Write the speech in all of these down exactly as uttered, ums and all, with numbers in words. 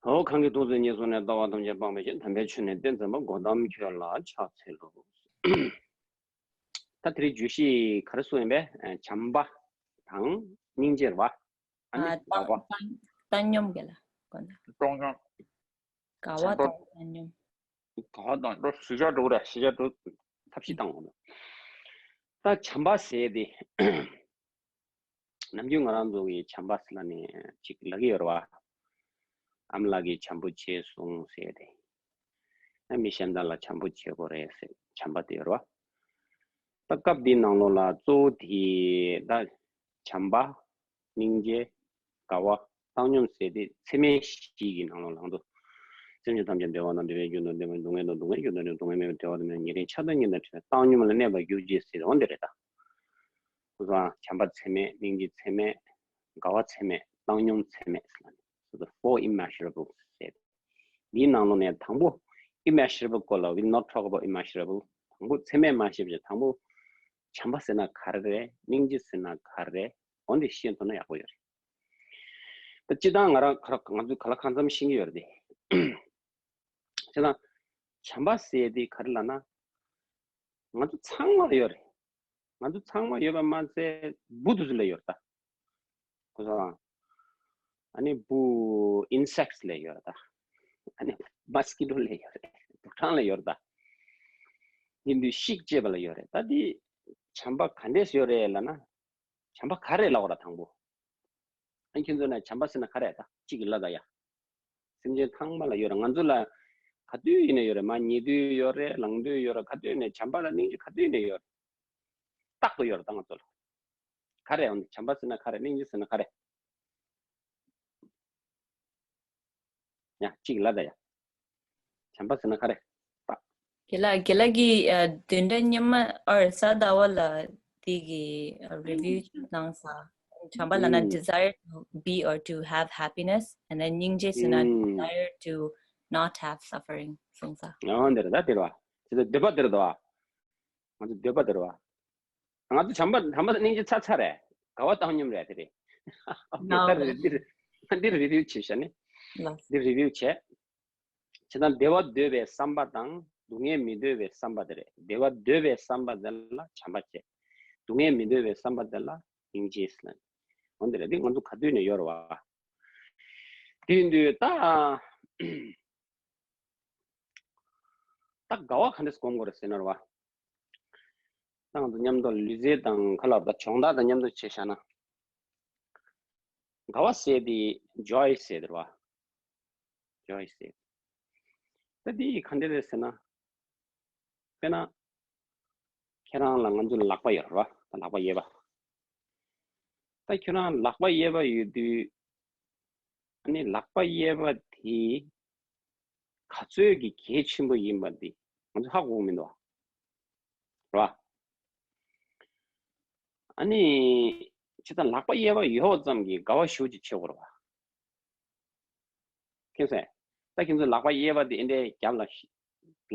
ཨོ། གང་གིས་ཐུགས་བརྩེ་ཉེར་བཟུང་ནས། ལྟ་བ་ཐམས་ཅད་སྤང་བའི་ཕྱིར། དམ་པའི་ཆོས་ནི་སྟན་བཙན་པ། གོ་ཏམ་ཁྱོད་ལ་ཕྱག་འཚལ་ལོ། ད་དེ་རིང་བརྗོད་གཞི་ག་རེ་གསུངས་ཡིན་པས། བྱམས་པ་དང་སྙིང་རྗེ་རེད་བ། ཨ་ནི་ཨ། དགའ་བ། བཏང་བཏང་སྙོམས་ག་ལ་གོ་ན། བཏང་སྙོམས། དགའ་བ་བྱམས་པ། དང་བཏང་སྙོམས། དགའ་བ་དང་ལོ་གཞིས་ཆགས་འགྲོ་ར། གཞིས་ཆགས་འགྲོ། ཐབས་ཤེས་བཏང་འོང་། ད་བྱམས་པ་ཟེར་དེ། ནམ་རྒྱུན་ང་རང་ཚོ་གི་བྱམས་པ་ཟེར་ན་ནི་ཅིག་ལབ་ཀྱི་ཡོད་རེད་བ། ཨ་མ་ལགས་ཀྱིས་བྱམས་པོ་བྱས་སོང་ཟེར་ཏེ། ཨ་མི་གཞན་དག་ལ་བྱམས་པོ་བྱེད་དགོས་རེད་ཟེར། བྱམས་པ་དེ་ཡོད་རེད་བ། ད་སྐབས་འདིའི་ནང་ལོགས་ལ་གཙོ་བོ་དེ་ད་བྱམས་པ། སྙིང་རྗེ། དགའ་བ། བཏང་སྙོམས་ཟེར་དེ་ཚད་མེད་བཞི་གི་ནང་ལོགས་ལ་ང་ཚོ། སེམས་ཅན་ཐམས་ཅད་བདེ་བ་དང་བདེ་བའི་རྒྱུ་དང་བདེ་བའི་སྡུག་བསྔལ་དང་སྡུག་བསྔལ་རྒྱུ་དང་སྡུག་བསྔལ་མེད་པའི་བདེ་བ་དང་ཉེ་རིང་ཆགས་སྡང་གཉིས་དང་བྲལ་བའི་བཏང་སྙོམས་ལ་གནས་པར་གྱུར་ཅིག་ཟེར་འོ་འདི་རེད་ད། སོ་སོའང་བྱམས་པ་ཚད་མེད། སྙིང་རྗེ་ཚད་མེད། དགའ་བ་ཚད་མེད། བཏང་སྙོམས་ཚད་མེད་ཟེར་ལ་ནི། So the four immeasurables ཟེར། འདིའི་ནང་ལོགས་ནས་དང་པོ་immeasurable སྐོར་ལ། We not talk about immeasurable. དང་པོ་ཚད་མེད་མ་བཤད་པ་བྱས། དང་པོ་བྱམས་པ་ཟེར་ན་ག་རེ་རེད། སྙིང་རྗེ་ཟེར་ན་ག་རེ་རེད། འོ་འདི་ཤེས་ཐུབ་ན་ཡག་པོ་ཡོད་རེད། ད་སྤྱིར་བཏང་ང་རང་ག་རེ་ང་ཚོས་ག་ལ་གང་འཚམ་ཤེས་ཀྱི་ཡོད་རེད་དེ། བྱས་ན་བྱམས་པ་ཟེར་དེ་ག་རེ་ལབ་ན། ང་ཚོ་ཚང་མ་ལ་ཡོད་རེད། ང་ཚོ་ཚང་མ་ཡོད་པ་མ་ཚད་འབུ་དེ་ཚོ་ལ་ཡོད་རེད་ད། གོ་སོང་ཨ། ཨ་ནི་འབུ་insects ལ་ཡོད་རེད་ད། ཨ་ནི་mosquito ལ་ཡོད་རེད། འབུ་སྲང་ལ་ཡོད་རེད་ད། ཡིན་དུས་ཤིག་ཅེས་པ་ལ་ཡོད་རེད་ད། འདི་བྱམས་པ་ག་འདྲས་ཡོད་རེད་ལབ་ན། བྱམས་པ་ག་རེ་ལབ་དགོས་རེད་དང་པོ། ཨ་ཁྱེད་ཚོ་ན་བྱམས་པ་ཟེར་ན་ག་རེ་ད་གཅིག་གིས་ལབ་ད་ཡ། སེམས་ཅན་ཚང་མ་ལ་ཡོད་རེད། ང་ཚོ་ལ་ག་དུས་ཡིན་ན་ཡོད་རེད། མར་ཉལ་དུས་ཡོད་རེད། ལངས་དུས་ཡོད་རེད། ག་དུས་ཡིན་ན་བྱམས་པ་ལ་སྙིང་རྗེ་ག་དུས་ཡིན་ན་ཡོད་རེད། རྟག་ཏུ་ཡོད་རེད་ད་ང་ཚོ་ལ། ག་རེ་འོ་ན་བྱམས་པ་ཟེར་ན་ག་རེ། སྙིང་རྗེ་ཟེར་ན་ག་རེ། ཡ་གཅིག་ལབ་ད་ཡ། བྱམས་པ་ཟེར་ན་ག་རེ། རྒན་ལགས། རྒན་ལགས་ཀྱིས་ཨ་བདུན་ཕྲག་སྔོན་མ་ཨོ་གཟའ་ཟླ་བ་ལ་དེ་གི་ཨ་review ཅིག་གནང་ས། བྱམས་པ་ལབ་ན་ཨུམ། Desire to be or to have happiness, and then སྙིང་རྗེ་ཟེར་ན་ཨུམ། Desire to not have suffering གསུངས་ས། ཨོ་འདི་རེད་ད། དེ་རེད་བ། དེ་ཚོ་འདོད་པ་དེ་རེད་ད་བ། ང་ཚོ་འདོད་པ་དེ་རེད་བ། ང་ཚོ་བྱམས་པ་བྱམས་པ་སྙིང་རྗེ་ཚ་ཚ་རེད། དགའ་བ་བཏང་སྙོམས་རེད། དེ་རེད། ནའོ་ད་རེད། འདིར་འདིར་review བྱེད་ཤ་ནི། ལགས། འདིར་review བྱེད། བྱས་ཙང་བདེ་བ་འདོད་པའི་བསམ་པ་དང་སྡུག་བསྔལ་མི་འདོད་པའི་བསམ་པ་དེ་རེད། བདེ་བ་འདོད་པའི་བསམ་པ་དེ་ལ་བྱམས་པ་བྱེད། སྡུག་བསྔལ་མི་འདོད་པའི་བསམ་པ་དེ་ལ་སྙིང་རྗེ་ཟེར་ལ། འོ་འདི་རེད། འདི་ང་ཚོ་ག་དུས་ནས་ཡོད་རེད་བ། དེ་ཡིན་དུས་ད་ད་དགའ་བ་ག་འདྲས་སྒོམ་དགོས་རེད་ཟེར་ན་རེད་བ། ད་ང་ཚོ་མཉམ་དུ་ལུས་རྩལ་དང་ཁ་ལག་དང་སྦྱོང་བརྡར་དང་མཉམ་དུ་བྱས་བཞག་ན། དགའ་བ་ཟེར་དེ་joy ཟེར་དེ་རེད་བ། joy ཟེར། ད་དེ་ག་འདྲ་རེད་ཟེར་ན། དཔེར་ན། ཁྱེད་རང་ལ་ང་ཚོ་ལག་པ་ཡོད་རེད་བ། ད་ལག་པ་གཡས་པ། ད་ཁྱེད་རང་ལག་པ་གཡས་པ་ཡོད་དུས། ཨ་ནི་ལག་པ་གཡས་པ་དེ་ག་ཚོད་ཀྱི་གལ་ཆེན་པོ་ཡིན་པ་འདི་ང་ཚོ་ཧ་གོ་གི་མི་འདུག་བ། རེད་བ། ཨ་ནི་ཁྱེད་ཚོ་ལག་པ་གཡས་པ་ཡོད་པ་ཙམ་གྱིས་དགའ་བ་ཞེ་པོ་ཅིག་ཆེ་བོ་རེད་བ། ཁྱེད་ཚོས། ད་ཁྱེད་ཚོ་ལག་པ་གཡས་པ་དེ་འདི་འདྲའི་རྒྱབ་ལ།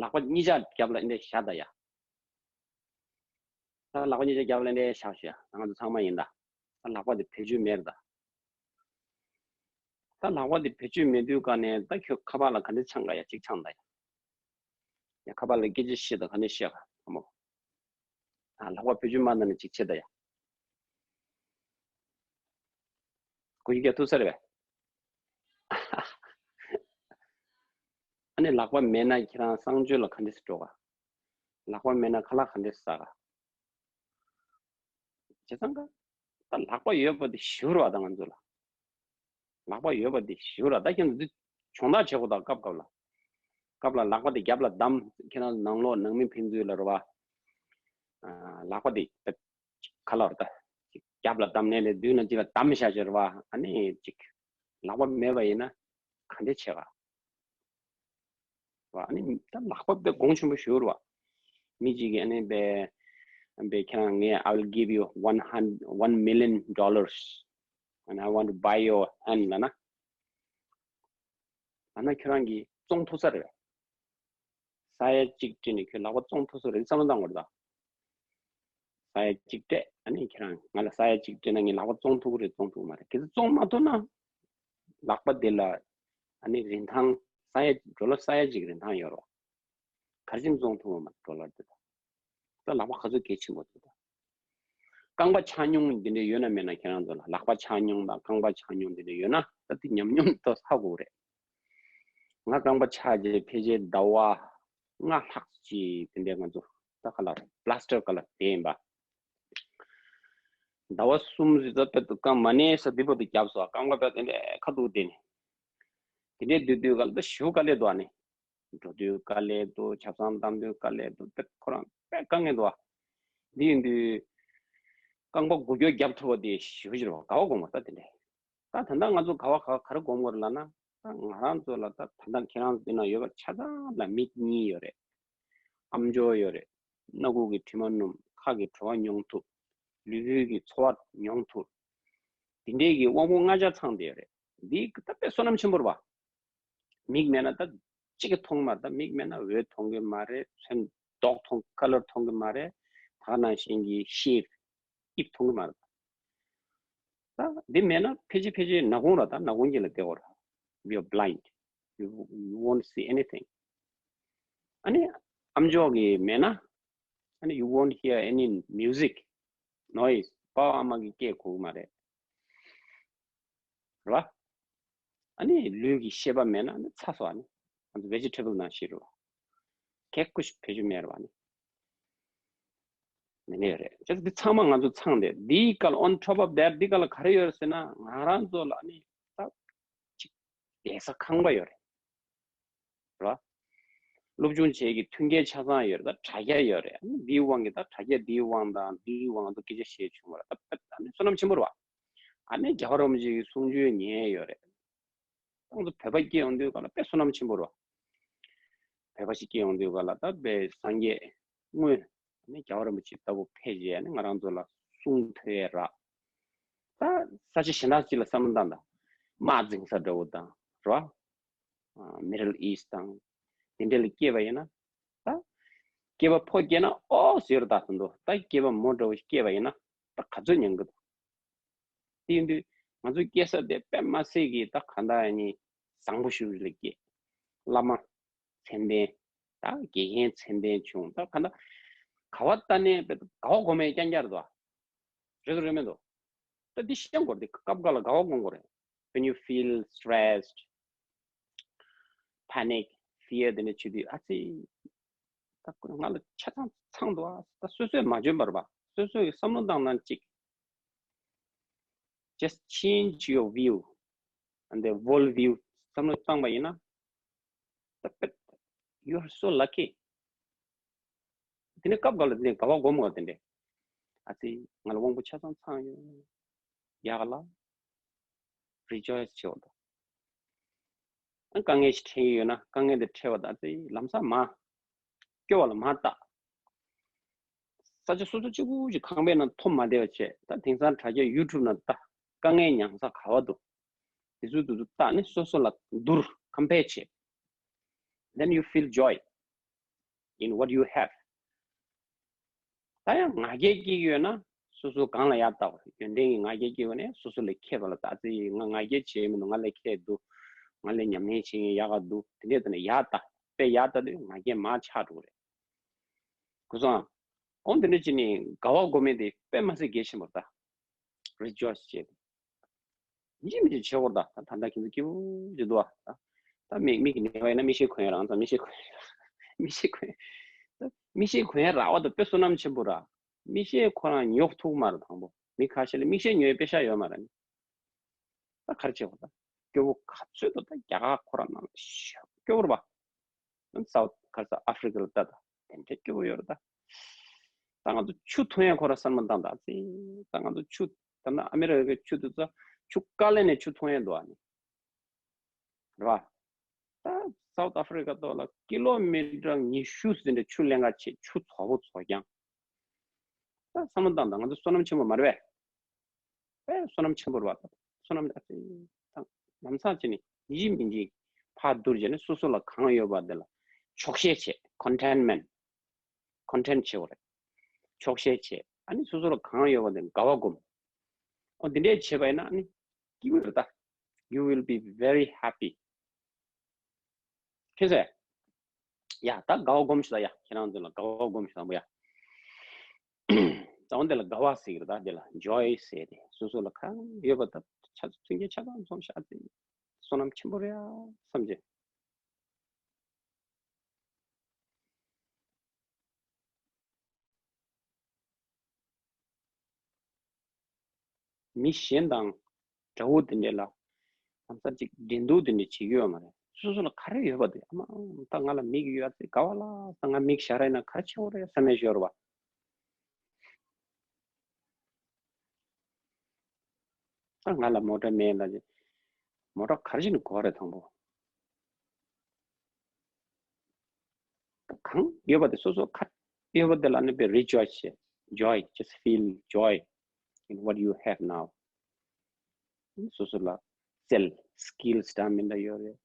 ལག་པ་གཉིས་ཆ་རྒྱབ་ལ་འདི་འདྲའི་བཞག་ད་ཡ། ད་ལག་པ་གཉིས་ཆ་རྒྱབ་ལ་འདི་འདྲའི་བཞག་ཞུ་ཡ། ང་ཚོ་ཚང་མ་ཡིན་ད། ད་ལག་པ་དེ་བེད་སྤྱོད་མེད་རེད་ད། ད་ལག་པ་དེ་བེད་སྤྱོད་མེད་དུས་ཀ་ནས་ད་ཁྱོད་ཁ་པར་ལ་ག་འདྲ་འཆང་ག་ཡ། གཅིག་འཆང་ད་ཡ། ཡ་ཁ་པར་ལ་སྐད་ཆ་བཤད་ད་ག་འདྲ་བཤད་ག་ཨ་མོ། ཨ་ལག་པ་བེད་སྤྱོད་མ་གནང་ན་གཅིག་བྱེད་ད་ཡ། གོ་ཡི་ག་ཐུག་ས་རེད་པས། ཨ་ནི་ལག་པ་མེད་ན་ཁྱེད་རང་གསང་སྤྱོད་ལ་ག་འདྲས་སེ་འགྲོ་ག། ལག་པ་མེད་ན་ཁ་ལག་ག་འདྲས་སེ་ཟ་ག། བྱས་ཙང་ཀ། ད་ལག་པ་ཡོད་པ་དེ་ཞུ་ར་བ་ད་ང་ཚོ་ལ། ལག་པ་ཡོད་པ་དེ་ཞུ་ར། ད་ཁྱེད་ཚོ་འདི་སྦྱོང་བརྡར་བྱེད་དགོས་ད། སྐབས་སྐབས་ལ། སྐབས་ལ་ལག་པ་དེ་རྒྱབ་ལ་བསྡམས། ཁྱེད་རང་ནང་ལོགས་ནང་མི་ཕན་ཚུན་ལ་རེད་བ། ཨ་ལག་པ་དེ་ད་ག་ལ་རེད་ད། རྒྱབ་ལ་བསྡམས་ནས་ལས་མདུན་ལ་ཅིག་ལ་བསྡམས་བཞག་བྱས་རེད་བ། ཨ་ནི་ཅིག་ལག་པ་མེད་པ་ཡིན་ན་ག་འདྲས་བྱེད་ག། བ། ཨ་ནི་ད་ལག་པ་དཔེ་གོང་ཆེན་པོ་ཞུ་རུ་བ། མི་གཅིག་གིས་ཨ་ནི་བས་བས་ཁྱེད་རང་ངས་I will give you one hundred, one million dollars and I want to buy your hand ལབ་ན། ལབ་ན་ཁྱེད་རང་གིས་བཙོང་ཐུབ་ས་རེད་བས། ས་ཡ་གཅིག་སྤྲད་ནས་ཁྱོད་ལག་པ་བཙོང་ཐུབ་ས་རེད། བསམ་བློ་བཏང་དགོས་རེད་ད། ས་ཡ་གཅིག་སྤྲད། ཨ་ནི་ཁྱེད་རང་ང་ལ་ས་ཡ་གཅིག་སྤྲད་ན་ངས་ལག་པ་བཙོང་ཐུབ་ཀྱི་རེད་བཙོང་ཐུབ་ཀྱི་མ་རེད། གལ་སྲིད་བཙོང་མ་ཐུབ་ན། ལག་པ་དེ་ལ་ ཨ་ནི་རིན་ཐང་ས་ཡ་ཌོ་ལར་ས་ཡ་གཅིག་རིན་ཐང་ཡོད་རོགས། གར་ཅིམ་བཙོང་ཐུབ་མ་ཌོ་ལར་དེ་དང་། ད་ལག་པ་ག་ཚོད་གལ་ཆེན་པོ་དེ་དང་། རྐང་པ་ཆག་ཉུང་དེ་འདྲ་ཡོད་ན་མེད་ན། ཁྱེད་རང་ཚོ་ལ་ལག་པ་ཆག་ཉུང་དང་རྐང་པ་ཆག་ཉུང་དེ་འདྲ་ཡོད་ན་ད་དེ་ཉམས་མྱོང་ཏོག་ཧ་གོ་རེད། ང་རྐང་པ་ཆག་རྗེས་ཕལ་ཆེར་ཟླ་བ་ལྔ་ལྷག་ཅིག་དེ་འདྲའི་ང་ཚོ་ད་ག་ལ་པ་ལ་སི་ཊར་ག་ལ་བསྡད་ཡིན་པ། ཟླ་བ་གསུམ་ཙམ་ད་དཔེ་རྐང་མ་ནས་ས་དེ་པོ་དེ་བརྒྱབ་སོང་། རྐང་པ་དཔེ་དེ་འདྲའི་ཁ་ཐུག་བསྡད་ནས། དེ་འདྲའི་སྡོད་དུས་ག་ལ་ད་ཞུ་དཀའ་ལས་འདུག་ཨ་ནི། འགྲོ་དུས་དཀའ་ལས་འདུག་ཆབ་གསང་བཏང་དུས་དཀའ་ལས་འདུག་དཔེ་ཁོ་རང་དཔེ་དཀའ་ངལ་འདུག་ཨ། འདི་ཡིན་དུས་རྐང་པ་འགུལ་སྐྱོད་རྒྱབ་ཐུབ་པ་དེ་ཞེ་པོ་ཅིག་རེད་བ། དགའ་བ་སྒོམ་པ་ད་དེ་འདྲས། ད་ད་ལྟ་ང་ཚོ་དགའ་བ་ག་ག་རེ་སྒོམ་དགོས་རེད་ལབ་ན། ད་ང་རང་ཚོ་ལ་ད་ད་ལྟ་ཁྱེད་རང་ཚོ་འདི་ན་ཡོད་པ་ཆ་ཚང་ལ་མིག་གཉིས་ཡོད་རེད། ཨམ་ཅོག་ཡོད་རེད། སྣ་ཁུག་གི་དྲི་མ་སྣོམ། ཁ་གི་བྲོ་བ་མྱོང་ཐུབ། ལུས་པོའི་གི་ཚོར་བ་མྱོང་ཐུབ། འདི་འདྲས་ཀྱི་དབང་པོ་ལྔ་ཆ་ཚང་བསྡད་ཡོད་རེད། འདི་ད་དཔེ་བསོད་ནམས་ཆེན་པོ་རེད་བ། མིག་མེད་ན་ད་གཅིག་གི་མཐོང་མ་རེད། ད་མིག་མེད་ན་འོད་མཐོང་གི་མ་རེད། ཚོན་མདོག་མཐོང་ཁ་ལར་མཐོང་གི་མ་རེད། ད་ག་ནང་བཞིན་གྱི་ཤེབ་དབྱིབས་མཐོང་གི་མ་རེད། ད་འདི་མེད་ན་ཕལ་ཆེར་ཕལ་ཆེར་ནག་ཁུང་ར། ད་ནག་ཁུང་གཅིག་ལ་བསྡད་དགོས་ར། You're blind. You, you won't see anything. ཨ་ནི་ཨམ་ཅོག་གི་མེད་ན་ཨ་ནི་you won't hear any music, noise. པ་ཕ་ཨ་མ་གི་སྐད་གོ་གི་མ་རེད། རེད་བ། ཨ་ནི་ལུས་ཀྱི་ཤེས་པ་མེད་ན་ཨ་ནི་ཚ་སོང་། ཨ་ནི་ང་ཚོ་vegetable ནང་བཞིན་རེད་བ། ཁེག་ཁུ་ཞིག་བེད་སྤྱོད་མེད་རེད་བ། ཨ་ནི་མེད་ནས་རེད། བྱས་ཙང་འདི་ཚང་མ་ང་ཚོ་ཚང་སྟེ། འདིའི་སྐབས་on top of that འདི་སྐབས་ལ་ག་རེ་ཡོད་རེད་ཟེར་ན། ང་རང་ཚོ་ལ་ཨ་ནི་ད་ཅིག་བསྡད་ས་ཁང་པ་ཡོད་རེད། རེད་བ། སློབ་སྦྱོང་བྱེད་ཀྱི་མཐུན་རྐྱེན་ཆ་ཚང་ཡོད་རེད། ད་དྲ་རྒྱ་ཡོད་རེད། ཨ་ནི་འདིའི་དབང་གིས་ད་དྲ་རྒྱ་འདིའི་དབང་དང་འདིའི་དབང་དུ་སྐད་ཆ་བཤད་བྱུང་བ་རེད། ད་ད་ནི་བསོད་ནམས་ཆེན་པོ་རེད་བ། ཨ་ནི་རྒྱལ་བ་རིན་པོ་ཆེ་གི་གསུང་ཆོས་ཉན་ཡོད་རེད། ད་ང་ཚོ་བོད་པ་སྐྱེ་ཡོང་དུས་ག་ལ་དཔེ་བསོད་ནམས་ཆེན་པོ་རེད་བ། བོད་པ་ཞིག་སྐྱེ་ཡོང་དུས་ག་ལ་ད་དཔེ་སངས་རྒྱས་དངོས་ཨ་ནི་རྒྱལ་བ་རིན་པོ་ཆེ་ལྟ་བུ་ཕེབས་རྗེས་ཨ་ནི་ང་རང་ཚོ་ལ་གསུང་ཐོས་ཡས་རག་ད་ས་ཆ་གཞན་དག་ཅིག་ལ་བསམ་བློ་བཏང་དང་། དམག་འཛིང་ས་འདྲ་བོ་དང་རེད་བ། Middle East དང་དེ་འདྲ་ལ་སྐྱེས་པ་ཡིན་ན། ད་སྐྱེས་པ་ཕོ་སྐྱེས་ན་ཨོ་ཟེར་ད་ཚོད་འདུག་ད་སྐྱེས་པ་མོ་འདྲ་བོ་ཞིག་སྐྱེས་པ་ཡིན་ན་ད་ག་ཚོད་ཉན་གི་འདུག་དེ་ཡིན་དུས་ང་ཚོ་སྐྱེས་ས་དེ་དཔེ་མ་སྲིད་ཀྱི་ད་ག་འདྲ་ཡིན་ནི་བཟང་པོ་ཞིག་ལ་སྐྱེས། བླ་མ་མཚན་ལྡན། ད་དགེ་རྒན་མཚན་ལྡན་བྱུང་། ད་ག་འདྲ་ག་བ་ལྟ་ནས་དཔེ་དགའ་བ་སྒོམ་ཡས་རྐྱང་རྐྱང་རེད་དོ། རེད་དོ་རེད་མེད་དོ། ད་འདི་ཤེས་དགོས་རེད། འདི་སྐབས་འགའ་ལ་དགའ་བ་སྒོམ་དགོས་རེད། When you feel stressed, panic, fear དེ་འདྲ་བྱེད་དུས་ཨ་ཙི། ད་ང་ལ་ཆ་ཚང་ཚང་འདུག་ཨ། ད་སོ་སོས་མ་འཇོན་པ་རེད་པ། སོ་སོས་བསམ་བློ་བཏང་ན་ཅིག Just change your view and the world view. བསམ་བློ་བཏང་པ་ཡིན་ན། ད་དཔེ། You are so lucky. དེ་ནས་སྐབས་འགའ་ལ་དེ་ནས་དགའ་བ་སྒོམ་དགོས་དེ་འདྲས། ཨ་ཙི། ང་ལ་དབང་པོ་ཆ་ཚང་ཚང་ཡོད། ཡག་ལ་rejoice བྱེད་འོ་ད། ཨ་དཀའ་ངལ་ཞིག་འཕྲད་ཀྱི་ཡོད་ན་དཀའ་ངལ་དེ་འཕྲད་པ་ད་ཨ་ཙི་ལམ་སང་མ་སྐྱོ་བ་ལ་མ་བལྟ། ས་ཆ་སོ་སོ་གཅིག་པུ་ཞིག་ཁང་པའི་ནང་འཐོམ་མ་བསྡད་པ་བྱས། ད་དེང་སང་དྲ་རྒྱ་YouTube ནང་ལྟ། དཀའ་ངལ་མྱངས་ས་ག་བ་འདུག་དེ་ཚོ་དེ་ཚོ་བལྟ་ནས་སོ་སོ་ལ་བསྡུར། compare བྱེད། Then you feel joy in what you have. ད་ཡང་ང་རྒྱལ་སྐྱེ་གི་ཡོད་ན་སོ་སོ་སྒང་ལ་ཡར་ལྟ་དགོས། ཡོན་ཏན་གྱི་ང་རྒྱལ་སྐྱེ་གི་ཡོད་ན་སོ་སོ་ལ་ཁེ་བ་ལ་ལྟ། ཨ་ཙི། ང་ང་རྒྱལ་བྱེད་མི་འདུག་ང་ལས་ཁེ་འདུག་ང་ལས་ཉམས་ལེན་བྱེད་མཁན་ཡག་ག་འདུག་དེ་འདྲས་ད་ནས་ཡར་ལྟ། དཔེ་ཡར་ལྟ་དུས་ང་རྒྱལ་མར་ཆག་འགྲོ་གི་རེད། གོ་སོང་ཨ། འོ་དེ་འདྲ་བྱས་ནས་དགའ་བ་སྒོམ་ཡས་དེ་དཔེ་མ་སྲིད་གལ་ཆེན་པོ་རེད་ད། rejoice བྱེད། ཡིན་གཅིག་མིན་གཅིག་བྱེད་དགོས་རེད་ད། ད་ད་ལྟ་ཁྱེད་ཚོ་སྐྱིད་པོ་ཅིག་འདུག་ཨ། ད་ད་མིག་མིག་གི་ནད་པ་ཡིན་ན་མིག་ཤེལ་གོན་ཡས་རག་མི་འདུག་མིག་ཤེལ་གོན་ཡས་རག་མིག་ཤེལ་གོན་ཡས། ད་མིག་ཤེལ་གོན་ཡས་རག་པ་ད་དཔེ་བསོད་ནམས་ཆེན་པོ་རེད། མིག་ཤེལ་ཁོ་རང་ཉོ་ཐུབ་མ་རེད་དང་པོ། མི་ཁ་ཤས་ལ་མིག་ཤེལ་ཉོ་ཡས་པེ་ཤག་ཡོད་མ་རེད། ད་ག་རེ་བྱེད་དགོས་རེད་ད། སྐྱོ་པོ་ག་ཚོད་འདུག་ད་རྒྱ་གར་ཁོ་རང་ནང་ལ་ཤ་སྐྱོ་པོ་རེད་པ། South ག་རེ་ཟ། Africa ལ་ལྟ་ད། དེ་འདྲའི་སྐྱོ་པོ་ཡོད་རེད་ད། ད་ང་ཚོ་ཆུ་འཐུང་ཡས་ཁོ་རང་བསམ་བློ་བཏང་ད་ཙི། ད་ང་ཚོ་ཆུ། ད་ན་ཨ་མེ་རི་ཀའི་ཆུ་དེ་ཚོ་ཆུ་དཀའ་ལས་ནས་ཆུ་འཐུང་ཡས་འདུག་ཨ་ནི། རེད་པ། ད་South Africa ཐོག་ལ་ཀི་ལོ་མི་ཊར་ཉི་ཤུ་ཟིན་འདྲ་ཆུ་ལེན་ག་ཆེ། ཆུ་བཙོག་པོ་བཙོག་རྐྱང་། ད་བསམ་བློ་བཏང་ད། ང་ཚོ་བསོད་ནམས་ཆེན་པོ་མ་རེད་པས། དཔེ་བསོད་ནམས་ཆེན་པོ་རེད་བ། བསོད་ནམས་ཨ་ཙི། ད་ལམ་སང་བྱས་ནས་ཡིན་གཅིག་མིན་གཅིག་ཕར་བསྡུར་བྱས་ནས་སོ་སོ་ལ་གང་ཡོད་པ་དེ་ལ་ཆོག་ཤེས་བྱེད། Contentment. Content བྱེད་དགོས་རེད། ཆོག་ཤེས་བྱེད། ཨ་ནི་སོ་སོ་ལ་གང་ཡོད་པ་དེ་དགའ་བ་སྒོམ། ཨོ་འདི་འདྲས་བྱས་པ་ཡིན་ན་ཨ་ནི་སྐྱིད་པོ་རེད་ད། You will be very happy. ཁྱེད་ཚོས། ཡ་ད་དགའ་བ་སྒོམ་ཤོག་ད་ཡ། ཁྱེད་རང་ཚོ་ལ་དགའ་བ་སྒོམ་ཤོག་དང་པོ་ཡ། རྩ་བ་འདི་ལ་དགའ་བ་ཟེར་གི་རེད། ད་འདི་ལ་ཇོའི་ཟེར་ཏེ། སོ་སོ་ལ་གང་ཡོད་པ་ད་ཆ་མཐུན་རྐྱེན་ཆ་ཚང་འཛོམས་ཤག་དེ་བསོད་ནམས་ཆེན་པོ་རེད་ཡ་བསམ་བྱས། མི་གཞན་དང་དགྲ་བོ་དེ་འདྲས་ལ་ལམ་སང་ཅིག་འགྲན་བསྡུར་དེ་འདྲས་བྱེད་ཀྱི་ཡོད་མ་རེད། སོ་སོ་ལ་ག་རེ་ཡོད་པ་དེ། ཨ་མ་ད་ང་ལ་མིག་ཡོད་ཚེ་དགའ་བ་ལ། ད་ང་མིག་ཞར་ཡིན་ན་ག་རེ་ཆེ་བོ་རེད་བསམ་ཡས་ཤོར་བ། ད་ང་ལ་མོ་ཊ་མེད་ལ། མོ་ཊ་ག་རེ་བྱས་ནས་དགོས་རེད་དང་པོ། གང་ཡོད་པ་དེ་སོ་སོ་ག་ཡོད་པ་དེ་ལ་ནི་དཔེ་rejoice བྱེད། Joy, just feel joy in what you have now. སོ་སོ་ལ་རྩལ་skills འདྲ་མི་འདྲ་ཡོད་རེད།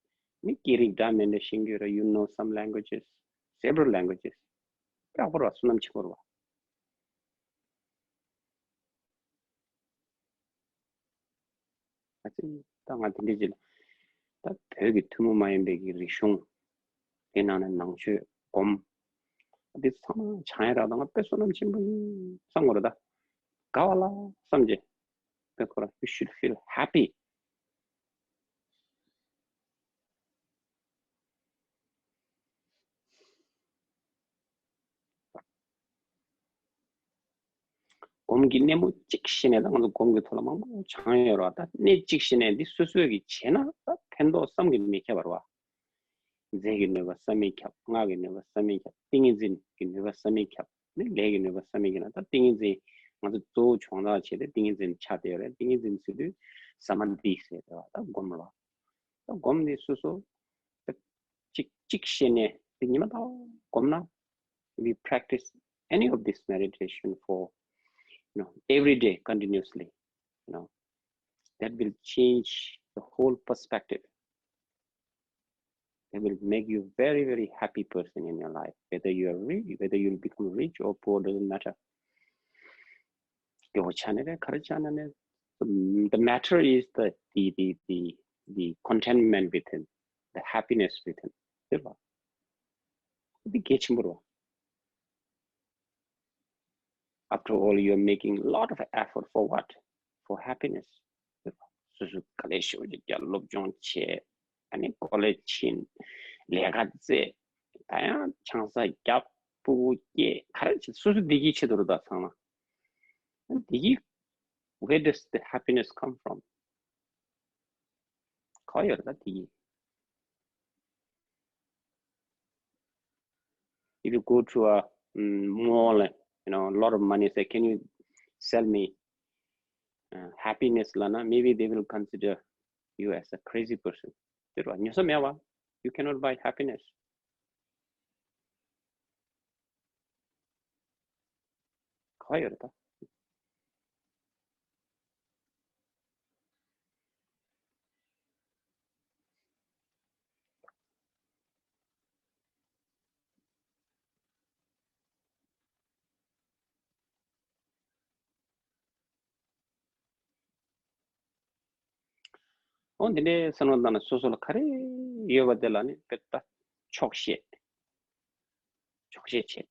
ནི་སྐད་རིགས་འདྲ་མི་འདྲ་ཤེས་ཀྱི་ཡོད་རེད། You know some languages, several languages. དཔེ་ཡག་པོ་རེད་བ། བསོད་ནམས་ཆེན་པོ་རེད་བ། ཨ་ཙི། ད་ང་དེ་འདྲའི་ཅིག་ལ། ད་བོད་ཀྱི་ཐུན་མོང་མ་ཡིན་པའི་གི་རིག་གཞུང་། དེ་ནང་ནས་ནང་ཆོས་སྒོམ། འདི་ཚང་མ་སྦྱང་ཡ་རག་ད་ང་དཔེ་བསོད་ནམས་ཆེན་པོ་ཡིན་བསམ་དགོས་རེད་ད། དགའ་བ་ལ་བསམ་བྱས། དཔེ་ཁོ་རང་you should feel happy. སྒོམ་གྱི་སྣེ་མོ་གཅིག་ཤེས་ནས། ད་ང་ཚོ་སྒོམ་གྱི་ཐོག་ལ་མང་པོ་སྦྱངས་ཡོད་རེད་བ། ད་སྣེ་གཅིག་ཤེས་ནས་འདི་སོ་སོས་ཀྱི་བྱས་ན་ད་ཕན་ཐོགས་བསམ་གྱིས་མི་ཁྱབ་པ་རེད་བ། རྫས་ཀྱི་ནུས་པ་བསམ་མི་ཁྱབ། སྔགས་ཀྱི་ནུས་པ་བསམ་མི་ཁྱབ། ཏིང་ངེ་འཛིན་གྱི་ནུས་པ་བསམ་མི་ཁྱབ། ནི་ལས་ཀྱི་ནུས་པ་བསམ་མི་ཁྱབ་ན། ད་ཏིང་ངེ་འཛིན་ང་ཚོ་གཙོ་བོ་སྦྱོང་བརྡར་བྱེད་དེ་ཏིང་ངེ་འཛིན་ཆགས་བསྡད་ཡོད་རེད། ཏིང་ངེ་འཛིན་ཟེར་དུས་ས་མ་དྷི་ཟེར་དེ་བ། ད་སྒོམ་རེད་བ། ད་སྒོམ་འདི་སོ་སོ་གཅིག་གཅིག་ཤེས་ནས་འདི་ཉི་མ་ལྟ་བུ་སྒོམ་ན། If you practice any of this meditation for, you know, every day continuously, you know, that will change the whole perspective. That will make you very, very happy person in your life. Whether you are rich, whether you'll become rich or poor, doesn't matter. སྐྱོ་བོ་ཆགས་ནའི་རེད། ག་རེ་ཆགས་ནའི་རེད། The, the matter is the, the, the, the, the contentment within, the happiness within. དེ་རེད་བ། འདི་གལ་ཆེན་པོ་རེད་བ། After all, you're making a lot of effort for what? For happiness. སོ་སོ་དཀའ་ལས་ཞེ་པོ་ཅིག་རྒྱབ། སློབ་སྦྱོང་བྱས། ཨ་ནི་ཀོ་ལེཇ་ཕྱིན། ལས་ཀ་བཙལ། ད་ཡང་ཆང་ས་བརྒྱབ། སྤུ་གུ་སྐྱེས། ག་རེ་བྱེད། སོ་སོ་བདེ་སྐྱིད་ཆེད་དུ་རེད་ད་ཚང་མ། ཨ་ནི་བདེ་སྐྱིད། Where does the happiness come from? ག་པར་ཡོད་རེད་ད་བདེ་སྐྱིད། If you go to a, mm, mall, you know, a lot of money, say, "Can you sell me, uh, happiness?" ལབ་ན། Maybe they will consider you as a crazy person. དེ་རེད་བ། ཉོ་ས་མེད་བ། You cannot buy happiness. ག་པར་ཡོད་རེད་ད། འོ་འདི་འདྲའི་བསམ་བློ་བཏང་ནས་སོ་སོ་ལ་ག་རེ་ཡོད་པ་དེ་ལ་ནི་དཔེ་ལྟ། ཆོག་ཤེས། ཆོག་ཤེས་བྱེད།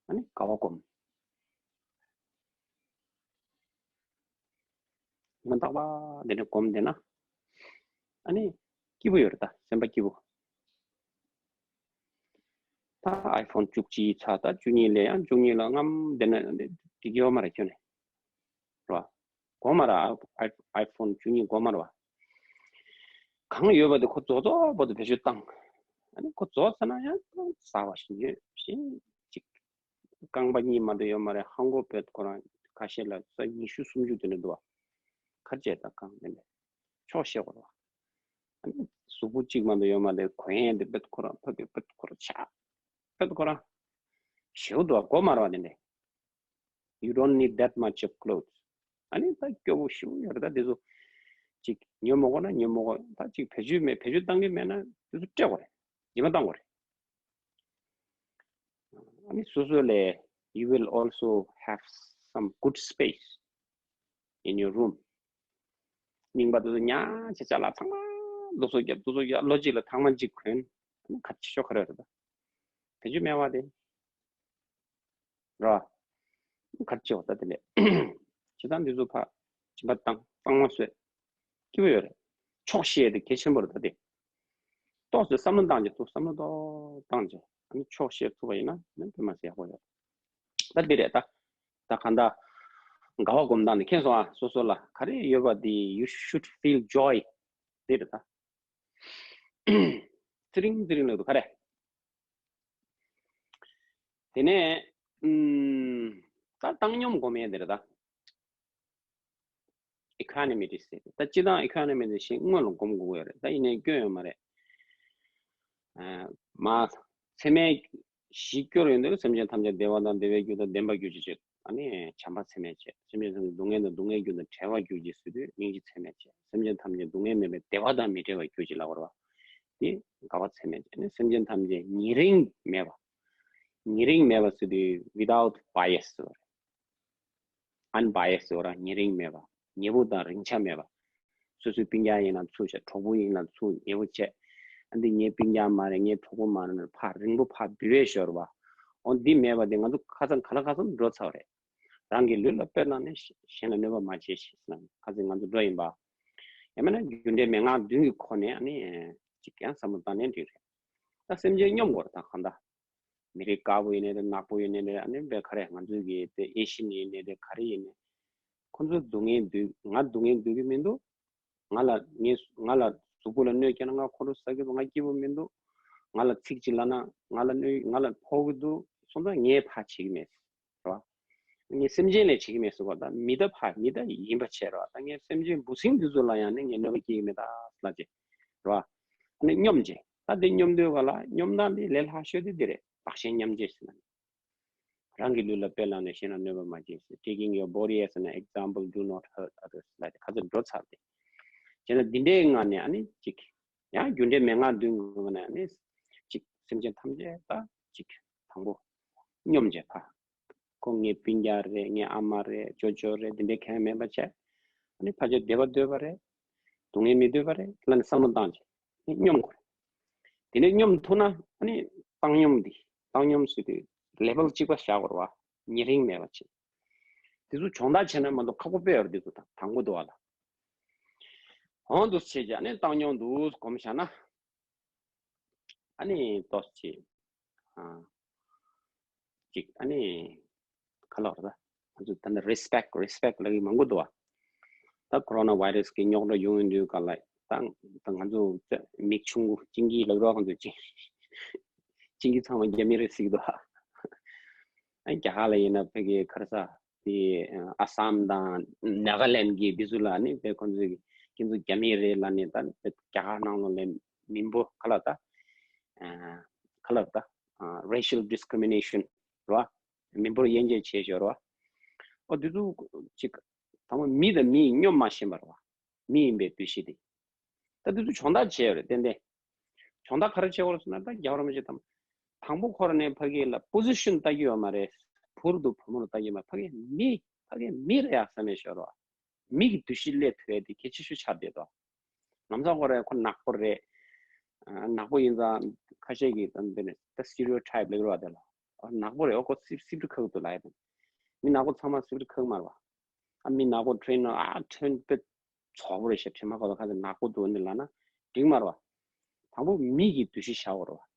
ཨ་ནི་དགའ་བ་སྒོམ། མི་རྟག་པ་འདི་འདྲ་སྒོམ་བསྡད་ན། ཨ་ནི་སྐྱིད་པོ་ཡོད་རེད་ད། སེམས་པ་སྐྱིད་པོ། ད་ཨའི་ཕོན་བཅུ་གཅིག་ཚར། ད་བཅུ་གཉིས་ལས་ཡང་བཅུ་གཉིས་ལ་རྔམ་བསྡད་ན་འགྲིག་གི་ཡོད་མ་རེད་ཁྱོན་ནས། རེད་བ། དགོས་མ་རེད། ཨའི་ཕོན་བཅུ་གཉིས་དགོས་མ་རེད་བ། གང་ཡོད་པ་དེ་ཁོ་རྫོགས་རྫོགས་པོ་དེ་བེད་སྤྱོད་བཏང་། ཨ་ནི་ཁོ་རྫོགས་ཚར་ན་ཡང་ཟ་བ་ཞིམ་ཉོས་ཤིང་ཅིག་རྐང་པ་གཉིས་མ་གཏོགས་ཡོད་མ་རེད། ཧང་གོ་བེད་ཁོ་རང་ཁ་ཤས་ལ་ས་ཉི་ཤུ་སུམ་ཅུ་དེ་འདྲ་འདུག་བ། ཁ་ཆད་དང་གང་དེ་འདྲ་ཆོག་ཤེས་དགོས་རེད་བ། ཨ་ནི་གཟུགས་པོ་གཅིག་མ་གཏོགས་ཡོད་མ་རེད། གོན་ཡས་དེ་བེད་ཁོ་རང་ཕ་གི་བེད་ཁོ་རང་ཆགས། བེད་ཁོ་རང་ཞེ་པོ་འདུག་བ། དགོས་མ་རེད་བ་དེ་འདྲ། You don't need that much of clothes. ཨ་ནི་ད་སྐྱོ་པོ་ཞེ་པོ་ཡོད་རེད་ད་དེ་ཚོ། ཅིག་ཉོ་མི་དགོས་ན་ཉོ་མི་དགོས། ད་ཅིག་བེད་སྤྱོད་མེད། བེད་སྤྱོད་བཏང་གི་མེད་ན་དེ་ཚོ་སྤྲད་དགོས་རེད། ཉི་མ་བཏང་དགོས་རེད། ཨ་ནི་སོ་སོ་ལ་you will also have some good space in your room. རྙིང་པ་དེ་ཚོ་ཉག་ཆ་ཆ་ལ་ཚང་མ་ རྡོ་སོ་རྒྱབ་རྡོ་སོ་རྒྱབ་ལོ་གཅིག་ལ་ཐང་མ་གཅིག་གོན། ཁ་ཆེ་ཤོག་ཁ་རེ་རེད་ད། དེ་ཆུ་མེད་བ་དེ། ར། ཁ་ཆེ་བ་ད་དེ་ལས། ཇི་ལྟར་འདི་ཚོ་ཕ། སྦྱིན་པ་བཏང་གཙང་མ་བཟོས། སྐྱིད་པོ་ཡོད་རེད། ཆོག་ཤེས་དེ་གལ་ཆེན་པོ་རེད་ད་དེ། ཏོག་ཙམ་བསམ་བློ་བཏང་རྗེས་ཏོག་བསམ་བློ་ཏོག་བཏང་རྗེས་ཨ་ནི་ཆོག་ཤེས་ཐུབ་པ་ཡིན་ན་ནི་དཔེ་མ་སྲིད་ཡག་པོ་ཡོད། ད་འདི་རེད་ད། ད་གང་ལྟར། དགའ་བ་སྒོམ་སྟངས་ནི་མཁྱེན་སོང་ཨ་སོ་སོ་ལ་ག་རེ་ཡོད་པ་དེ་you should feel joy འདི་རེད་ད། ཙི་རིང་ཙི་རིང་ལབ་འདུག་ག་རེ། དེ་ནས་ཨུམ། ད་བཏང་སྙོམས་སྒོམ་ཡས་འདི་རེད་ད། equanimity ཟེར་ད་སྤྱིར་བཏང་equanimity ཞིག་སྔོན་ལ་སྒོམ་དགོས་ཀྱི་ཡོད་རེད་ད་ཡིན་ནའི་སྐྱོན་ཡོད་མ་རེད། ཨ་མ། ཚད་མའི་གཞི་སྐྱོར་ཡོང་དུས་སེམས་ཅན་ཐམས་ཅད་བདེ་བ་དང་བདེ་བའི་རྒྱུ་དང་ལྡན་པར་གྱུར་ཅིག་ཅེས་ཨ་ནི་བྱམས་པ་ཚད་མས་བྱས། སེམས་ཅན་ཐམས་ཅད་སྡུག་བསྔལ་དང་སྡུག་བསྔལ་རྒྱུ་དང་བྲལ་བར་གྱུར་ཅིག་ཟེར་དུས་སྙིང་རྗེ་ཚད་མས་བྱས། སེམས་ཅན་ཐམས་ཅད་སྡུག་བསྔལ་མེད་པའི་བདེ་བ་དང་མི་འབྲལ་བར་གྱུར་ཅིག་ལབ་པ་རེད་བ། དེ་དགའ་བ་ཚད་མས་བྱས་ནས་སེམས་ཅན་ཐམས་ཅད་ཉེ་རིང་མེད་པ། ཉེ་རིང་མེད་པ་ཟེར་དུས་without bias ཟེར་བ་རེད། unbiased ཟེར་བ་རང་ཉེ་རིང་མེད་པ། ཉེ་པོ་དང་རིང་ཆ་མེད་པ། སོ་སོའི་སྤུན་ཀྱག་ཡིན་ན་ཚུར་བྱས། གྲོགས་པོ་ཡིན་ན་ཚུར་ཉེ་པོ་བྱས། ཨ་འདི་ངའི་སྤུན་ཀྱག་མ་རེད། ངའི་གྲོགས་པོ་མ་རེད། ཕར་རིང་པོ་ཕར་བུད་པའི་ཞོར་བ། འོ་འདི་མེད་པ་འདི་ང་ཚོ་ཁ་སང་ག་ལ་ག་ཚོད་འགྲོ་ཚར་བ་རེད། རང་གི་ལུས་ལ་དཔེ་བླངས་ནས་གཞན་ལ་གནོད་པ་མ་བྱེད་ཞེས་ཟེར་ན་ཁ་སང་ང་ཚོ་འགྲོ་ཡིན་པ། ཡང་མིན་ན་རྒྱུ་འབྲས་མན་ངག་བདུན་གྱི་སྒོ་ནས་ཨ་ནི་ཅིག་ཀྱང་བསམ་བློ་བཏང་ནས་འགྲིག་རེད། ད་སེམས་ཅན་སྙོམས་དགོས་རེད་ད་གང་ལྟར། མི་རིགས་དཀར་པོ་ཡིན་ནའི་རེད། ནག་པོ་ཡིན་ནའི་རེད། ཨ་ནི་བས་ག་རེ་ང་ཚོའི་གི་དེ་ཨེ་ཤི་ཡན་ཡིན་ནའི་རེད། ག་རེ་ཡིན་ནའི་ཁོ་ཚོ་སྡུག་བསྔལ་འདོད། ང་སྡུག་བསྔལ་འདོད་ཀྱི་མི་འདུག་ང་ལ་ངས་ང་ལ་གཟུགས་པོ་ལ་གནོད་བསྐྱལ་ན་ང་ཁོང་ཁྲོ་ཟ་གི་འདུག་ང་སྐྱིད་པོ་མི་འདུག་ང་ལ་ཚིག་ཅིག་ལབ་ན་ང་ལ་གནོད། ང་ལ་ཕོག་གི་འདུག་སོང་ཙང་ངས་ཕར་བྱེད་ཀྱི་མེད། རེད་བ། ངས་སེམས་ཅན་ལ་བྱེད་ཀྱི་མེད་ཟེར་བ་དང་མི་ད་ཕར་མི་ད་ཡིན་པ་བྱས་རེད་བ། ད་ངས་སེམས་ཅན་འབུ་སྲིན་འདི་ཚོ་ལ་ཡང་ནི་ངས་གནོད་པ་སྐྱེལ་གྱི་མེད་ད་ལབ་བྱས། རེད་བ། ཨ་ནི་སྙོམས་བྱས། ད་འདི་སྙོམས་དུས་ག་ལ་སྙོམས་སྟངས་འདི་ལས་སླ་ཤོས་དེ་འདི་རེད། བདག་གཞན་མཉམ་བརྗེ་ཟེར་ན། རང་གི་ལུས་ལ་དཔེ་བླངས་ནས་གཞན་ལ་གནོད་པ་མ་བྱེད་ཟེར། Taking your body as an example, do not hurt others ལབ་དེ་ཁ་ཚོད་འགྲོ་ཚར་ཏེ། བྱས་ན་འདི་འདྲའི་ངང་ནས་ཨ་ནི་གཅིག་ཡང་རྒྱུ་འབྲས་མན་ངག་བདུན་གྱི་ངང་ནས་ཨ་ནི་གཅིག་སེམས་ཅན་ཐམས་ཅད་ད་གཅིག་དང་པོ་སྙོམས་བྱས་ཕ། ཁོ་ངའི་སྤུན་ཀྱག་རེད། ངའི་ཨ་མ་རེད། ཅོ་ཅོ་རེད། འདི་འདྲའི་གང་ཡང་མེད་པ་བྱས། ཨ་ནི་ཕ་ཆོས་བདེ་བ་འདོད་པ་རེད། སྡུག་བསྔལ་མི་འདོད་པ་རེད་ལབ་ནས་བསམ་བློ་བཏང་བྱས་སྙོམས་དགོས་རེད། དེ་ནས་སྙོམས་ཐུབ་ན་ཨ་ནི་བཏང་སྙོམས་འདི་བཏང་སྙོམས་ཟེར་དུས་ལེ་བལ་གཅིག་པ་བཞག་དགོས་རེད་བ། ཉེ་རིང་མེད་པ་བྱས། དེ་ཚོ་སྦྱོང་བརྡར་བྱས་ན་མ་གཏོགས་ཁག་པོ་དཔེ་ཡོད་རེད། དེ་ཚོ་དང་དང་པོ་འདུག་བ་ལ། འོང་འདུག་བྱས་ཀྱི་ཨ་ནི་བཏང་སྙོམས་འདུག་སྒོམ་བཞག་ན། ཨ་ནི་ཏོག་ཙམ་ཅིག་ཨ། ཅིག་ཨ་ནི་ག་ལ་བར་ད་ང་ཚོ་ད་ནི་རེ་སི་པེག་རེ་སི་པེག་ལབ་ཀྱི་མང་པོ་འདུག་བ། ད་ཁོ་རོ་ན་བྷའི་རེ་སི་གི་རྙོག་དྲ་ཡོང་ཡོང་དུས་ག་ལ་ད་ད་ང་ཚོ་མིག་ཆུང་ངུ་ཅིང་གི་ལབ་རོགས་ང་ཚོ་ཅིང་ཅིང་གི་ཚང་མ་རྒྱ་མི་རེད་ཟེར་གྱི་འདུག་བ། ཨ་རྒྱ་གར་ལ་ཡིན་ན་ཕ་གི་ག་རེ་ཟ། དེ་ཨ་སམ་དང་ནཱ་ག་ལེན་གྱི་འདི་ཚོ་ལ་ནི་དཔེ་ཁོང་ཚོས་ཁྱེད་ཚོ་རྒྱ་མི་རེད་ལབ་ནས་ད་རྒྱ་གར་ནང་ལོགས་ལ་མི་འབོར་ག་ལ་ད་ག་ལ་ད་racial discrimination རེད་བ། མི་འབོར་དབྱེ་འབྱེད་བྱས་ཞོར་རེད་བ། ཨོ་འདི་ཚོ་ཅིག་དང་པོ་མི་དང་མི་སྙོམས་མ་ཤེས་པ་རེད་བ། མི་ཡིན་པའི་འདུ་ཤེས་དེ། ད་འདི་ཚོ་སྦྱོང་བརྡར་བྱས་ཡོད་རེད་ཏན་ཏན། སྦྱོང་བརྡར་ག་རེ་བྱེད་དགོས་རེད་ཟེར་ན་ད་རྒྱལ་བ་རིན་པོ་ཆེ་དང་། དང་པོ་ཁོ་རང་ནས་ཕ་གི་ལ་པོ་ཟི་ཤན་ལྟ་རྒྱུ་ཡོད་མ་རེད། བུ་རུ་འདུག་བུ་མོ་རུ་ལྟ་རྒྱུ་མ་ཕ་གི་མི་ཕ་གི་མི་རེད་ཡ་བསམ་ཡས་ཤོར་བ། མི་གི་འདུ་ཤེས་སླེབས་ཐུབ་ཡས་དེ་གལ་ཆེ་ཤོས་ཆགས་བསྡད་དོ། ལམ་སང་ཁོ་རང་ཁོ་ནག་པོ་རེད། ནག་པོ་ཡིན་ཙང་ཁ་ཤས་ཀྱིས་ད་འདི་ནས་ད་སི་ཊི་རི་ཡོ་ཊའིབ་ལབ་ཀྱི་རེད་བ་དེ་ལ། ནག་པོ་རེད་ཨོ་ཁོ་སིབ་སིབ་ཏུ་ཁ་གི་འདུག་ལབ་ཡ་དང་། མི་ནག་པོ་ཚང་མ་སིབ་ཏུ་ཁ་གི་མ་རེད་བ། ཨ་མི་ནག་པོ་ཁྲེན་ཨ་ཁྲེན་པེ། བཙོག་པོ་རེད་ཤག་དྲི་མ་གོ་ལ་ཁ་ཚ་ནག་པོ་འདུག་ནི་ལབ་ན་འགྲིག་མ་རེད་བ། དང་པོ་མི་གི་འདུ་ཤེས་བཞག་དགོས་རེད་བ།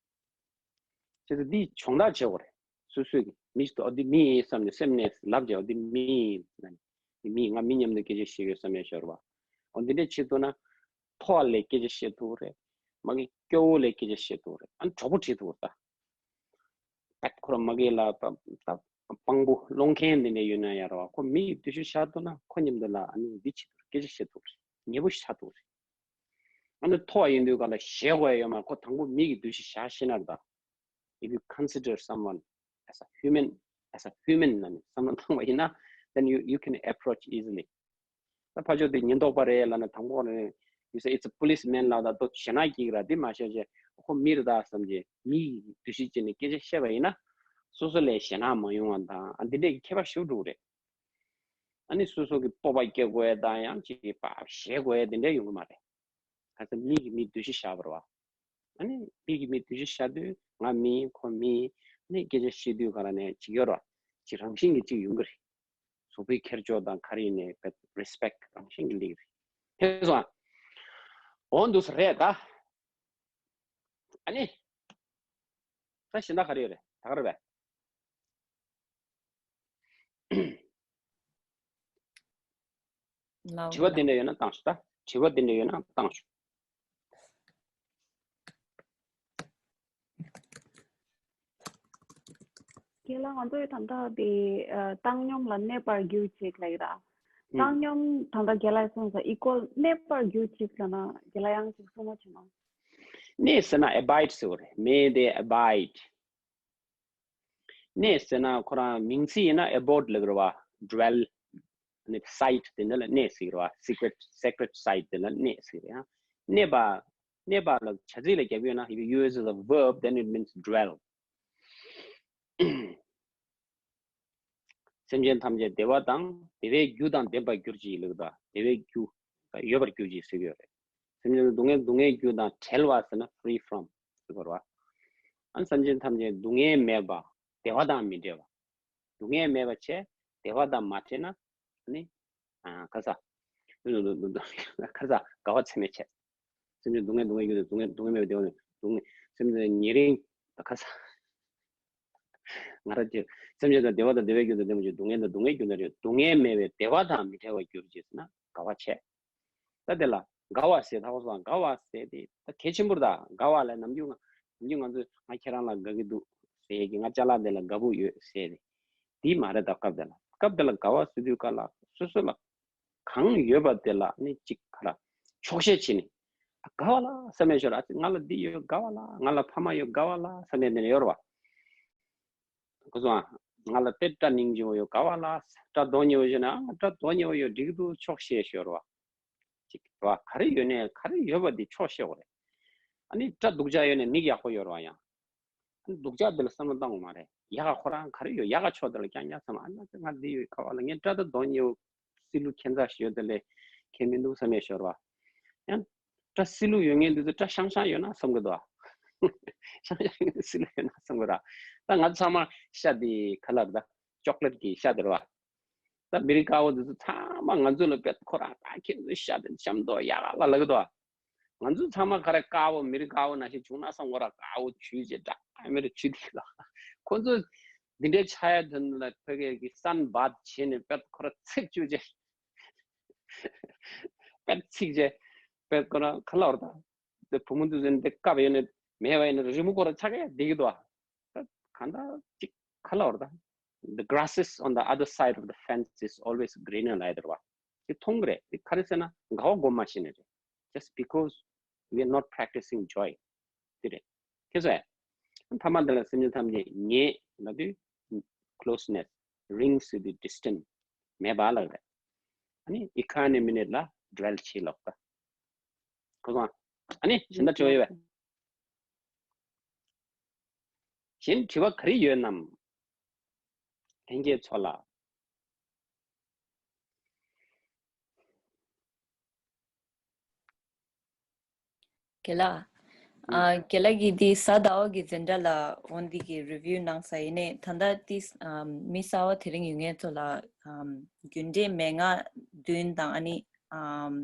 བྱས་ཙང་འདི་སྦྱོང་བརྡར་བྱེད་དགོས་རེད། སོ་སོས་ཀྱི་མི་ཞིག་ཏུ་ཨ་འདི་མི་ཡིན་བསམ་ནས་སེམས་ནས་ལབ་བྱས་ཨ་འདི་མི་ཡིན་ལབ་ནས་འདི་མི་ཡིན་ང་མི་མཉམ་དུ་སྐད་ཆ་བཤད་ཡོད་བསམ་ཡས་ཤོར་བ། ཨ་འདི་འདྲས་བྱེད་ཐུབ་ན་མཐོ་བ་ལས་སྐད་ཆ་བཤད་ཐུབ་རེད། མ་གི་སྐྱོ་བོ་ལས་སྐད་ཆ་བཤད་ཐུབ་རེད། ཨ་ནི་གྲོགས་པོ་བྲིས་ཐུབ་རེད་ད། པད་ཁོ་ར་མ་གི་ལ་ད་ད་དཔང་པོ་སློང་མཁན་འདི་འདྲ་ཡོད་ན་ཡ་ར་བ་ཁོ་མི་ཡི་འདུ་ཤེས་བཞག་ཐུབ་ན་ཁོ་མཉམ་དུ་ལ་ཨ་ནི་འདི་བྱེད་ཐུབ་རེད། སྐད་ཆ་བཤད་ཐུབ་རེད། ཉེ་པོ་ཞིག་ཆགས་ཐུབ་རེད། ཨ་ནི་མཐོ་བ་ཡིན་དུས་ག་ལ་ཞེད་དགོས་ཡ་ཡོད་མ་ཁོ་དང་པོ་མི་གི་འདུ་ཤེས་བཞག་ཤེས་ན་རེད་ད། If you consider someone as a human, as a human ན་ནི་བསམ་བློ་བཏང་བ་ཡིན་ན་then you, you can approach easily. ད་ཕ་ཆོས་དེ་ཉེན་རྟོག་པ་རེད་ལབ་ན་དང་པོ་ནས་you say it's a policeman ལབ་ད་ལྟོ་ཞེད་སྣང་སྐྱེ་གི་ར་དེ་མ་བཤད་བྱས་ཁོ་མི་རེད་ད་བསམ་གྱི་མི་ཡི་འདུ་ཤེས་ཅན་ནས་སྐད་ཆ་བཤད་པ་ཡིན་ན་སོ་སོ་ལ་ཞེད་སྣང་མ་ཡོང་བ་དང་ཨ་འདི་འདྲས་ཀྱི་ཁྱད་པར་ཞེ་པོ་འགྲོ་གི་རེད། ཨ་ནི་སོ་སོ་གི་སྤོབས་པ་སྐྱེ་དགོས་ཡ་དང་ཡང་ཅིག་པ་ཞེད་དགོས་ཡ་དེ་འདྲས་ཡོང་གི་མ་རེད། ང་ཚོ་མི་གི་མི་འདུ་ཤེས་བཞག་པ་རེད་བ། ཨ་ནི་མི་གི་མི་འདུ་ཤེས་བཞག་དུས་ང་མི་ཁོ་མི་ཨ་ནི་སྐད་ཆ་བཤད་དུས་ག་ར་ནས་ཅིག་ཡོད་རེད་བ། ཅིག་རང་བཞིན་གྱིས་ཅིག་ཡོང་གི་རེད། གཟུགས་པོའི་ཁྱེར་ཕྱོགས་དང་ག་རེ་ཡིན་ནའི་རེ་སི་པེག་རང་བཞིན་གྱིས་སླེབས་ཀྱི་རེད། ཐེ་ཚོམ་འོང་འདུག་ས་རེད་ད། ཨ་ནི། ད་གཞན་དག་ག་རེ་ཡོད་རེད་ད་ག་རེ་བས། ལའོ་དྲི་བ་དེ་འདྲ་ཡོད་ན་བཏང་ཤོག་ད། དྲི་བ་དེ་འདྲ་ཡོད་ན་བཏང་ཤོག་རྒན་ལགས། ང་ཚོའི་ད་ལྟ་དེ་ཨ་བཏང་སྙོམས་ལ་གནས་པར་གྱུར་ཅིག་ལབ་ཡོད་ར། བཏང་སྙོམས་ད་ལྟ་རྒན་ལགས་གསུངས་ས་equal གནས་པར་གྱུར་ཅིག་ལབ་ན་རྒན་ལགས་ཡང་ཅིག་གསུང་བ་བྱེད་ན། གནས་ཟེར་ན་abide ཟེར་བ་རེད། མེ་དེ་abide། གནས་ཟེར་ན་ཁོ་རང་མིང་ཚིག་ཡིན་ན་abode ལབ་རེད་བ། dwell ནི་site དེ་འདྲ་ལ་གནས་ཟེར་རེད་བ། secret sacred site དེ་ལ་གནས་ཟེར་རེད། གནས་པ། གནས་པ་ལ་བྱ་ཚིག་ལ་རྒྱབ་ཡོད་ན། if you use as a verb then it means dwell. སེམས་ཅན་ཐམས་ཅད་བདེ་བ་དང་བདེ་བའི་རྒྱུ་དང་ལྡན་པར་གྱུར་ཅིག་ལབ་ད། བདེ་བའི་རྒྱུ་ཡོད་པར་གྱུར་ཅིག་ཟེར་གྱི་ཡོད་རེད། སེམས་ཅན་སྡུག་བསྔལ་སྡུག་བསྔལ་རྒྱུ་དང་བྲལ་བ་ཟེར་ན་free from ཟེར་དགོས་རེད་བ། ཨ་ནི་སེམས་ཅན་ཐམས་ཅད་སྡུག་བསྔལ་མེད་པ། བདེ་བ་དང་མི་འབྲལ་བ། སྡུག་བསྔལ་མེད་པ་བྱས། བདེ་བ་དང་མ་བྲལ་ན་ཨ་ནི། ཨ་ཁ་ས། ཁ་ས་དགའ་བ་ཚད་མེད་བྱས། སེམས་ཅན་སྡུག་བསྔལ་སྡུག་བསྔལ་རྒྱུ་དང་སྡུག་བསྔལ་སྡུག་བསྔལ་མེད་པའི་བདེ་བ་ནི་སྡུག་བསྔལ་སེམས་ཅན་ཉེ་རིང་ཁ་ས། ང་རང་ཚོ་སེམས་ཅན་དང་བདེ་བ་དང་བདེ་བའི་རྒྱུ་དང་ལྡན་པ་ཅིག་སྡུག་བསྔལ་དང་སྡུག་བསྔལ་རྒྱུ་ན་རེད། སྡུག་བསྔལ་མེད་པའི་བདེ་བ་དང་མི་འབྲལ་བར་གྱུར་ཅིག་ཟེར་ན་དགའ་བ་བྱས། ད་དེ་ལ་དགའ་བ་ཟེར་ད་བ་སོང་། དགའ་བ་ཟེར་དེ་ད་གལ་ཆེན་པོ་རེད་ད། དགའ་བ་ལ་ནམ་རྒྱུན་ང་ནམ་རྒྱུན་ང་ཚོས་ང་ཁྱེད་རང་ལ་དགའ་གི་འདུག་ཟེར་གི། ང་ཅ་ལག་དེ་ལ་དགའ་པོ་ཡོད་ཟེར་དེ། དེ་མ་རེད་ད། སྐབས་དེ་ལ་སྐབས་དེ་ལ་དགའ་བ་ཟེར་དུས་ག་ལ་སོ་སོ་ལ་གང་ཡོད་པ་དེ་ལ་ནི་ཅིག་ག་ལ་ཆོག་ཤེས་བྱེད་ནི། ཨ་དགའ་བ་ལ་བསམ་ཡས་ཤོར། ཨ་ང་ལ་འདི་ཡོད་དགའ་བ་ལ། ང་ལ་ཕ་མ་ཡོད་དགའ་བ་ལ་བསམ་ཡས་དེ་ནི་ཡོད་རེད་བ། ཁོ་ཚོ་ང་ལ་དཔེ་སྐྲ་སྙིང་རྗེ་བོ་ཡོད་དགའ་བ་ལ། སྐྲ་མདོག་ཉེས་པོ་ཡོད་ན་ཨ་སྐྲ་མདོག་ཉེས་པོ་ཡོད་འགྲིག་གི་འདུག་ཆོག་ཤེས་ཤོར་བ། ཅིག་བ་ག་རེ་ཡོད་ནས་ག་རེ་ཡོད་པ་འདི་ཆོག་ཤེས་དགོས་རེད། ཨ་ནི་སྐྲ་སྡུག་ཅག་ཡོད་ནས་མིག་ཡག་པོ་ཡོད་རེད་བ། ཡང་ཨ་ནི་སྡུག་ཅག་འདི་ལ་བསམ་བློ་བཏང་དགོས་མ་རེད། ཡག་ག་ཁོ་རང་ག་རེ་ཡོད་ཡག་ག་ཆོག་དེ་ལ་རྐྱང་རྐྱང་བསམ། ཨ་ན་ང་འདི་ཡོད་དགའ་བ་ལ། ངས་སྐྲ་དང་མདོག་ཉེས་པོ་སྲིད་ལུགས་ཁྱད་མཚར་ཞིག་ཡོད་དེ་ལས་ཁྱད་མི་འདུག་བསམ་ཡས་ཤོར་བ། ཡང་སྐྲ་སྲིད་ལུགས་ཡོད་མཁན་འདི་ཚོ་སྐྲ་ཤང་ཤང་ཡོད་ན་བསམ་གི་འདུག་ཨ། ཤང་ཤང་ཡོད་ན་སྲིད་ལུགས་ཡོད་ན་བསམ་གི་ར། ད་ང་ཚང་མ་ཤ་འདི་ག་ལ་རེད་ད། ཅོག་ལེཊ་གི་ཤ་དེ་རེད་བ། ད་མི་རིགས་དཀར་པོ་འདི་ཚོ་ཚང་མ་ང་ཚོ་ལ་དཔེ་ཁོ་རང་ད་ཁྱེད་ཚོའི་ཤ་དེ་ཤ་མདོག་ཡག་ག་ལ་ལབ་གི་འདུག་ཨ། ང་ཚོ་ཚང་མ་ག་རེ་དཀར་པོ་མི་རིགས་དཀར་པོ་ནང་བཞིན་བྱུང་ན་བསམ་གི་ར། དཀར་པོ་བྱུས་བྱས་འདྲ་མི་རིགས་བྱུས་དེ་ལ། ཁོ་ཚོ་འདི་འདྲའི་ཆགས་ཡ་དོན་ལ་ཕ་གི་གི་སན་བཱཐ་བྱས་ནས་དཔེ་ཁོ་ར་ཚིག་བཅུག་བྱས། དཔེ་ཚིག་བྱས། དཔེ་ཁོ་ར་ག་ལ་བར་ད། དེ་བུ་མོ་འདི་ཚོ་འདི་དཀར་པོ་ཡོད་ནས་མེད་པ་ཡིན་ན་རི་མོ་ཁོ་ར་ཆགས་ཡ་བསྡད་ཀྱི་འདུག་ཨ། ད་གང་ལྟར་ཅིག་ག་ལ་བར་ད། The grasses on the other side of the fence is always greener ལབ་ཡ་དེ་རེད་བ། དེ་མཐོང་གི་རེད། དེ་ག་རེ་ཟེར་ན་དགའ་བ་སྒོམ་མ་ཤེས་ནས་རེད། Just because we are not practicing joy དེ་རེད། ཁྱེད་ཚོས་ཨ་ཕ་མ་འདི་ལ་སེམས་ཅན་ཐམས་ཅད་ཉེ་ལབ་དུས་closeness, རིང་ཟེར་དུས་distant མེད་པ་ལབ་རེད། ཨ་ནི་equanimity ལ་dwell བྱེད་ལབ་ད། ཁོ་ཚོ་ཨ་ནི་གཞན་དག་དྲི་བ་ཡོད་པས། གཞན་དྲི་བ་ག་རེ་ཡོད་ནམ། ལྷན་རྒྱས་ཚོ་ལ། རྒན་ལགས། ཨ་རྒན་ལགས་ཀྱིས་འདི་གཟའ་ཟླ་བ་གི་འཛིན་གྲྭ་ལ་འོ་འདི་གི་review གནང་ས་ཡིན་ནའི་ད་ལྟ་ཏིས་མི་གསར་བ་དེ་རིང་ཡོད་མཁན་ཚོ་ལ་རྒྱུན་འབྲས་མན་ངག་བདུན་དང་ཨ་ནི་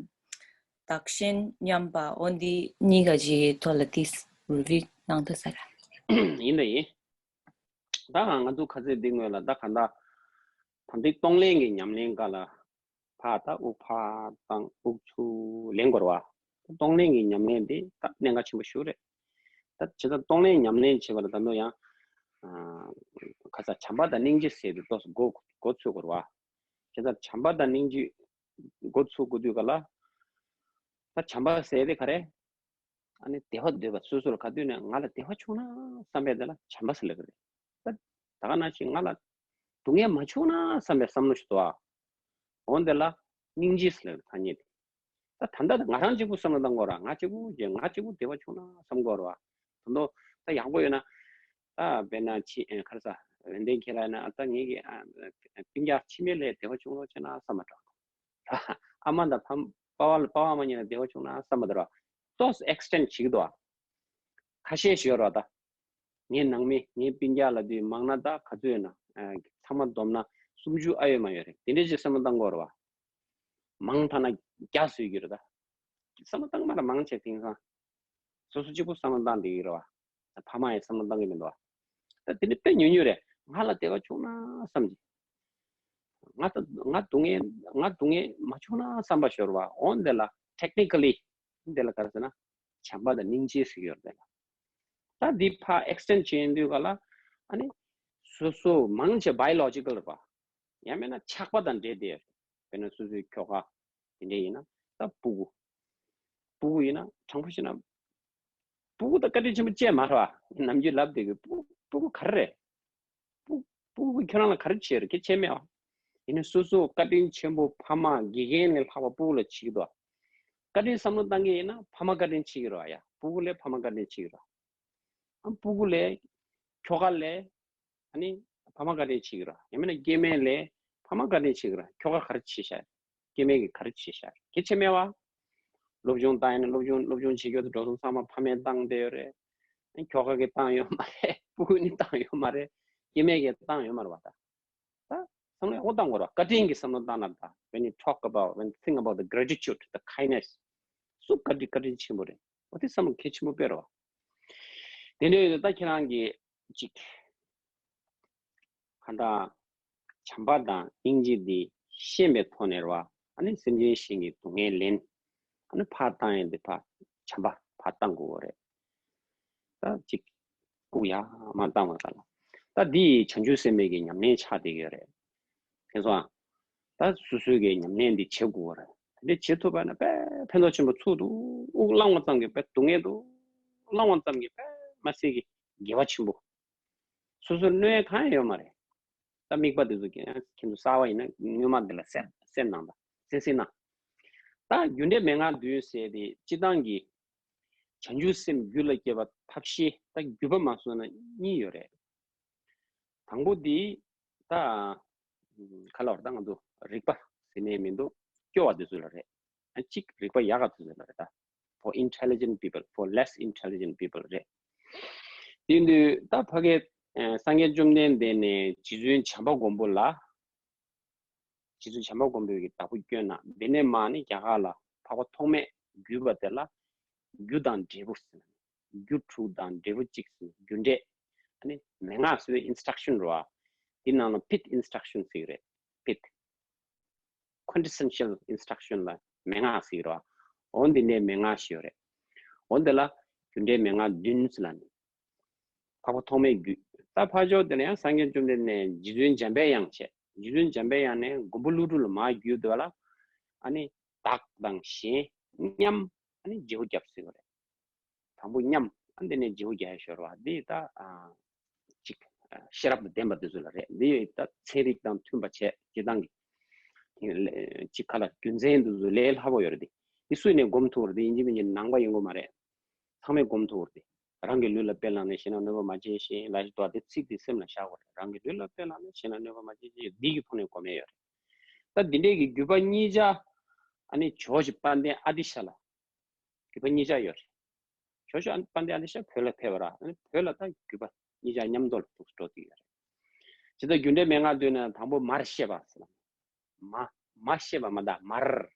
བདག་གཞན་མཉམ་པ་འོ་འདི་གཉིས་ཀ་ཅིག་གི་ཐོག་ལ་ཏིས་review གནང་ཐུབ་ས་རེད། ཡིན་ད་ཡིན། ད་ང་ཚོ་ཁ་ཚིག་འདི་སྔོན་ལ་ད་ག་ད་ད་འདི་གཏོང་ལེན་གྱི་ཉམས་ལེན་སྒང་ལ་ཕར་ད་དབུགས་ཕར་བཏང་དབུགས་ཚུར་ལེན་དགོས་རེད་བ། གཏོང་ལེན་གྱི་ཉམས་ལེན་འདི་ད་གནད་འགག་ཆེན་པོ་ཞིག་རེད། ད་བྱས་ཙང་གཏོང་ལེན་ཉམས་ལེན་བྱེད་པ་ལ་ད་དུང་ཡང་ཁ་ས་བྱམས་པ་དང་སྙིང་རྗེ་ཟེར་དུས་ཏོག་ཙམ་མགོ་མགོ་ཚོད་དགོས་རེད་བ། བྱས་ཙང་བྱམས་པ་དང་སྙིང་རྗེ་མགོ་ཚོད་དགོས་དུས་ག་ལ་ད་བྱམས་པ་ཟེར་དེ་ག་རེ། ཨ་ནི་བདེ་བ་འདོད་པ་སོ་སོར་ག་དུས་ནས་ང་ལ་བདེ་བ་བྱུང་ན་བསམ་པའི་དེ་ལ་བྱམས་པ་ཟེར་ལབ་ཀྱི་རེད། ད་ད་ག་ནང་བཞིན་ང་ལ་སྡུག་བསྔལ་མ་བྱུང་ན་བསམ་པའི་བསམ་བློ་ཞིག་འདུག་ཨ། འོ་འདི་ལ་སྙིང་རྗེ་ཟེར་ལབ་ཀྱི་རེད་ཐ་སྙད་དེ། ད་ད་ལྟ་ང་རང་གཅིག་པུ་བསམ་བློ་བཏང་དགོས་ར། ང་གཅིག་པུ་ང་གཅིག་པུ་བདེ་བ་བྱུང་ན་བསམ་དགོས་ར་བ། ད་དུང་ད་ཡག་པོ་ཡོད་ན་ད་དཔེར་ན་ཕྱི་ཁར་ས་ཡོན་ཏན་ཁྱེད་ལ་ཡིན་ན་ད་ངེད་ཀྱི་སྤུན་ཀྱག་ཕྱི་མ་ལས་བདེ་བ་བྱུང་རོགས་བྱས་ན་བསམ་པ་འདྲ། ཨ་མ་དང་ཕ་པ་ཕ་བ་ཕ་བ་མ་ཉིད་ལ་བདེ་བ་བྱུང་ན་བསམ་པ་འདྲ། ཏོག་ཙམ་extend་བྱེད་ཀྱི་འདུག་ཨ། ཁ་ཤས་ཤིག་ཡོད་རེད་བ་ད། ངའི་ནང་མི་ངའི་སྤུན་ཀྱག་ལབ་དུས་མང་ན་ད་ག་ཚོད་ཡོད་ན། ཨ། ཚང་མ་བསྡོམས་ན་སུམ་ཅུ་ཨ་ཡོད་མ་ཡོད་རེད། དེ་འདྲས་ཅིག་བསམ་བློ་བཏང་དགོས་རེད་བ། མང་ཐ་ན་བརྒྱ་བཟོས་ཀྱི་རེད་ད། བསམ་བློ་བཏང་མ་ར་མང་ཆེ་དེང་སང་། སོ་སོ་གཅིག་པུ་བསམ་བློ་བཏང་བསྡད་ཀྱི་རེད་བ། ཕ་མ་ཡང་བསམ་བློ་བཏང་གི་མི་འདུག་བ། ད་དེ་ནི་དཔེ་ཉུང་ཉུང་རེད། ང་ལ་དེ་བ་བྱུང་ན་བསམ་གྱི། ང་ད་ང་སྡུག་བསྔལ་ང་སྡུག་བསྔལ་མ་བྱུང་ན་བསམ་པ་ཤོར་བ། འོན་དེ་ལ་technically་དེ་ལ་ག་རེ་ཟེར་ན། བྱམས་པ་དང་སྙིང་རྗེ་ཟེར་གྱི་ཡོད་རེད་དེ་ལ། ད་འདི་ཕར་extend་བྱེད་ཡོང་དུས་ག་ལ། ཨ་ནི། སོ་སོ་མང་ཆེ་biological་རེད་པ། ཡང་མིན་ན་ཆགས་པ་དང་འབྲེལ་ཏེ། དཔེར་ན་སོ་སོའི་ཁྱོ་ག་དེ་འདྲ་ཡིན་ན་ད་སྤུ་གུ། སྤུ་གུ་ཡིན་ན་དྲང་པོ་བཤད་ན། སྤུ་གུ་ད་བཀའ་དྲིན་ཆེན་པོ་ཅིག་མ་རེད་བ། ནམ་རྒྱུན་ལབ་བསྡད་ཀྱི་སྤུ་སྤུ་གུ་ག་རེ་རེད། སྤུ་སྤུ་གུ་ཁྱོད་རང་ལ་ག་རེ་བྱས་རེད། གལ་ཆེ་མེད་བ། ཡིན་ན་སོ་སོ་བཀའ་དྲིན་ཆེན་པོ་ཕ་མ་དགེ་རྒན་ལས་ལྷག་པ་སྤུ་གུ་ལ་བྱེད་ཀྱི་འདུག་བཀའ་དྲིན་བསམ་བློ་བཏང་གི་ཡིན་ན་ཕ་མ་བཀའ་དྲིན་ཆེ་གི་རེད་བ་ཡ། སྤུ་གུ་ལས་ཕ་མ་བཀའ་དྲིན་ཆེ་གི་རེད་བ། ཨ། སྤུ་གུ་ལས། ཁྱོ་ག་ལས། ཨ་ནི། ཕ་མ་བཀའ་དྲིན་ཆེ་གི་ར། ཡང་མིན་ན་སྐྱེ་དམན་ལས་ཕ་མ་བཀའ་དྲིན་ཆེ་གི་ར། ཁྱོ་ག་ག་རེ་བྱེད་ཤག་སྐྱེ་དམན་གྱིས་ག་རེ་བྱེད་ཤག་གལ་ཆེ་མེད་བ། སློབ་སྦྱོང་བཏང་ཡིན་ན་སློབ་སྦྱོང་སློབ་སྦྱོང་བྱེད་རྒྱུ་དང་འགྲོ་སོང་ཚང་མ་ཕ་མས་བཏང་བསྡད་ཡོད་རེད། ཨ། ཁྱོ་ག་གིས་བཏང་ཡོད་མ་རེད། སྤུ་གུ་ནི་བཏང་ཡོད་མ་རེད། སྐྱེ་དམན་གྱིས་བཏང་ཡོད་མ་རེད་བ་ད། ད་བསམ་བློ་ཡག་པོ་བཏང་དགོས་ར། བཀའ་དྲིན་གྱི་བསམ་བློ་བཏང་ན་ད། When you talk about, when you think about the gratitude, the kindness, སུ་བཀའ་དྲིན་བཀའ་དྲིན་ཆེན་པོ་རེད། འོ་དེ་བསམ་བློ་གལ་ཆེན་པོ་དཔེ་ར་བ། དེ་འདྲ་ཡོད་ད་ཁྱེད་རང་གིས་ཅིག་གང་ལྟར་བྱམས་པ་དང་སྙིང་རྗེ་འདི་ཤེས་པའི་ཐོག་ནས་རེད་བ། ཨ་ནི་སེམས་ཅན་གཞན་གྱི་སྡུག་བསྔལ་ལེན། ཨ་ནི་ཕར་བཏང་ཡས་འདི་ཕར་བྱམས་པ་ཕར་བཏང་དགོས་རེད། ད་ཅིག་སྤུ་གུ་ཡར་མར་བཏང་བ་ག་ལ། ད་འདི་བྱང་ཆུབ་སེམས་དཔའི་གི་ཉམས་ལེན་ཆགས་བསྡད་ཀྱི་ཡོད་རེད། དེ་ཚོ་ཨ། ད་སོ་སོའི་གི་ཉམས་ལེན་འདི་བྱེད་དགོས་རེད། དེ་འདྲ་བྱེད་ཐུབ་པ་ན་དཔེ་ཕན་ཐོགས་ཆེན་པོ་ཚུགས་འདུག་དབུགས་བླང་བ་ཙམ་གྱིས་དཔེ་སྡུག་བསྔལ་འདུག་བླང་བ་ཙམ་གྱིས་དཔེ་མ་སྲིད་ཀྱི་དགེ་བ་ཆེན་པོ། སོ་སོར་གནོད་གང་ཡང་ཡོད་མ་རེད། ད་དམིགས་པ་དེ་ཚོ་ཁྱེད་ཁྱེད་ཚོ་གསར་བ་ཡིན་ན་སྔོན་མ་འདི་ལ་སེམས་སེམས་ནང་དང་སེམས་སེམས་ནང་། ད་རྒྱུ་འབྲས་མན་ངག་བདུན་ཟེར་དེ་སྤྱི་བཏང་གི་བྱང་ཆུབ་སེམས་རྒྱུད་ལ་སྐྱེ་བ་ཐབས་ཤེས་ད་བརྒྱུད་པ་མ་སོང་ན་གཉིས་ཡོད་རེད། དང་པོ་འདི་ད་ག་ལ་བར་ད་ང་ཚོ་རིག་པ་ཟེར་ནས་མི་འདུག་སྐྱོ་བ་དེ་ཚོ་ལ་རེད། ཨ་གཅིག་རིག་པ་ཡག་ག་དེ་ཚོ་ལ་རེད་ད། For intelligent people, for less intelligent people རེད། དེ་དུས་ད་ཕ་གི་སངས་རྒྱས་བཅོམ་ལྡན་འདས་ནས་རྗེ་བཙུན་བྱམས་པ་མགོན་པོ་ལ། རྗེ་བཙུན་བྱམས་པ་མགོན་པོས་ཀྱི་བདག་པོ་བསྐྱོན་ན་འདི་ནས་མ་ནི་རྒྱ་གར་ལ་འཕགས་པ་ཐོགས་མེད་བརྒྱུད་པ་དེ་ལ་རྒྱུ་དང་འབྲས་བུ་ཟེར། རྒྱུ་དྲུག་དང་འབྲས་བུ་གཅིག་ཟེར་རྒྱུ་འབྲས། ཨ་ནི་མན་ངག་ཟེར་བའི་instruction རེད་བ། འདི་ནང་ལ་fifth instruction ཟེར་གྱི་རེད། fifth quintessential instruction ལ་མན་ངག་ཟེར་གྱི་རེད་བ། འོ་འདི་ནས་མན་ངག་ཞིག་ཡོད་རེད། འོ་འདི་ལ་རྒྱུ་འབྲས་མན་ངག་བདུན་ཟེར་ལ་ནི། འཕགས་པ་ཐོགས་མེད་བརྒྱུད། ད་ཕར་ཕྱོགས་དེ་ལ་ཡང་སངས་རྒྱས་བཅོམ་ལྡན་འདས་ནས་རྗེ་བཙུན་འཇམ་པའི་དབྱངས་བྱས། རྗེ་བཙུན་འཇམ་པའི་དབྱངས་ནས་མགོན་པོ་ཀླུ་སྒྲུབ་ལ་མར་བརྒྱུད་དེ་བ་ལ། ཨ་ནི་བདག་དང་གཞན་མཉམ། ཨ་ནི་བརྗེ་པོ་བརྒྱབ་ཟེར་བ་རེད། དང་པོ་མཉམ། ཨ་འདི་ནས་བརྗེ་པོ་བརྒྱབ་ཤོར་བ་འདི་ད་ཨ་ཅིག་ཤེས་རབ་དང་ལྡན་པ་འདི་ཚོ་ལ་རེད། འདི་ད་ཚན་རིག་དང་མཐུན་པ་བྱས་སྤྱི་བཏང་གི་ཅིག་ག་ལ་རྒྱུ་མཚན་འདི་ཚོ་ལས་སླ་པོ་ཡོད་རེད། འདི་འདི་སུ་ནས་སྒོམ་ཐུབ་རེད། འདི་ཡིན་གཅིག་མིན་གཅིག་ནང་པ་ཡིན་དགོས་མ་རེད། ཚང་མས་སྒོམ་ཐུབ་རེད། རང་གི་ལུས་ལ་དཔེ་བླངས་ནས་གཞན་ལ་གནོད་པ་མ་བྱེད་ཞེས་ལ་ཞིག་དོ། དེ་ཚིག་དེ་སེམས་ལ་བཞག་དགོས་རེད། རང་གི་ལུས་ལ་དཔེ་བླངས་ནས་གཞན་ལ་གནོད་པ་མ་བྱེད་ཅེས་འདི་གི་ཐོག་ནས་སྒོམ་ཡས་ཡོད་རེད། ད་འདི་འདྲས་ཀྱི་བརྒྱུད་པ་གཉིས་ཆ། ཨ་ནི་ཇོ་བོ་རྗེ་དཔལ་ལྡན་ཨ་ཏི་ཤ་ལ་བརྒྱུད་པ་གཉིས་ཆ་ཡོད་རེད། ཇོ་བོ་རྗེ་དཔལ་ལྡན་ཨ་ཏི་ཤ་བོད་ལ་ཕེབས་པ་ར། ཨ་ནི་བོད་ལ་ད་བརྒྱུད་པ་གཉིས་ཆ་མཉམ་དུ་ལ་ཐུག་འགྲོ་གི་ཡོད་རེད། ཇི་ལྟར་རྒྱུ་འབྲས་མན་ངག་བདུན་ནས་དང་པོ་མར་ཤེས་པ་ཟེར་ལ། མ་མ་ཤེས་པ་མ་ད་མར།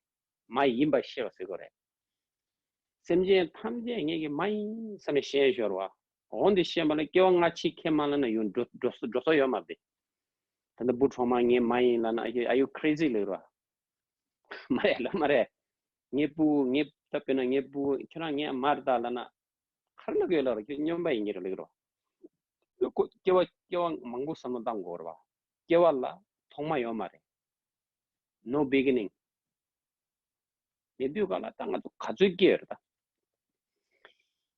མ་ཡིན་པ་ཤེས་པ་ཟེར་དགོས་རེད། སེམས་ཅན་ཐམས་ཅད་ངེད་ཀྱི་མ་ཡིན་བསམ་ནས་ཤེས་ཤོར་བ། འོ་འདི་ཤེས་པ་ལ་སྐྱེ་བ་སྔ་ཕྱི་ཁས་མ་ལེན་ན་ཡོང་འགྲོ་འགྲོ་འགྲོ་ས་ཡོད་མ་རེད། ད་ལྟ་བུ་གྲོག་མ་ངའི་མ་ཡིན་ལབ་ན། Are you, are you crazy ལབ་རོ། མ་རེད་ལ་མ་རེད། ངའི་བུ་ངའི་ད་དཔེར་ན་ངའི་བུ་ཁྱོད་རང་ངའི་མ་རེད་ད་ལབ་ན། ག་རེ་ལབ་ཀྱི་ཡོད་ལབ་རོ། ཁྱོད་སྨྱོན་པ་ཡིན་གྱི་རེད་ལབ་ཀྱི་རོ། ཁོ་སྐྱེ་བ་སྐྱེ་བ་མང་པོ་བསམ་བློ་བཏང་དགོས་རེད་བ། སྐྱེ་བ་ལ་ཐོག་མ་ཡོད་མ་རེད། No beginning. མེད་དུས་ག་ལ་ད་ང་ཚོ་ག་ཚོད་སྐྱེ་ཡོད་རེད་ད།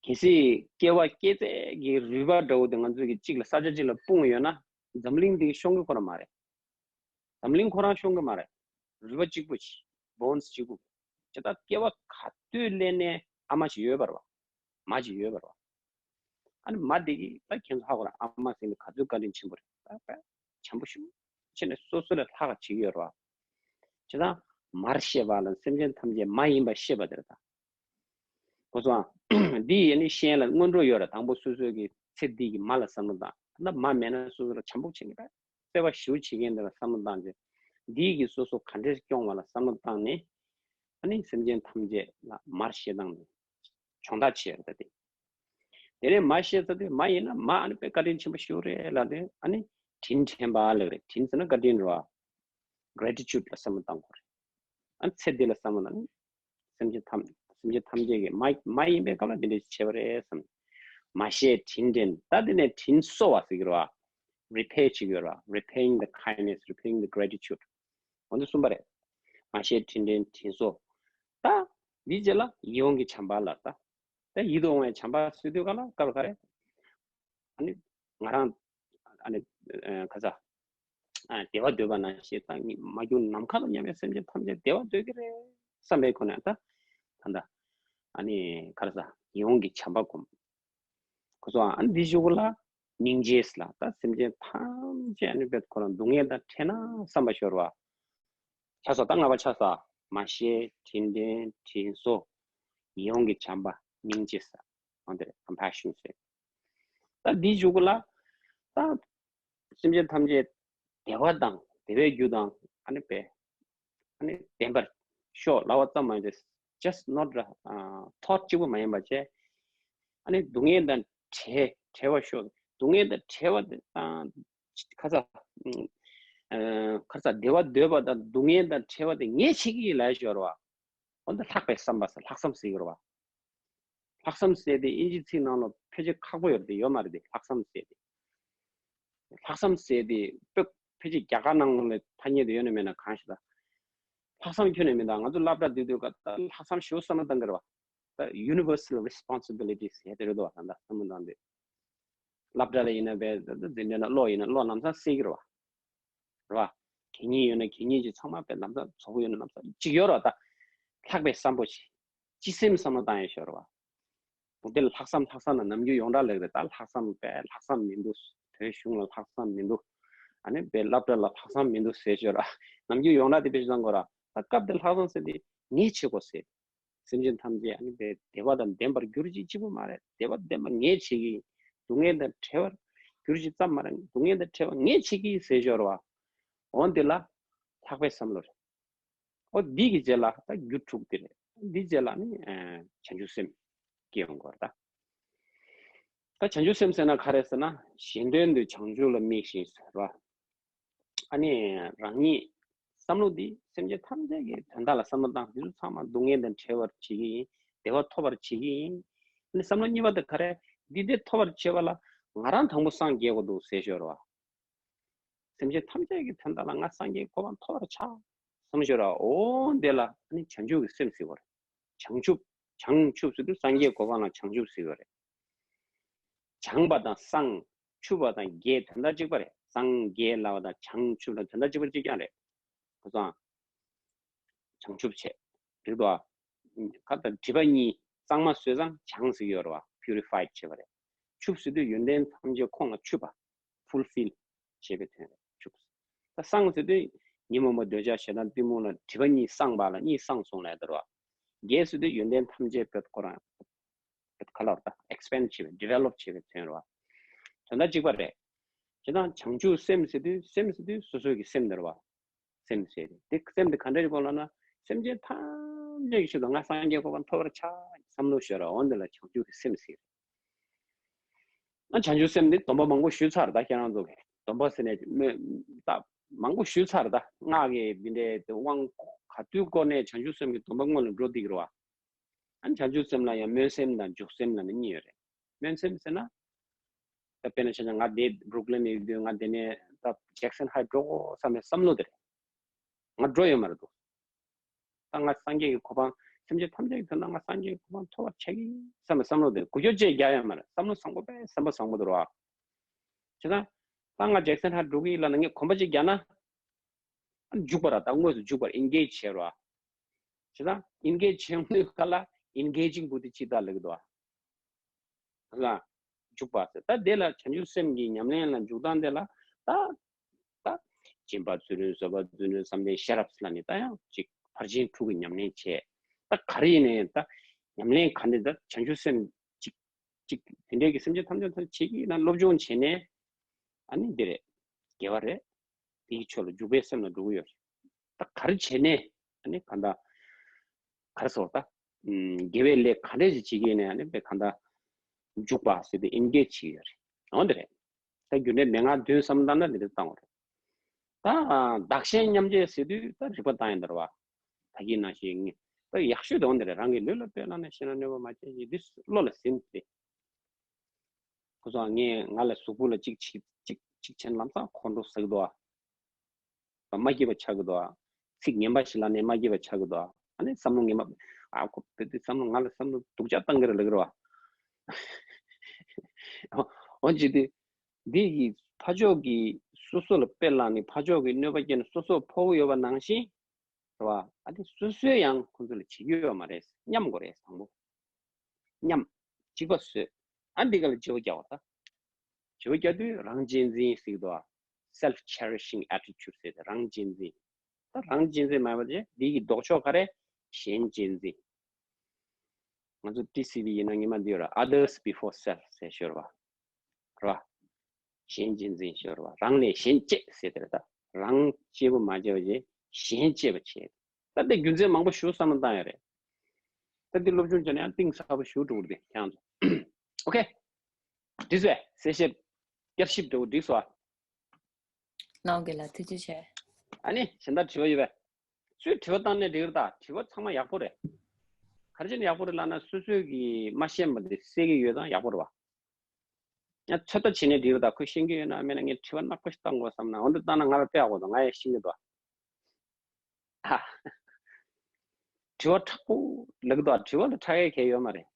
གལ་སྲིད་སྐྱེ་བ་སྐྱེ་ཚད་ཀྱི་རུས་པ་འདྲ་བོ་དེ་ང་ཚོ་གི་གཅིག་ལ་ས་ཆ་གཅིག་ལ་སྤུངས་ཡོད་ན། འཛམ་གླིང་འདི་ཤོང་གི་ཁོ་རང་མ་རེད། འཛམ་གླིང་ཁོ་རང་ཤོང་གི་མ་རེད། རུས་པ་གཅིག་པུ་ཞིག bones གཅིག་པུ། ཇི་ལྟར་སྐྱེ་བ་ག་དུས་སླེབས་ནས་ཨ་མ་ཞིག་ཡོད་པ་རེད་བ། མ་ཞིག་ཡོད་པ་རེད་བ། ཨ་ནི་མ་དེ་གིས་ད་ཁྱེད་ཚོ་ཧ་གོ་ར། ཨ་མ་ཟེར་ནི་ག་ཚོད་བཀའ་དྲིན་ཆེན་པོ་རེད། ད་དཔེ་བྱམས་པོ་ཞེ་པོ་བྱས་ནས་སོ་སོ་ལས་ལྷག་ག་བྱེད་ཀྱི་ཡོད་རེད་བ། ཇི་ལྟར་མར་ཤེས་པ་ལ་སེམས་ཅན་ཐམས་ཅད་མ་ཡིན་པ་ཤེས་པ་དེ་རེད་ད། གོ་སོང་ཨ། འདི་ཡིས་ནི་གཞན་ལ་སྔོན་འགྲོ་ཡོད་ར། དང་པོ་སོ་སོའི་གི་ཚེ་འདི་གི་མ་ལ་བསམ་བློ་བཏང་། ད་མ་མེད་ན་སོ་སོ་ལ་བྱམས་པོ་བྱེད་མཁན་ར། བརྩེ་བ་ཞེ་པོ་བྱེད་མཁན་དེ་ལ་བསམ་བློ་བཏང་རྗེས། འདི་གིས་སོ་སོ་ག་འདྲས་སྐྱོང་བ་ལ་བསམ་བློ་བཏང་ནས། ཨ་ནི་སེམས་ཅན་ཐམས་ཅད་ལ་མར་བཤད་སྟངས་དེ་སྦྱོང་བརྡར་བྱས་ར། ད་དེ་དེ་ནས་མར་བཤད་ཚར་དུས་མ་ཡིན་ན་མ་ཨ་ནི་དཔེ་བཀའ་དྲིན་ཆེན་པོ་ཞེ་པོ་རེད་ལབ་དུས། ཨ་ནི་དྲིན་དྲན་པ་ལབ་རེད། དྲིན་ཟེར་ན་བཀའ་དྲིན་རེད་བ། གྷེ་རེ་ཊི་ཅུཌ་ལ་བསམ་བློ་བཏང་དགོས་རེད། ཨ་ནི་ཚེ་འདི་ལ་བསམ་བློ་བཏང་ནས། སེམས་ཅན་ཐམས་སེམས་ཅན་ཐམས་ཅད་ཀྱི་མ་མ་ཡིན་པའི་སྐབས་ལ་འདི་འདྲ་བྱས་པ་རེད་བསམ། མ་ཤེས་དྲིན་དྲན། ད་འདི་ནས་དྲིན་གཟོ་བ་ཟེར་གྱི་རེད་བ། རི་པེ་ཡར་བྱེད་ཀྱི་ཡོད་རེད་བ། Repaying the kindness, repaying the gratitude. འོ་འདི་གསུམ་པ་རེད། མ་ཤེས་དྲིན་དྲན་དྲིན་གཟོ། ད་འདིའི་རྗེས་ལ་ཡིད་འོང་གི་བྱམས་པ་ལ། ད་ད་ཡིད་དུ་འོང་བའི་བྱམས་པ་ཟེར་དུས་ག་ལ་སྐབས་ག་རེ། ཨ་ནི་ང་རང་ཨ་ནི་ཨ་ག་ས་ཨ་བདེ་བ་འདོད་པ་ནང་བཞིན། ད་ངས་མ་གྱུར་ནམ་མཁའ་དང་མཉམ་པའི་སེམས་ཅན་ཐམས་ཅད་བདེ་བ་འདོད་ཀྱི་རེད་བསམ་པའི་སྒོ་ནས། ད་ད་ད་ཨ་ནི་ག་རེ་ཟ། ཡིད་འོང་གི་བྱམས་པ་སྒོམ། ཁོ་ཚོ་ཨ་ནི་འདི་གཞུག་གུ་ལ་སྙིང་རྗེ་ལ། ད་སེམས་ཅན་ཐམས་ཅད་ཨ་ནི་བེད་ཁོ་རང་སྡུག་བསྔལ་དང་བྲལ་ན་བསམ་པ་ཤོར་བ། ཆགས་སོ། ད་ལྔ་པ་ཆགས་སོ། མ་ཤེས་དྲིན་དྲན་དྲིན་གཟོ། ཡིད་འོང་གི་བྱམས་པ། སྙིང་རྗེ་ཟེར། འོ་དེ་རེད། ཀམ་པེ་ཤན་ཟེར། ད་འདིའི་གཞུག་གུ་ལ་ད་སེམས་ཅན་ཐམས་ཅད་བདེ་བ་དང་བདེ་བའི་རྒྱུ་དང་ཨ་ནི་པའི་ཨ་ནི་ལྡན་པར་ཤོག་ལབ་པ་ཙམ་མ་ཡིན་ཏེ། just not a thought གཅིག་པུ་མ་ཡིན་པ་བྱས། ཨ་ནི་སྡུག་བསྔལ་དང་བྲལ་བྲལ་བར་ཤོག་སྡུག་བསྔལ་དང་བྲལ་བ་དེ་དང་། ཁ་ཚ་ཁ་ཚ་བདེ་བ་འདོད་པ་དང་སྡུག་བསྔལ་དང་བྲལ་བ་དེ་ངས་བྱེད་ཀྱི་ཡིན་ལབ་ཤོར་བ། འོ་ན་ལྷག་པའི་བསམ་པ་ཟེར། ལྷག་བསམ་ཟེར་གྱི་རེད་བ། ལྷག་བསམ་ཟེར་དེ་དབྱིན་ཇིའི་ཚིག་ནང་ལ་ཕལ་ཆེར་ཁག་པོ་ཡོད་རེད་དེ། ཡོད་མ་རེད་དེ། ལྷག་བསམ་ཟེར་དེ། ལྷག་བསམ་ཟེར་དེ་དཔེ་ཕལ་ཆེར་རྒྱ་གར་ནང་ལ་ཐ་སྙད་དེ་ཡོད་ནི་མེད་ན་གང་ཞིག་ད། ལྷག་བསམ་ཁྱོན་ནས་མི་འདུག་ང་ཚོ་སློབ་གྲྭ་བསྡད་དུས་ཀ་ད་ལྷག་བསམ་ཞེ་པོ་བསམ་བློ་བཏང་གི་རེད་བ། ད་universal responsibilities ཟེར་དེ་རེད་འདུག་བ། ད་ད་བསམ་བློ་བཏང་དུས། སློབ་གྲྭ་ལ་ཡིན་ན་བས། ད་འཛིན་གྲྭ་ན་ཀློག་ཡིན་ན་ཀློག་ལམ་སང་སེལ་གྱི་རེད་བ། རེད་བ། གད་སྙིགས་ཡོད་ན་གད་སྙིགས་ཀྱི་ཚང་མ་བས་ལམ་སང་བཙོག་པོ་ཡོད་ན་ལམ་སང་གཅིག་ཡོད་རེད་བ། ད་ལྷག་པའི་བསམ་པ་བྱེད། སྤྱི་སེམས་བསམ་བློ་བཏང་ཡ་ཤོར་བ། འོ་དེ་ལ་ལྷག་བསམ་ལྷག་བསམ་ལ་ནམ་རྒྱུན་ཡོངས་གྲགས་ལབ་རེད། ད་ལྷག་བསམ་བས་ལྷག་བསམ་མི་འདུག་བོད་གཞུང་ལ་ལྷག་བསམ་མི་འདུག་ཨ་ནི་བས་སློབ་གྲྭ་ལ་ལྷག་བསམ་མི་འདུག་ཟེར་ཤོར་བ། ནམ་རྒྱུན་ཡོངས་གྲགས་དེ་བས་བཟང་གོ་ར། ད་སྐབས་དེ་ལྷག་བསམ་ཟེར་དེ་ངས་བྱེད་དགོས་ཟེར། སེམས་ཅན་ཐམས་ཅད་ཨ་ནི་བས་བདེ་བ་དང་ལྡན་པར་གྱུར་ཅིག་གཅིག་པུ་མ་རེད། བདེ་བ་ལྡན་པ་ངས་བྱེད་ཀྱི་ཡིན། སྡུག་བསྔལ་དང་བྲལ་བར་གྱུར་ཅིག་ཙམ་མ་རེད། སྡུག་བསྔལ་དང་བྲལ་བ་ངས་བྱེད་ཀྱི་ཡིན་ཟེར་ཤོར་བ། འོ་འདི་ལ་ལྷག་པའི་བསམ་བློ་རེད། འོ་འདི་གི་རྗེས་ལ་ད་རྒྱུ་དྲུག་འདི་རེད། འདི་རྗེས་ལ་ནི་ཨ་བྱང་ཆུབ་སེམས་སྐྱེ་ཡོང་གི་རེད་ད། ད་བྱང་ཆུབ་སེམས་ཟེར་ན་ག་རེ་ཟེར་ན། གཞན་དོན་དུ་བྱང་ཆུབ་ལ་དམིགས་ཤིང་ཟེར་བ། ཨ་ནི་རང་ཉིད་བསམ་བློ་འདི་སེམས་ཅན་ཐམས་ཅད་ཀྱི་དོན་དག་ལ་བསམ་བློ་བཏང་། འདི་ཚོ་ཚང་མ་སྡུག་བསྔལ་དང་བྲལ་བར་བྱེད་ཀྱི་ཡིན། བདེ་བ་ཐོབ་པར་བྱེད་ཀྱི་ཡིན། ཨ་ནི་བསམ་བློ་གཉིས་པ་དེ་ག་རེ། འདི་འདི་ཐོབ་པར་བྱེད་པ་ལ་ང་རང་དང་པོ་སངས་རྒྱས་དགོས་འདུག་ཟེར་ཤོར་བ། སེམས་ཅན་ཐམས་ཅད་ཀྱི་དོན་དག་ལ་ང་སངས་རྒྱས་གོ་འཕང་ཐོབ་པར་བྱ་བསམ་ཤོར་བ། འོ་འདི་ལ་ཨ་ནི་བྱང་ཆུབ་ཀྱི་སེམས་ཟེར་བ་རེད། བྱང་ཆུབ། བྱང་ཆུབ་ཟེར་དུས་སངས་རྒྱས་གོ་འཕང་ལ་བྱང་ཆུབ་ཟེར་བ་རེད། བྱང་བ་དང་སངས། ཆུབ་པ་དང་རྒྱས་དོན་དག་གཅིག་པ་རེད། སངས་རྒྱས་ལབ་པ་དང་བྱང་ཆུབ་ལ་དོན་དག་གཅིག་པ་གཅིག་རྐྱང་རེད། ཁོ་ཚང་བྱང་ཆུབ་བྱེད། རིག་པ། ཁ་དང་སྒྲིབ་པ་གཉིས། གཙང་མ་བཟོས་ཙང་བྱང་ཟེར་གྱི་ཡོད་རེད་བ། པུ་རི་ཕའི་བྱེད་པ་རེད། ཆུབ་ཟེར་དུས་ཡོན་ཏན་ཐམས་ཅད་ཁོང་ལ་ཆུབ་པ། ཕུལ་ཕིལ་བྱེད་པའི་དོན་རེད། ཆུབ། ད་སངས་ཟེར་དུས་ཉོན་མོངས་པ་འདོད་ཆགས་ཞེ་སྡང་གཏི་མུག་ལ་སྒྲིབ་པ་གཉིས་སངས་པ་ལ་གཉིས་སངས་སོང་ལབ་ཡ་དེ་རེད་བ། རྒྱས་ཟེར་དུས་ཡོན་ཏན་ཐམས་ཅད་བོད་ཁོ་རང་བོད་ག་ལ་བར་ད་ཨེག་སི་པེན་ཌི་བྱེད་པའི་ཌི་ཝེ་ལོབ་བྱེད་པའི་དོན་རེད་བ། དོན་དག་གཅིག་པ་རེད། ཇི་ལྟར་བྱང་ཆུབ་སེམས་ཟེར་དུས་སེམས་ཟེར་དུས་སོ་སོའི་གི་སེམས་དེ་རེད་བ། སེམས་ཟེར་དེ་སེམས་དེ་ག་འདྲ་ཞིག་དགོས་ལབ་ན། སེམས་ཅན་ཐམས་ཅད་ཀྱི་ཆེད་དུ་ང་སངས་རྒྱས་གོ་འཕང་ཐོབ་པར་བྱ་བསམ་བློ་ཤོར་ར། འོ་འདི་ལ་བྱང་ཆུབ་ཀྱི་སེམས་ཟེར། ཨ་བྱང་ཆུབ་སེམས་འདི་སྡོམ་པ་མང་པོ་ཞུས་ཚར། ད་ཁྱེད་རང་ཚོ་གི་སྡོམ་པ་ཟེར་ནས་སྨོན་ད་མང་པོ་ཞུས་ཚར། ད་སྔགས་ཀྱི་འདི་འདྲའི་དབང་ག་དུས་གོ་ནས་བྱང་ཆུབ་སེམས་ཀྱི་སྡོམ་པ་སྔོན་ལ་འགྲོ་བསྡད་ཀྱི་རེད་བ། ཨ་བྱང་ཆུབ་སེམས་ལ་ཡང་སྨོན་སེམས་དང་འཇུག་སེམས་ལ་ནི་གཉིས་ཡོད་རེད། སྨོན་སེམས་ཟེར་ན། ད་དཔེར་ན་ཆ་བཞག་ང་འདི་བྷུ་རུག་ལིན་ཡོད་དུས་ང་འདི་ནས་ད་ཇེག་སན་ཧའི་འགྲོ་དགོས་བསམ་པའི་བསམ་བློ་དེ་རེད། ང་འགྲོ་ཡོད་མ་རེད་འདུག་ད་ང་སངས་རྒྱས་ཀྱི་གོ་འཕང་སེམས་ཅན་ཐམས་ཅད་ཀྱི་དོན་དག་ང་སངས་རྒྱས་ཀྱི་གོ་འཕང་ཐོབ་པར་བྱ་གི་བསམ་པའི་བསམ་བློ་དེ་རེད། འགུལ་སྐྱོད་ཅིག་རྒྱག་ཡོད་མ་རེད། བསམ་བློ་བཟང་པོ་དཔེ་བསམ་པ་བཟང་པོ་དེ་རེད་བ། བྱས་ཙང་ད་ང་ཇེག་སན་ཧའི་འགྲོ་གི་ཡིན་ལབ་ན་ངས་གོམ་པ་ཅིག་རྒྱག་ན། འཇུག་པ་ར། ད་དངོས་སུ་འཇུག་པ་ར། ཨིན་གེཇ་བྱེད་ར། བྱས་ཙང་ཨིན་གེཇ་བྱེད་ཡོང་དུས་ག་ལ་ཨིན་གེ་ཇིང་བུ་དི་ཅི་ཏ་ལབ་ཀྱི་འདུག་བ། ལ་འཇུག་པ་ཟེར། ད་དེ་ལ་བྱང་ཆུབ་སེམས་ཀྱི་ཉམས་ལེན་ལ་འཇུག་སྟངས་དེ་ལ་ད་ད་སྦྱིན་པ་ཚུལ་ཁྲིམས་བཟོད་པ་རྫུ་འཕྲུལ་བསམ་གཏན་ཤེས་རབ་ལ་ནི་ད་ཡང་ཅིག་ཕར་ཕྱིན་དྲུག་གི་ཉམས་ལེན་བྱས། ད་ག་རེ་ཡིན་ནའི་ད་ ཉམས་ལེན་ག་འདྲ་ད་བྱང་ཆུབ་སེམས་གཅིག་གཅིག་དེ་འདྲའི་གི་སེམས་ཅན་ཐམས་ཅད་ཐམས་ཅད་ཀྱིས་ན་སློབ་སྦྱོང་བྱས་ནས་ཨ་ནི་འདི་རེད། དགེ་བ་རེད། དེའི་ཕྱོགས་ལ་འཇུག་པའི་སེམས་ལ་འགྲོ་གི་ཡོད་རེད། ད་ག་རེ་བྱས་ནས་ཨ་ནི་ག་འདྲ་ག་རེ་ཟེར་བ་ད་ཨམ་དགེ་བའི་ལས་ག་འདྲ་ཞིག་བྱེད་ཀྱི་ཡིན་ནའི་ཨ་ནི་དཔེ་ག་འདྲ་འཇུག་པ་ཟེར་ཏེ་ཨིན་གེ་བྱེད་ཀྱི་ཡོད་རེད། འོ་འདི་རེད། ད་རྒྱུ་འབྲས་མན་ངག་བདུན་བསམ་བློ་བཏང་ན་འདི་འདྲ་བཏང་བ་རེད། ད་བདག་གཞན་མཉམ་བརྗེ་ཟེར་དུས་ད་རིག་པ་བཏང་ཡིན་ད་རེད་བ། ད་གིན་ནང་བཞིན་ད་ཡག་ཤོས་དེ་འོ་འདི་རེད། རང་གི་ལུས་ལ་དཔེ་བླངས་ནས་བཤད་ན་གནོད་པ་མ་བྱེད་ཅིག་འདི་བློ་ལ་ཟིན་ཏེ། ཁོ་ཚོ་ངས་ང་ལ་གཟུགས་པོ་ལ་གཅིག་བྱེད་གཅིག་གཅིག་བྱས་ན་ལམ་སང་ཁོང་ཁྲོ་ཟ་གི་འདུག་ཨ། མ་སྐྱིད་པ་ཆགས་ཀྱི་འདུག་ཨ། ཚིག་ངན་པ་ཞིག་ལབ་ནས་མ་སྐྱིད་པ་ཆགས་ཀྱི་འདུག་ཨ། ཨ་ནི་བསམ་བློ་ངན་པ། ཨ་ཁོ་དེ་དུས་བསམ་བློ་ང་ལ་བསམ་བློ་སྡུག་ཅག་བཏང་གི་རེད་ལབ་ཀྱི་རེད་བ། འོན་ཅི་དེ་འདི་ཡི་ཕ་ཕྱོགས་ཀྱི་སོ་སོ་ལ་དཔེ་བླངས་ནས་ཕ་ཕྱོགས་ཀྱི་གནོད་པ་སྐྱེལ་ནས་སོ་སོ་ཕོག་གི་ཡོད་པ་ནང་བཞིན་རེད་བ། ཨ་དེ་སོ་སོས་ཡང་ཁོང་ཚོ་ལ་བྱེད་རྒྱུ་ཡོད་མ་རེད། མཉམ་དགོས་རེད་བཟང་པོ། མཉམ། གཅིག་པ་བཟོས། ཨ་འདི་ག་ལ་བརྗེ་པོ་རྒྱག་པ་ད། བརྗེ་པོ་རྒྱག་དུས་རང་གཅེས་འཛིན་ཟེར་གྱི་འདུག་ཨ། self cherishing attitude ཟེར་ཏེ་རང་གཅེས་འཛིན། ད་རང་གཅེས་འཛིན་མ་ཡིན་པ་དེ་འདི་གི་ལྡོག་ཕྱོགས་ག་རེ། གཞན་གཅེས་འཛིན། ང་ཚོ་ཊི་སི་ཝི་ཡིན་ན་ཉི་མ་འདི་ཡོད་ར། others before self ཟེར་ཤོར་བ། ར། གཞན་གཅེས་འཛིན་ཤོར་བ། རང་ལས་གཞན་གཅེས་ཟེར་ཏེ་རེད་ད། རང་གཅེས་པོ་མ་བྱས་པ་བྱས་གཞན་གཅེས་པ་བྱས། ད་ལྟ་རྒྱུ་མཚན་མང་པོ་ཞུ་བསམ་བློ་བཏང་ཡོད་རེད། ད་འདི་སློབ་སྦྱོང་བྱས་ནས་ཡང་གཏིང་ཟབ་པོ་ཞུ་འགྲོ་གི་རེད་ཁྱེད་རང་ཚོ། ཨོ་ཁེ། འགྲིག་སོང་། གསལ་བཤད་བསྐྱར་ཞིབ་འདྲ་བོ་འགྲིག་སོང་ཨ། ལགས་འོ་ལགས། ཐུགས་རྗེ་ཆེ། ཨ་ནི་གཞན་དག་དྲི་བ་ཡོད་པས། སུས་དྲི་བ་བཏང་ནས་འགྲིག་རེད་ད། དྲི་བ་ཚང་མ་ཡག་པོ་རེད། ག་རེ་བྱས་ནས་ཡག་པོ་རེད་ལབ་ན་སོ་སོས་ཀྱིས་མ་ཤེས་པ་དེ་སེལ་གྱི་ཡོད་ཙང་ཡག་པོ་རེད་བ། ཡང་ཚོད་ལྟ་བྱས་ནས་འགྲིག་རེད་ད། ཁོས་ཤེས་ཀྱི་ཡོད་ན་མེད་ན་ངས་དྲི་བ་སྣ་ཁ་ཤས་བཏང་དགོས་བསམ་ན་འོ་འདི་བཏང་ན་ང་ལ་དཔེ་ཡག་པོ་འདུག་ང་ཡང་ཤེས་ཀྱི་འདུག་ཨ། དྲི་བ་མཁྲེགས་པོ་ལབ་ཀྱི་འདུག་དྲི་བ་ལ་ཁྲག་ཡག་གལ་ཡོད་མ་རེད།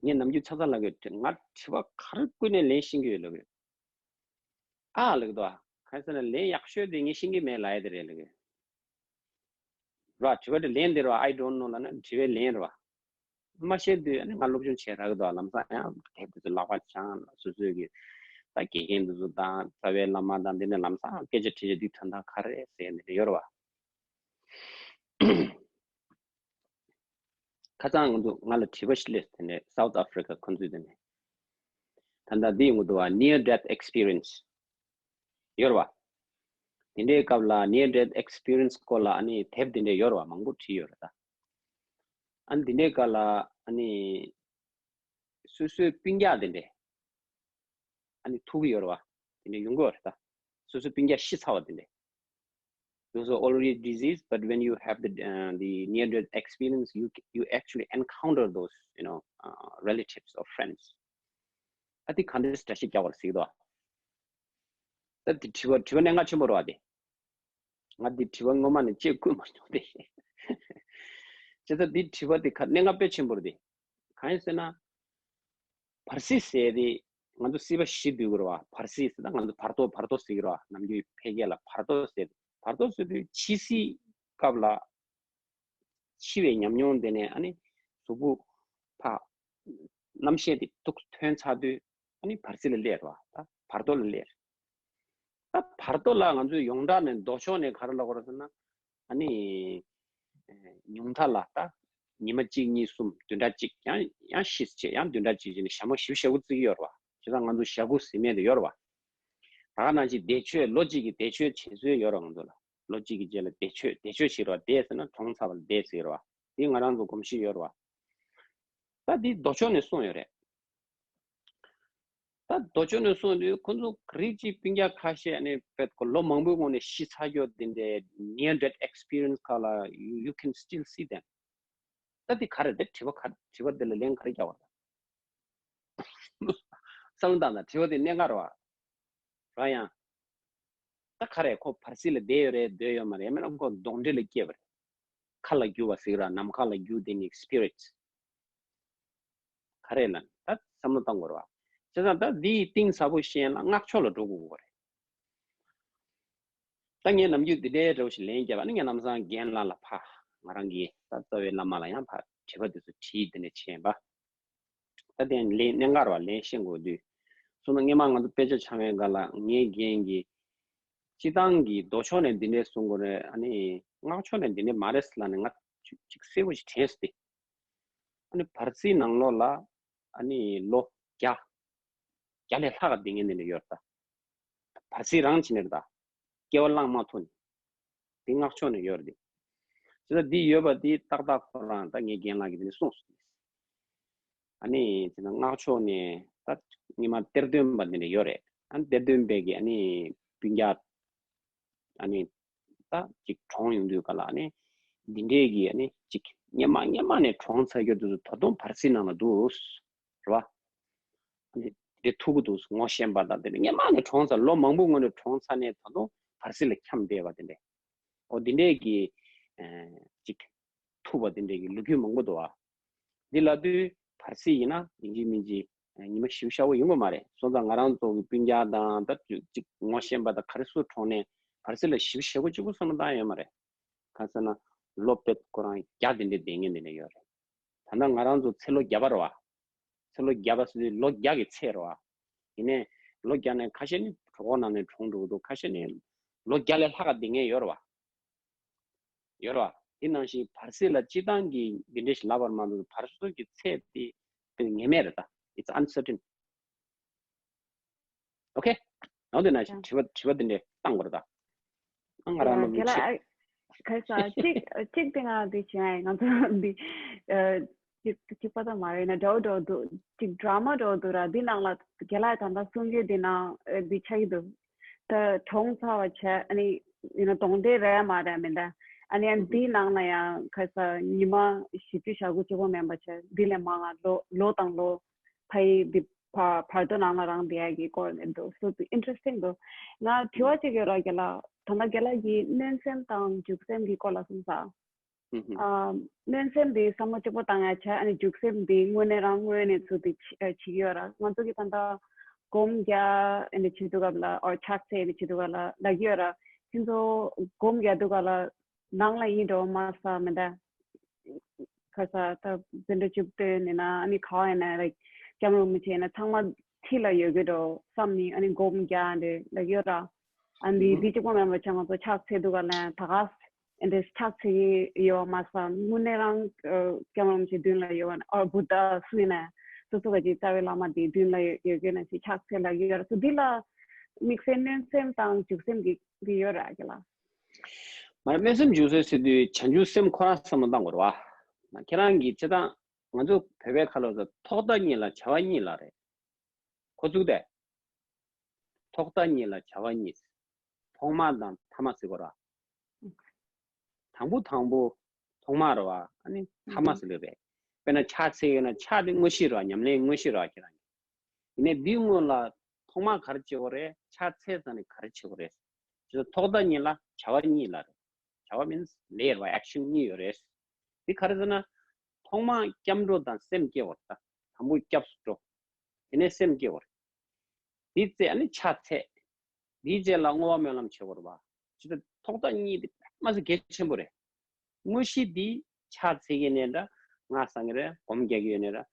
ངས་ནམ་རྒྱུན་ཚ་ཚ་ལབ་ཀྱི་ཡོད། ང་དྲི་བ་ག་རེ་བསྐུར་ནས་ལན་ཤེས་ཀྱི་ཡོད་ལབ་ཀྱི་ཡོད། ཨ་ལབ་ཀྱི་འདུག་གང་ཟེར་ན་ལན་ཡག་ཤོས་དེ་ངས་ཤེས་ཀྱི་མེད་ལབ་ཡ་དེ་རེད་ལབ་ཀྱི་ཡོད། ར་དྲི་བ་དེ་ལན་དེ་རེད་བ། I don't know ལབ་ན་དྲི་བའི་ལན་རེད་བ། མ་ཤེས་དུས་ཨ་ནི་ང་སློབ་སྦྱོང་བྱས་རག་གི་འདུག་ལམ་སང་ཡང་དེབ་དེ་ཚོ་ལག་པ་འཆང་། སོ་སོའི་གི་ད་དགེ་རྒན་དེ་ཚོ་དང་རྩ་བའི་བླ་མ་དང་འདི་ནས་ལམ་སང་སྐད་ཆ་དྲིས་བྱས་འདི་དོན་དག་ག་རེ་རེད་ཟེར་ནས་ཡོད་རེད་བ། ཁ་སང་ང་ཚོ་ང་ལ་དྲི་བ་ཞིག་སླེབས། དེ་ནས་South Africa ཁོང་ཚོས་དེ་ནས་ད་ལྟ་འདི་ཡོང་གི་འདུག་བ། near death experience ཡོད་རེད་བ། དེ་འདྲའི་སྐབས་ལ་near death experience སྐོར་ལ་ཨ་ནི་དེབ་དེ་འདྲ་ཡོད་རེད་བ། མང་པོ་བྲིས་ཡོད་རེད་ད། ཨ་ནི་དེ་འདྲའི་སྐབས་ལ་ཨ་ནི་སོ་སོའི་སྤུན་ཀྱག་དེ་འདྲས་ཨ་ནི་ཐུག་གི་ཡོད་རེད་བ། དེ་འདྲས་ཡོང་གི་ཡོད་རེད་ད། སོ་སོའི་སྤུན་ཀྱག་ཤི་ཚར་བ་དེ་འདྲས། Those are already deceased, but when you have the, uh, the near death experience, you you actually encounter those, you know, uh, relatives or friends. ཨ་དེ་ག་འདྲས་འདྲ་ཞིག་རྒྱག་པར་གཟིགས་དོ། ད་དེ་དྲི་བ་དྲི་བ་གནད་འགག་ཆེན་པོ་རེད་བ་དེ། ང་འདི་དྲི་བ་སྔོན་མ་ནས་དཔྱད་བསྐུལ་མ་མྱོང་སྟེ། བྱས་ཙང་འདི་དྲི་བ་འདི་ག་གནད་འགག་དཔེ་ཆེན་པོ་རེད་དེ། གང་ཡིན་ཟེར་ན། བར་སྲིད་ཟེར་དེ་ང་ཚོ་སྲིད་པ་བཞི་འདུས་ཀྱི་རེད་བ། བར་སྲིད་ཟེར་ན་ང་ཚོ་བར་དོ་བར་དོ་ཟེར་གྱི་རེད་བ། ནམ་རྒྱུན་འཕེལ་རྒྱས་ལ་བར་དོ་ཟེར། བར་དོ་ཟེར་དུས་འཆི་སྲིད་སྐབས་ལ། འཆི་བའི་ཉམས་མྱོང་དེ་ནས་ཨ་ནི་གཟུགས་པོ་ཕ། རྣམ་ཤེས་དེ་ཐུག་ཐོན་ཚར་དུས་ཨ་ནི་བར་སྲིད་ལ་སླེབས་རེད་བ། ད་བར་དོ་ལ་སླེབས་རེད། ད་བར་དོ་ལ་ང་ཚོས་ཡོངས་གྲགས་ནས་ལྡོག་ཕྱོགས་ནས་ག་རེ་ལབ་དགོས་རེད་ཟེར་ན། ཨ་ནི་ཉུང་མཐའ་ལ་ད་ཉི་མ་གཅིག་གཉིས་གསུམ་བདུན་ཕྲག་གཅིག་ཡང་ཡང་ཤི་ཚར་ཡང་བདུན་ཕྲག་གཅིག་བྱས་ནས་ཞྭ་མོ་བཞི་བཅུ་ཞེ་དགུ་བརྩི་གི་ཡོད་རེད་བ། བྱས་ཙང་ང་ཚོ་ཞེ་དགུ་ཟེར་མཁན་དེ་ཡོད་རེད་བ། ད་ག་ནང་བཞིན་བདེ་མཆོད་ལོ་གཅིག་གི་བདེ་མཆོད་བྱེད་སྲོལ་ཡོད་རེད་ང་ཚོ་ལ། ལོ་གཅིག་གི་རྗེས་ལ་བདེ་མཆོད་བདེ་མཆོད་བྱེད་རོགས། བདེ་ཟེར་ན་གྲོངས་ཚར་བ་ལ་བདེ་ཟེར་རོགས། དེ་ང་རང་ཚོ་གོམས་གཤིས་ཡོད་རེད་བ། ད་འདི་ལྡོག་ཕྱོགས་ནས་གསུངས་ཡོད་རེད། ད་ལྡོག་ཕྱོགས་ནས་གསུངས་དུས་ཁོ་ཚོ་ག་རེ་ཅིག་སྤུན་ཀྱག་ཁ་ཤས་ནས་བེད་ཁོ་ལོ་མང་པོའི་གོང་ནས་ཤི་ཚར་ཡོད་དེ་འདྲའི་near death experience ཁག་ལ་you, you can still see them. ད་འདི་ག་རེ་རེད། དྲི་བ་ག་དྲི་བ་འདི་ལ་ལན་ག་རེ་རྒྱག་པ་རེད། བསམ་བློ་བཏང་ན་དྲི་བ་དེ་གནད་འགག་རེད་བ། ར་ཡང་། ད་ག་རེ་ཁོ་བར་སྲིད་ལ་བསྡད་ཡོད་རེད། སྡོད་ཡོད་མ་རེད། མིན་ན་ཁོ་གདོན་འདྲེ་ལ་སྐྱེས་པ་རེད། མཁའ་ལ་རྒྱུ་བ་ཟེར་ར། ནམ་མཁའ་ལ་རྒྱུ་དེ་ནི་spirits ག་རེ་ལ་ད་བསམ་བློ་བཏང་དགོས་རེད་བ། བྱས་ཙང་ད་འདི་གཏིང་ཟབ་པོ་ཤེས་ན་སྔགས་ཕྱོགས་ལ་འགྲོ་དགོས་ཀྱི་རེད། ད་ངས་ནམ་རྒྱུན་འདི་འདྲའི་འདྲ་བོ་ཞིག་ལན་བརྒྱབ་པ་ནི་ངས་ལམ་སང་རྒན་ལགས་ལ་ཕ་ང་རང་གིས་ད་རྩ་བའི་བླ་མ་ལ་ཡང་ཕ་དྲི་བ་དེ་ཚོ་དྲིས་དེ་ནས་བྱས་པ། ད་དེ་ལན་གནད་འགག་རེད་བ། ལན་ཤེས་དགོས་དུས། སོང་ན་སྔས་མ་ང་ཚོ་དཔེ་ཆ་འཆང་བའི་སྒང་ལ་ངའི་རྒན་གྱིས་སྤྱི་བཏང་གི་མདོ་ཕྱོགས་ནས་འདི་འདྲས་གསུང་དགོས་རེད། ཨ་ནི་སྔགས་ཕྱོགས་ནས་འདི་འདྲས་མ་རེད་ཟེར་ལབ་ནས་ང་ ཅིག་ཅིག་གསལ་པོ་ཞིག་དྲན་སོང་སྟེ། ཨ་ནི་བར་སྲིད་ནང་ལོགས་ལ་ཨ་ནི་ལོ་བརྒྱ། བརྒྱ་ལས་ལྷག་ག་བསྡད་མཁན་དེ་འདྲ་ཡོད་རེད་ད། བར་སྲིད་རང་བྱས་ནས་རེད་ད། སྐྱེ་བ་བླངས་མ་ཐུབ་ནས། འདི་སྔགས་ཕྱོགས་ནས་ཡོད་རེད་དེ། དེ་ལྟར་འདི་ཡོད་པ་འདི་ཏག་ཏག་ཁོ་རང་ད་ངའི་རྒན་ལགས་ཀྱིས་དེ་ནས་གསུངས་སོང་། ཨ་ནི་དེ་ན་སྔགས་ཕྱོགས་ནས་ད་ཉི་མ་གཏེར་སྟོན་པ་འདི་འདྲ་ཡོད་རེད། ཨ་ནི་གཏེར་སྟོན་པས་ཀྱི་ཨ་ནི་སྤུན་ཀྱག་ཨ་ནི་ད་ཅིག་གྲོངས་ཡོང་དུས་ག་ལ་ཨ་ནི་འདི་འདྲས་ཀྱི་ཨ་ནི་ཅིག་སྔོན་མ་སྔོན་མ་ནས་གྲོངས་ཚར་རྒྱུ་དེ་ཚོ་ད་དུང་བར་སྲིད་ནང་ལ་འདུག་རེད་བ། འདི་འདི་ཐུག་གི་འདུག་ངོ་ཤེས་པ་དང་དེ་ནས་སྔོན་མ་ནས་གྲོངས་ཚར། ལོ་མང་པོ་སྔོན་ནས་གྲོངས་ཚར་ནས་ད་དུང་བར་སྲིད་ལ་འཁྱམས་བསྡད་པ་དེ་འདྲས། ཨོ་དེ་འདྲས་ཀྱི་ཨ་ཅིག་ཐུག་པ་དེ་འདྲས་ཀྱི་ལོ་རྒྱུས་མང་པོ་འདུག་ཨ། འདི་ལབ་དུས་བར་སྲིད་ཡིན་ན་ཡིན་གཅིག་མིན་གཅིག་ཨ་ཉི་མ་ཞེ་པོ་ཞེ་པོ་ཡོང་གི་མ་རེད། སོང་ཙང་ང་རང་ཚོ་གི་སྤུན་ཀྱག་དང་ད་ཅིག་ངོ་ཤེས་པ་དང་ག་རེ་སུ་གྲོངས་ནས་བར་སྲིད་ལ་ཞེ་པོ་ཞེ་པོ་གཅིག་པུ་བསམ་བློ་བཏང་ཡོད་མ་རེད། གང་ཟེར་ན་ལོ་དཔེ་ཁོ་རང་བརྒྱ་དེ་འདྲས་བསྡད་མཁན་དེ་འདྲས་ཡོད་རེད། ད་ལྟ་ང་རང་ཚོ་ཚེ་ལོ་བརྒྱ་པ་རེད་བ། ཚེ་ལོ་བརྒྱ་པ་ཟེར་དུས་ལོ་བརྒྱ་གི་ཚད་རེད་བ། ཡིན་ནའི་ལོ་བརྒྱ་ནས་ཁ་ཤས་ནི་གྲོད་ཁོག་ནང་ནས་གྲོངས་འགྲོ་གི་འདུག་ཁ་ཤས་ནི་ལོ་བརྒྱ་ལས་ལྷག་ག་བསྡད་མཁན་ཡོད་རེད་བ། ཡོད་རེད་བ། དེ་ནང་བཞིན་བར་སྲིད་ལ་སྤྱིར་བཏང་གི་འདི་འདྲ་ཞིག་ལབ་པར་མ་གཏོགས་བར་སྲིད་ཀྱི་ཚད་དེ་དེ་ངེས་མེད་རེད་ད། It's uncertain. Okay. ནང་དུ་ན་ཞིག་དྲི་བ་དྲི་བ་འདི་འདྲས་བཏང་དགོས་རེད་ད། ང་རང་ལོ་མི་ཆེ། ཁ་ས་གཅིག་གཅིག་དེ་ང་དེ་བྱས་ང་ཚོ་འདི་གཅིག་གཅིག་པ་ད་མ་རེད་ན་འདྲ་བོ་འདྲ་བོ་འདུག་གཅིག་ཌ་ར་མ་འདྲ་བོ་འདུག་ར། འདི་ནང་ལ་རྒན་ལགས་ད་ལྟ་གསུང་རྒྱུ་འདི་ནང་འདི་ཆགས་ཀྱི་འདུག་ད་གྲོངས་ཚར་བ་བྱས་ཨ་ནི་ཡིན་ན་གདོན་འདྲེ་རེད་མ་རེད་མི་འདྲ། ཨ་ནི་ཨ་ནི་འདིའི་ནང་ལ་ཡང་ཁ་ས་ཉི་མ་བཞི་བཅུ་ཞེ་དགུ་གཅིག་པོ་མིན་པ་བྱས་འདི་ལས་མང་ང་ལོ་ལོ་དང་ལོ་ཕ་ཡི་འདི་བར་བར་དོ་ནང་ལ་རང་བསྡད་ཡ་གི་སྐོར་ནས་འདུག So it's interesting འདུག་ང་དྲི་བ་གཅིག་ཡོད་ར་རྒན་ལགས། ད་ལྟ་རྒན་ལགས་ཀྱིས་གནོད་སེམས་དང་འཇིགས་སེམས་ཀྱི་སྐོར་ལ་གསུངས་ས། ཨ་གནོད་སེམས་དེ་བསམ་བློ་གཅིག་པོ་བཏང་ཡ་བྱས། ཨ་ནི་འཇིགས་སེམས་དེ་དངོས་གནས་རང་དངོས་གནས་ཚུལ་དེ་བྱེད་ཀྱི་ཡོད་ར། ང་ཚོ་གི་ད་ལྟ་སྒོམ་རྒྱག་ཨ་ནི་བྱེད་དུས་སྐབས་ལ་ཨོ་ཕྱག་འཚལ་ཨ་ནི་བྱེད་དུས་སྐབས་ལ་ལབ་ཀྱི་ཡོད་ར། ཁྱེད་ཚོ་སྒོམ་རྒྱག་དུས་སྐབས་ལ་ནང་ལ་ཡིན་འགྲོ་མ་ས་མི་འདྲ། ཁ་ས་ད་བཛྲ་ཅུབ་སྟོན་ནི་ན་ཨ་ནི་ག་བ་ཡིན་ན་ལའིག་སྐྱབས་མགོན་རིན་པོ་ཆེ་ཡིན་ན་ཚང་མ་འཁྲིས་ལ་ཡོད་ཀྱི་འགྲོ་བསམ་ནི་ཨ་ནི་སྒོམ་རྒྱག་འདི་ལབ་ཀྱི་ཡོད་ར། ཨ་འདི་འདི་གཅིག་པོ་མེད་པ་བྱས་ང་ཚོ་ཕྱག་འཚལ་དུས་སྐབས་ལ་ད་ག་ཨ་འདི་ཕྱག་འཚལ་གྱི་ཡོད་མ་ས་དངོས་གནས་རང་སྐྱབས་མགོན་རིན་པོ་ཆེ་མདུན་ལ་ཡོད་པ་ཨོ་བུདྡྷ་སུ་ཡིན་ན་སོ་སོ་ག་ཅིག་རྩ་བའི་བླ་མ་དེ་མདུན་ལ་ཡོད་ཡོད་ཀྱི་ན་ཞིག་ཕྱག་འཚལ་ལབ་ཀྱི་ཡོད་ར། སོ་འདི་ལ་དམིགས་བསལ་གནོད་སེམས་དང་འཇིགས་སེམས་ཀྱི་འདི་ཡོད་ར་རྒན་ལགས། མ་རེད། གནོད་སེམས་འཇིགས་སེམས་ཟེར་དུས་བྱང་ཆུབ་སེམས་ཁོ་རང་བསམ་བློ་བཏང་དགོས་རེད་བ། ཁྱེད་རང་གིས་སྤྱིར་བཏང་ང་ཚོ་བོད་པའི་ཁ་ལོ་ཟེར་ཐོག་མཐའ་གཉིས་ལ་བྱ་བ་གཉིས་ལ་རེད། ཁོ་ཚུགས་ཏེ། ཐོག་མཐའ་གཉིས་ལ་བྱ་བ་གཉིས། ཐོག་མ་དང་ཐ་མ་ཟེར་དགོས་རེད་བ། དང་པོ་དང་པོ་ཐོག་མ་རེད་བ། ཨ་ནི་ཐ་མ་ཟེར་ལེ་རེད། དཔེར་ན་ཕྱག་འཚལ་ཡོད་ན་ཕྱག་དེ་དངོས་གཞི་རེད་བ། ཉམས་ལེན་དངོས་གཞི་རེད་བ་ཁྱེད་རང་གི། ཡིན་ནའི་འདིའི་སྔོན་ལ་ཐོག་མ་ག་རེ་བྱེད་དགོས་རེད། ཕྱག་འཚལ་ཙང་ནས་ག་རེ་བྱེད་དགོས་རེད། ཅེས་ཐོག་མཐའ་གཉིས་ལ་བྱ་བ་གཉིས་ལ་རེད། བྱ་བ་means ལས་རེད་བ། action གཉིས་ཡོད་རེད། འདི་ག་རེ་ཟེར་ན། ཐོག་མ་སྐྱབས་འགྲོ་དང་སེམས་བསྐྱེད་པ་རེད་ད། དང་པོ་སྐྱབས་སུ་འགྲོ། དེ་ནས་སེམས་བསྐྱེད་པ་རེད། དེའི་རྗེས་ཨ་ནི་ཕྱག་འཚལ། དེའི་རྗེས་ལ་བསྔོ་བ་སྨོན་ལམ་བྱེད་དགོས་རེད་བ། ཅི་ལྟར་ཐོག་མཐའ་གཉིས་དེ་མ་ཟད་གལ་ཆེན་པོ་རེད། དངོས་གཞི་འདི་ཕྱག་འཚལ་གྱི་ནས་འདྲ། སྔགས་བསང་གི་རེད། སྒོམ་རྒྱག་གི་ཡོད་ནས་འདྲ།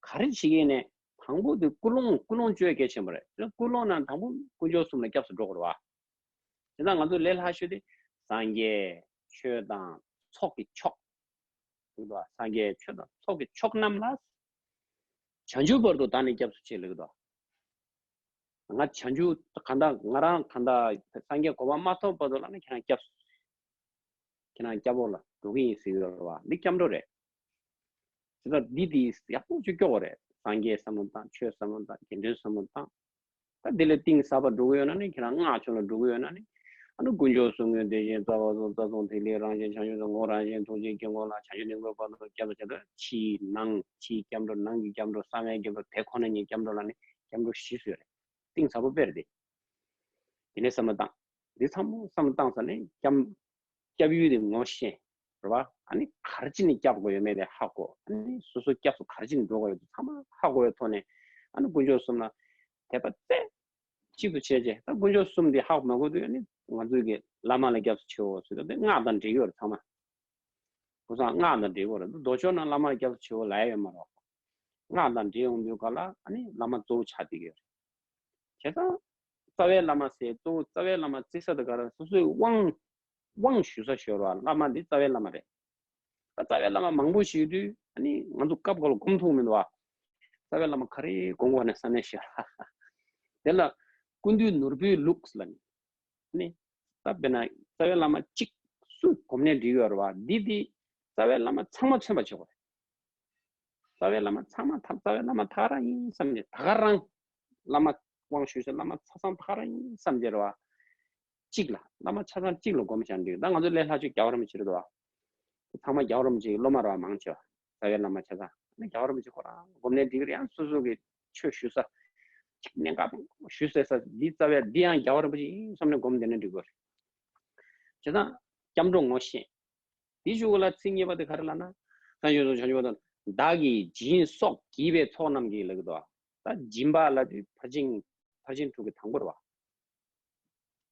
ག་རེ་བྱེད་ཀྱི་ནས་དང་པོ་དེ་ཀུན་སློང་། ཀུན་སློང་བཅོས་གལ་ཆེན་པོ་རེད། ཀུན་སློང་ནང་དང་པོ་དཀོན་མཆོག་གསུམ་ལ་སྐྱབས་སུ་འགྲོ་དགོས་རེད་བ། དེ་ན་ང་ཚོ་ལས་སླ་ཤོས་དེ་སངས་རྒྱས་ཆོས་དང་ཚོགས་ཀྱི་མཆོག་ཡིན་པ། སངས་རྒྱས་ཆོས་དང་ཚོགས་ཀྱི་མཆོག་རྣམས་ལ་བྱང་ཆུབ་བར་དུ་བདག་ནི་སྐྱབས་སུ་མཆི་ལབ་ཀྱི་འདུག་ང་བྱང་ཆུབ་གང་ལྟར་ང་རང་གང་ལྟར་སངས་རྒྱས་གོ་འཕང་མ་ཐོབ་བར་དུ་ལ་ནི་ཁྱེད་རང་སྐྱབས་སུ། ཁྱེད་རང་སྐྱབས་འོག་ལ་འགྲོ་གི་ཡིན་ཟེར་གྱི་ཡོད་རེད་བ། འདི་སྐྱབས་འགྲོ་རེད། དེ་ལྟར་འདི་དེ་ཡག་པོ་ཅིག་སྐྱོ་བ་རེད། སངས་རྒྱས་བསམ་བློ་བཏང་། ཆོས་བསམ་བློ་བཏང་། དགེ་འདུན་བསམ་བློ་བཏང་། ད་དེ་ལས་གཏིང་ཟབ་པ་འགྲོ་གི་ཡོད་ན་ནི་ཁྱེད་རང་སྔགས་ཕྱོགས་ལ་འགྲོ་གི་ཡོད་ན་ནི། ཨ་ནི་དཀོན་མཆོག་གསུམ་མགོན་དེ་བཞིན་རྩ་བ་གསུམ། རྩ་གསུམ་ཐིག་ལེ་རང་བཞིན། བྱང་ཆུབ་ཏུ་ངོ་བོ་རང་བཞིན། ཐུགས་རྗེ་དཀྱིལ་འཁོར་ལ། བྱང་ཆུབ་ནི་འགོད་པ་དང་སྐྱབས་སུ་མཆི། ཕྱིའི་ནང་། ཕྱིའི་སྐྱབས་འགྲོ། ནང་གི་སྐྱབས་འགྲོ། གསང་བའི་སྐྱབས་འགྲོ། དེ་ཁོ་ན་ཉིད་སྐྱབས་འགྲོ་ལ་ནི་སྐྱབས་འགྲོ་བཞི་ཟེར་རེད། གཏིང་ཟབ་པོ་དཔེ་རེད་དེ། དེ་ནས་བསམ་བློ་བཏང་། འདི་ཚང་མ་བསམ་བློ་བཏང་ས་ནས་སྐྱབས། སྐྱབས་ཡུལ་དེ་ངོ་ཤེས། རེད་བ། ཨ་ནི་ག་རེ་བྱས་ནས་སྐྱབས་དགོས་ཡོད་མེད་དེ་ཧ་གོ། ཨ་ནི་སོ་སོ་སྐྱབས་སུ་ག་རེ་བྱས་ནས་འགྲོ་དགོས་ཡོད་དེ་ཚང་མ་ཧ་གོ་བའི་ཐོག་ནས། ཨ་ནི་དཀོན་མཆོག་གསུམ་ལ་དད་པ་རྩེ་གཅིག་ཏུ་བྱས་རྗེས། ད་དཀོན་མཆོག་གསུམ་དེ་ཧ་གོ་མ་གོ་དུས་ཨ་ནི་ང་ཚོས་ཀྱི་བླ་མ་ལ་སྐྱབས་སུ་མཆིའོ་ཟེར་དུས་དེ་སྔགས་དང་འབྲེལ་ཡོད་རེད་ཚང་མ། ཁོ་ཚང་སྔགས་དང་འབྲེལ་ཡོད་རེད། མདོ་ཕྱོགས་ནང་བླ་མ་ལ་སྐྱབས་སུ་མཆིའོ་ལབ་ཡ་ཡོད་མ་རེད། སྔགས་དང་འབྲེལ་ཡོང་དུས་ག་ལ་ཨ་ནི་བླ་མ་གཙོ་བོ་ཆགས་བསྡད་ཀྱི་ཡོད་རེད། བྱས་ཙང་རྩ་བའི་བླ་མ་ཟེར། གཙོ་བོ་རྩ་བའི་བླ་མ་བརྩི་ས་དེ་ག་རེ། སོ་སོའི་དབང་། དབང་ཞུ་ས་ཞོར་བ་བླ་མ་འདི་རྩ་བའི་བླ་མ་རེད། ད་རྩ་བའི་བླ་མ་མང་པོ་ཞིག་ཡོད་དུས་ཨ་ནི་ང་ཚོ་སྐབས་འགོར་ལ་སྒོམ་ཐུབ་མི་འདུག་བ། རྩ་བའི་བླ་མ་ག་རེ་དགོངས་དགོས་ནས་བསམ་ནས་ཤི། དེ་ལ་ཀུན་འདུས་ནོར་བུའི་ལུགས་ལ་ནི། ནི། ད་དཔེར་ན་རྩ་བའི་བླ་མ་གཅིག་སུ་སྒོམ་ནས་འགྲིག་ཡོད་རེད་བ། འདི་འདི་རྩ་བའི་བླ་མ་ཚང་མ་མཚོན་པ་བྱེད་དགོས་རེད། རྩ་བའི་བླ་མ་ཚང་མ་ཐ་རྩ་བའི་བླ་མ་ཐག་རང་ཡིན་བསམ་ནས། ད་ག་རང་བླ་མ་དབང་ཞུས་སའི་བླ་མ་ཆ་ཚང་ཐག་རང་ཡིན་བསམ་བྱས་རེད་བ། གཅིག་ལ་བླ་མ་ཆ་ཚང་གཅིག་ལ་སྒོམ་བྱས་འགྲིག་ད་ང་ཚོ་ལས་སླ་ཆོས་རྒྱལ་བ་རིན་པོ་ཆེ་རེད་བ། ཚང་མ་རྒྱལ་བ་རིན་པོ་ཆེའི་སློབ་མ་རེད་བ། མང་ཆེ་བ། རྩ་བའི་བླ་མ་ཆ་ཚང་ནི་རྒྱལ་བ་རིན་པོ་ཆེ་ཁོ་རང་སྒོམ་ནས་འགྲིག་རེད། ཡང་སོ་སོ་གི་ཆོས་ཞུ་ས་གཅིག་གནད་འགག་ཞུ་ཟེར་ས་འདི་རྩ་བའི་འདི་ཡང་རྒྱལ་བ་རིན་པོ་ཆེ་ཡིན་བསམ་ནས་སྒོམ་བསྡད་ན་འགྲིག་གི་རེད། བྱས་ཙང་སྐྱབས་འགྲོ་ངོ་ཤེས། དེའི་གཞུག་ལ་ཚིག་གཉིས་པ་དེ་ག་རེ་ལབ་ན། བྱང་ཆུབ་སེམས་བྱང་ཆུབ་བར་དུ་བདག་གིས་སྦྱིན་སོགས་བགྱིས་པའི་ཚོགས་རྣམས་ཀྱིས་ལབ་ཀྱི་འདུག་ད་སྦྱིན་པ་ལབ་དུས་ཕར་ཕྱིན་ཕར་ཕྱིན་དྲུག་གི་དང་པོ་རེད་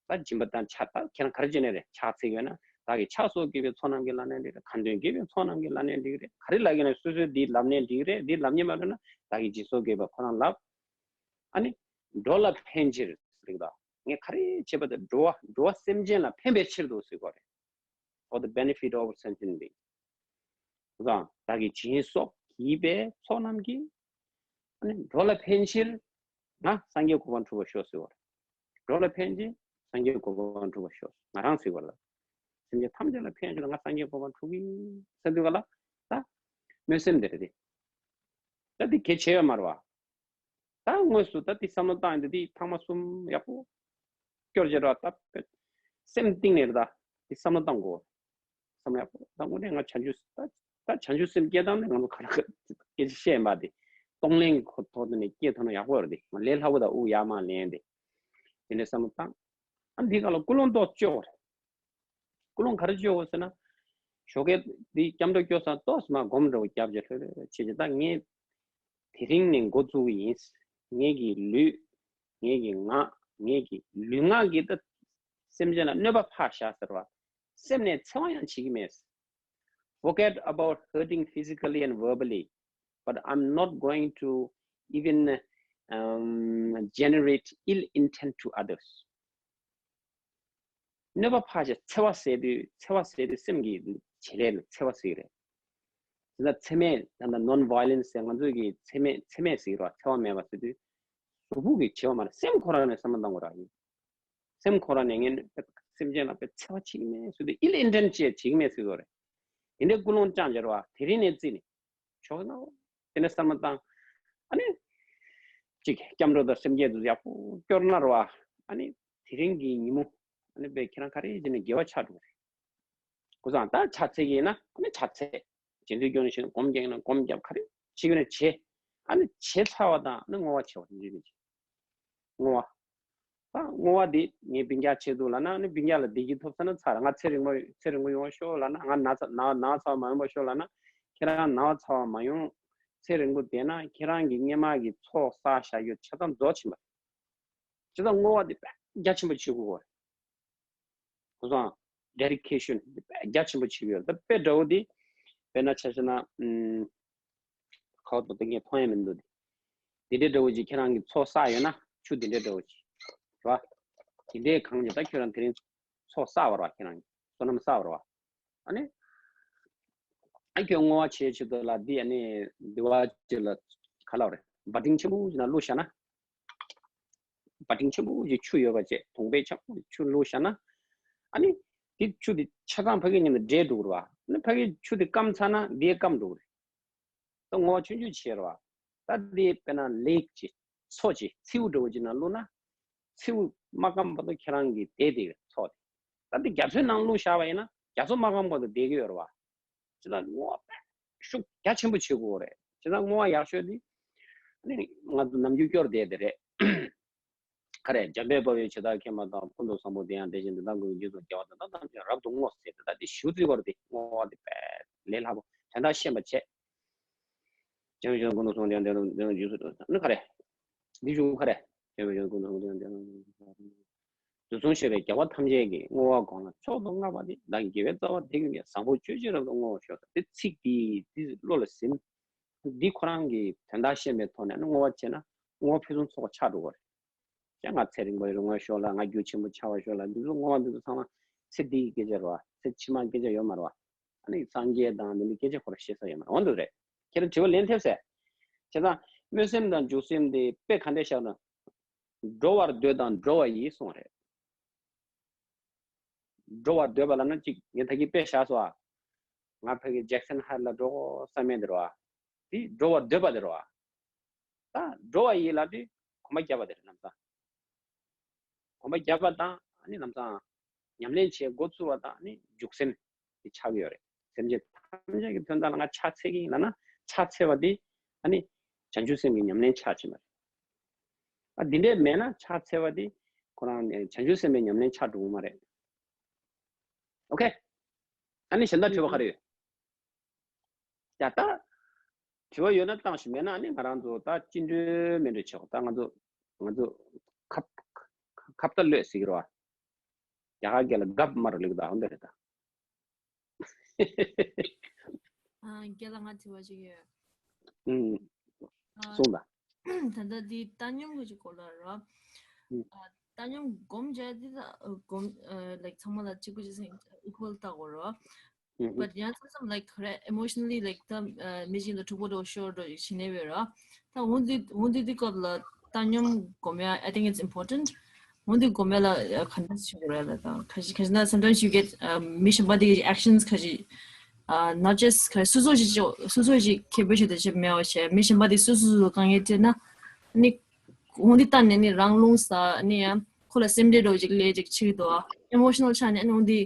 བ། ད་སྦྱིན་པ་དང་ཕྱག་ད་ཁྱེད་རང་ག་རེ་བྱས་ནས་རེད། ཕྱག་འཚལ་ཡོད་ན་བདག་གིས་ཕྱག་སོགས་བགྱིས་པའི་ཚོགས་རྣམས་ཀྱིས་ལབ་ནའི་འགྲིག་རེད། ཁ་འདོན་བགྱིས་པའི་ཚོགས་རྣམས་ཀྱིས་ལབ་ནའི་འགྲིག་རེད། ག་རེ་ལབ་ཀྱི་ན་སོ་སོས་འདི་ལབ་ནའི་འགྲིག་རེད། འདི་ལབ་ཉན་མ་འདོད་ན་བདག་གིས་སྦྱིན་སོགས་བགྱིས་པ་ཁོ་རང་ལབ། ཨ་ནི་འགྲོ་ལ་ཕན་ཕྱིར་ཟེར་གྱི་འདུག་ངས་ག་རེ་བྱས་པ་དེ་འགྲོ་བ་འགྲོ་བ་སེམས་ཅན་ལ་ཕན་པའི་ཕྱིར་དུ་ཟེར་གྱི་རེད། For the benefit of sentient being. བཟང་བདག་གིས་སྦྱིན་སོགས་བགྱིས་པའི་ཚོགས་རྣམས་ཀྱིས། ཨ་ནི་འགྲོ་ལ་ཕན་ཕྱིར་ང་སངས་རྒྱས་གོ་འཕང་འགྲུབ་པར་ཤོག་ཟེར་བ། འགྲོ་ལ་ཕན་ཕྱིར་སངས་རྒྱས་གོ་འཕང་འགྲུབ་པར་ཤོག་ང་རང་ཟེར་བ་ལ། སེམས་ཅན་ཐམས་ཅད་ལ་ཕན་ཕྱིར་ང་སངས་རྒྱས་གོ་འཕང་འགྲུབ་ཀྱི་ཟེར་དུས་ག་ལ། ད་སྨོན་སེམས་དེ་རེད་དེ། ད་འདི་གལ་ཆེ་བ་མ་རེད་བ། ད་དངོས་སུ་ད་འདི་བསམ་བློ་བཏང་ཡིན་དུས་འདི་ཐེངས་མ་གསུམ་ཡག་པོ་སྐྱོར་བྱེད་ར་ད་སེམས་གཏིང་ནས་རེད། ད་འདི་བསམ་བློ་བཏང་དགོས། བསམ་ཡག་པོ་ད་དངོས་གནས་ང་བྱང་ཆུབ་ད་ད་བྱང་ཆུབ་སེམས་སྐྱེ་སྟངས་ནི་ང་ཚོ་ག་རེ་སྐད་ཆ་བཤད་ཡིན་པ་དེ་གཏོང་ལེན་གྱི་ཁོ་ཐོག་ནས་སྐྱེ་ཐུབ་ན་ཡག་པོ་རེད། དེ་ང་ལས་སླ་པོ་ད་དབུགས་ཡར་མར་ལེན་དེ་དེ་འདྲའི་བསམ་བློ་བཏང་། ཨ་འདི་ག་ལ་ཀུན་སློང་ཏོག་ཙམ་བཅོས་དགོས་རེད། ཀུན་སློང་ག་རེ་བཅོས་དགོས་ཟེར་ན། ཞོགས་ཀས་འདི་སྐྱབས་འགྲོ་སྐྱོ་ས་ཏོག་ཙམ་སྒོམ་འདྲ་བོ་རྒྱབ་བྱས་ལྷོད་ལྷོད་བྱེད་ཀྱི་ད་ངས་དེ་རིང་ནས་འགོ་བཙུགས་ཀྱི་ཡིན། ངེད་ཀྱི་ལུས། ངེད་ཀྱི་ངག་ངེད་ཀྱི་ལུས་ངག་གི་ད་སེམས་ཅན་ལ་གནོད་པ་ཕར་བཞག་ཟེར་བ། སེམས་ནས་འཚེ་བ་ཡང་བྱེད་ཀྱི་མེད། Forget about hurting physically and verbally, but I'm not going to even um, generate ill intent to others. གནོད་པ་ཕར་བཞག་འཚེ་བ་ཟེར་དུས་འཚེ་བ་ཟེར་དུས་སེམས་ཀྱི་བྱེད་ལས་ལ་འཚེ་བ་ཟེར་གྱི་རེད། དེ་ལ་འཚེ་མེད་ད་ལྟ་non violence ཟེར་ང་ཚོས་ཀྱི་འཚེ་མེད་འཚེ་མེད་ཟེར་གྱི་རེད་བ། འཚེ་བ་མེད་པ་ཟེར་དུས་གཟུགས་ཕུགས་ཀྱི་བྱེད་པ་མ་རེད། སེམས་ཁོ་རང་ནས་བསམ་བློ་གཏོང་དགོས་ར་ཡིན། སེམས་ཁོ་རང་ནས་ངས་སེམས་ཅན་ལ་དཔེ་འཚེ་བ་བྱེད་ཀྱི་མེད་ཟེར་དུས་ill intent བྱེད་བྱེད་ཀྱི་མེད་ཟེར་གྱི་རེད། དེ་འདྲའི་ཀུན་སློང་བཅངས་བྱས་རེད་བ། དེ་རིང་ནས་བརྩིས་ནས་ཆོག་ན་དེ་ནས་བསམ་བློ་བཏང་། ཨ་ནི་གཅིག་སྐྱབས་འགྲོ་དང་སེམས་བསྐྱེད་དུ་ཡག་པོ་སྐྱོར་ན་རེད་བ། ཨ་ནི་དེ་རིང་གི་ཉིན་མོ་ཨ་ནི་དཔེ་ཁྱེད་རང་ག་རེ་བྱས་ནས་དགེ་བ་ཆགས་འགྲོ་གི་རེད། ཀུན་བཟང་ད་ཕྱག་འཚལ་གྱི་ཡིན་ན་ཨ་ནི་ཕྱག་འཚལ། རྗེས་ཟློས་སྐྱོན་ཞིག་སྒོམ་རྒྱག་ན་སྒོམ་རྒྱབ། ག་རེ་བྱེད་ཀྱི་ན་བྱེད། ཨ་ནི་བྱས་ཚར་བ་དང་ཨ་ནི་བསྔོ་བ་བྱེད་པ་དེ་འདྲ་མི་བྱེད། བསྔོ་བ། ད་བསྔོ་བ་འདི་ངས་ཕན་རྒྱ་ཆེ་འདུག་ལབ་ན་ཨ་ནི་ཕན་རྒྱ་ལ་བདེ་སྐྱིད་ཐོབ་ཚར་ན་ཚར། ང་ཚེ་རིང་པོ་ཚེ་རིང་པོ་ཡོང་བ་ཤོག་ལབ་ན། ང་ན་ཚ་ན་ན་ཚ་བ་མ་ཡོང་བ་ཤོག་ལབ་ན། ཁྱེད་རང་ན་བ་ཚ་བ་མ་ཡོང་། ཚེ་རིང་པོ་བསྡད་ན་ཁྱེད་རང་གི་སྔོན་མ་གི་ཚོགས་བསགས་བཞག་རྒྱུ་ཆ་ཚང་རྫོགས་ཕྱིན་པ་རེད། བྱས་ཙང་བསྔོ་བ་འདི་ཕན་རྒྱ་ཆེན་པོ་བྱེད་དགོས་པ་རེད། ཁོ་ཚང་dedication དཔེ་རྒྱ་ཆེན་པོ་བྱེད་ཀྱི་ཡོད། ད་དཔེ་འདྲ་བོ་དེ་དཔེར་ན་ཆ་བཞག་ན་ཨམ། ཁ་བ་དོ་དེ་ངས་མཐོང་ཡ་མི་འདུག་དེ་དེ་འདྲ་འདྲ་བོ་ཅིག་ཁྱེད་རང་གི་ཚོགས་བསགས་ཡོད་ན་ཆུ་དེ་འདྲ་འདྲ་བོ་ཅིག་རེད་བ། དེ་འདྲའི་གང་ཅི་ད་ཁྱོད་རང་དེ་རིང་ཚོགས་བསགས་པ་རེད་བ། ཁྱེད་རང་གི་བསོད་ནམས་བསགས་པ་རེད་བ། ཨ་ནི་ཨ་ཁྱོད་བསྔོ་བ་བྱེད་ཆེད་དུ་ལ་འདི་ཨ་ནི་འདི་བ་ཅིག་ལ་ག་ལབ་རེད། བ་ཏིང་ཆེན་པོ་ཅིག་ནང་བླུགས་བཞག་ན། བ་ཏིང་ཆེན་པོ་ཞིག་ཆུ་ཡོད་པ་བྱས། དུང་བས་ཆེན་པོ་ཆུ་བླུགས་བཞག་ན། ཨ་ནི་དེ་ཆུ་དེ་ཆ་ཚང་ཕ་གི་མཉམ་དུ་འདྲེས་འགྲོ་གི་རེད་བ། ཨ་ནི་ཕ་གི་ཆུ་དེ་སྐམ་ཚར་ན་འདི་སྐམ་འགྲོ་གི་རེད། ད་བསྔོ་བ་ཆུང་ཆུང་བྱས་རེད་བ། ད་འདི་དཔེར་ན་ལེག་ཅིག་མཚོ་ཅིག་མཚེའུ་འདྲ་བོ་ཅིག་ནང་བླུགས་ན། མཚེའུ་མ་སྐམ་བར་དུ་ཁྱེད་རང་གིས་བསྡད་བསྡད་ཀྱི་རེད་མཚོ་དེ། ད་འདི་རྒྱ་མཚོའི་ནང་བླུགས་བཞག་པ་ཡིན་ན་རྒྱ་མཚོ་མ་སྐམ་བར་དུ་བསྡད་ཀྱི་ཡོད་རེད་བ། བྱས་ཙང་བསྔོ་བ་ཤུགས་རྒྱ་ཆེན་པོ་བྱེད་དགོས་རེད། བྱས་ཙང་བསྔོ་བ་ཡག་ཤོས་དེ་ནི་ང་ཚོ་ནམ་རྒྱུན་སྐྱོར་བསྡད་དེ་རེད། ག་རེ། འཇམ་དཔལ་དཔའ་བོས་ཇི་ལྟར་མཁྱེན་པ་དང་། ཀུན་ཏུ་བཟང་པོ་དེ་ཡང་དེ་བཞིན་དུ། བདག་ཀུན་གྱི་རྗེས་སུ་སྐྱེ་བ་དང་། བདག་ཐམས་ཅད་རབ་ཏུ་བསྔོ་ཟེར་ཏེ། ད་དེ་ཞུ་རྩིས་བར་དེ་བསྔོ་བ་དེ་དཔེ་ལས་སླ་པོ། དོན་དག་ཤེས་པ་བྱས། བྱང་ཆུབ་ཀུན་ཏུ་བཟང་དེ་ཡང་དེ་ལ་དེ་ལ་རྗེས་སུ་ནི་ག་རེ། འདི་ཞུ་ག་རེ། བྱང་ཆུབ་ཀུན་ཏུ་བཟང་དེ་ཡང་དེ་ལ། དུས་གསུམ་གཤེགས་པའི་རྒྱལ་བ་ཐམས་ཅད་ཀྱིས། བསྔོ་བ་གང་ལ་མཆོག་ཏུ་བསྔགས་པ་དེ། བདག་གི་དགེ་བའི་རྩ་བ་དེ་ཀུན་གྱི། བཟང་པོ་སྤྱོད་ཕྱིར་རབ་ཏུ་བསྔོ་བར་ཤོག་དེ་ཚིག་འདི་འདི་བློ་ལ་ཟིན། འདི་ཁོ་རང་གི་དོན་དག་ཤེས་པའི་ཐོག་ནས་ནི་བསྔོ་བ་བྱས་ན་བསྔོ་བ་ཕུན་སུམ་ཚོགས་པ་ཆགས་འགྲོ་གི་རེད། ཀྱང་ང་ཚེ་རིང་པོ་ཡོང་བར་ཤོག་ལ། ང་རྒྱུ་ཆེན་པོ་ཆགས་པར་ཤོག་ལ། འདི་ཚོ་བསྔོ་བ་འདི་ཚོ་ཚང་མ་ཚེ་འདིའི་སྐད་ཆ་རེད་བ། ཚེ་ཕྱི་མའི་སྐད་ཆ་ཡོད་མ་རེད་བ། ནི་སངས་རྒྱས་དང་འདི་འདྲའི་སྐད་ཆ་ཁོ་རང་བཤད་ས་ཡོད་མ་རེད། འོ་འདུག་རེད། ཁྱེད་རང་དྲི་བ་ལན་ཐེབས་ཟེར། བྱས་ཙང་སྨོན་སེམས་དང་འཇུག་སེམས་དེ་དཔེ་ག་འདྲས་བཞག་ན། འགྲོ་བར་འདོད་དང་འགྲོ་བ་ཡི་གསུངས་རེད། འགྲོ་བར་འདོད་པ་ལབ་ན་ཅིག་ངས་ད་གིན་དཔེ་བཞག་སོང་ཨ། ང་ཕ་གི་ཇེག་སན་ཧའེཊ་ལ་འགྲོ་དགོས་བསམ་མེད་འདི་རེད་བ། དེ་འགྲོ་བར་འདོད་པ་དེ་རེད་བ། ད་འགྲོ་བ་ཡི་ལབ་དུས་གོམ་པ་བརྒྱབ་པ་དེ་རེད་ལམ་སང་། གོམ་པ་བརྒྱབ་པ་དང་ཨ་ནི་ལམ་སང་ཉམས་ལེན་བྱེད་འགོ་ཚུགས་པ་དང་ཨ་ནི་འཇུག་སེམས་དེ་ཆགས་ཀྱི་ཡོད་རེད། སེམས་ཅན་ཐམས་ཅད་ཀྱི་དོན་དག་ལ་ང་ཕྱག་འཚལ་གྱི་ཡིན་ལབ་ན་ཕྱག་འཚལ་བ་དེ་ཨ་ནི་བྱང་ཆུབ་སེམས་ཀྱི་ཉམས་ལེན་ཆགས་ཀྱི་མ་རེད། ཨ་འདི་འདྲས་མེད་ན་ཕྱག་འཚལ་བ་དེ་ཁོ་རང་ནས་བྱང་ཆུབ་སེམས་དཔའི་ཉམས་ལེན་ཆགས་འགྲོ་གི་མ་རེད། ཨོ་ཁེ། ཨ་ནི་གཞན་དག་དྲི་བ་ག་རེ་ཡོད། ཡ་ད། དྲི་བ་ཡོད་ན་བཏང་ཞིག་མེད་ན་ཨ་ནི་ང་རང་ཚོ་ད་ཅི་འདྲ་མི་འདྲ་བྱེད་དགོས། ད་ང་ཚོ་ང་ཚོ་ཁབ་ཁབ་ད་ལོས་ཟེར་གི་རེད་བ། རྒྱ་གར་སྐད་ལ་གབ་མར་ལེགས་ད་འོ་འདི་རེད་ད། ཨ་རྒན་ལགས་ང་དྲི་བ་ཅིག་ཡོད། ཨུམ། ཨ་གསུངས་དང་། ད་ལྟ་འདི་བཏང་སྙོམས་ཀྱི་སྐོར་ལ་རེད། ཨུམ། ཨ་བཏང་སྙོམས་སྒོམ་བྱས་འདི་ལ་སྒོམ་ལའིག་ཚང་མ་ལ་གཅིག་པུ་གཅིག་སེང་ཨི་ཀུ་ཝལ་ལྟ་དགོས་རེད། ཨུམ། བཊ་ཡང་མཚམས་མཚམས་ལའིག་ག་རེ་ཨི་མོ་ཤི་ནལ་ལི་ལའིག་ད་མི་གཅིག་ལ་འཁྲུག་པོ་འདྲ་བོ་ཤོར་འགྲོ་ཞིག་བྱེད་ནས་བས་རེད། ད་འོ་འདི་འོ་འདི་འདི་སྐབས་ལ་བཏང་སྙོམས་སྒོམ་ཡ། I think it's important. འོ་འདི་སྒོམ་ཡ་ལ་ག་འདྲ་ཞིག་དགོས་རེད་ལ། ད་ཁ་ཤས་ཁ་ཤས་ན་sometimes you get ཨ་མི་གཞན་པ་དེ་གི་ཨེག་ཤན་ཁ་ཤས་ཨ་not just ཁ་སོ་སོ་ཞིག་ཅོ་སོ་སོ་ཞིག་ཁེ་ཕན་ཞིག་དེ་ཆེ་མེད་པ་བྱས་མི་གཞན་པ་དེ་སོ་སོ་སོ་དཀའ་ངལ་སྤྲད་ན་ནི་འོ་འདི་ལྟ་ནས་ནི་རང་རླུང་ཟ་ནི་ཡང་ཁོ་ལ་སེམས་ཁྲལ་འདྲ་བོ་ཅིག་ལས་ཅིག་ཕྱིར་འདུག་ཨ་ཨི་མོ་ཤི་ནལ་ཆགས་ནས་ནི་འོ་འདི་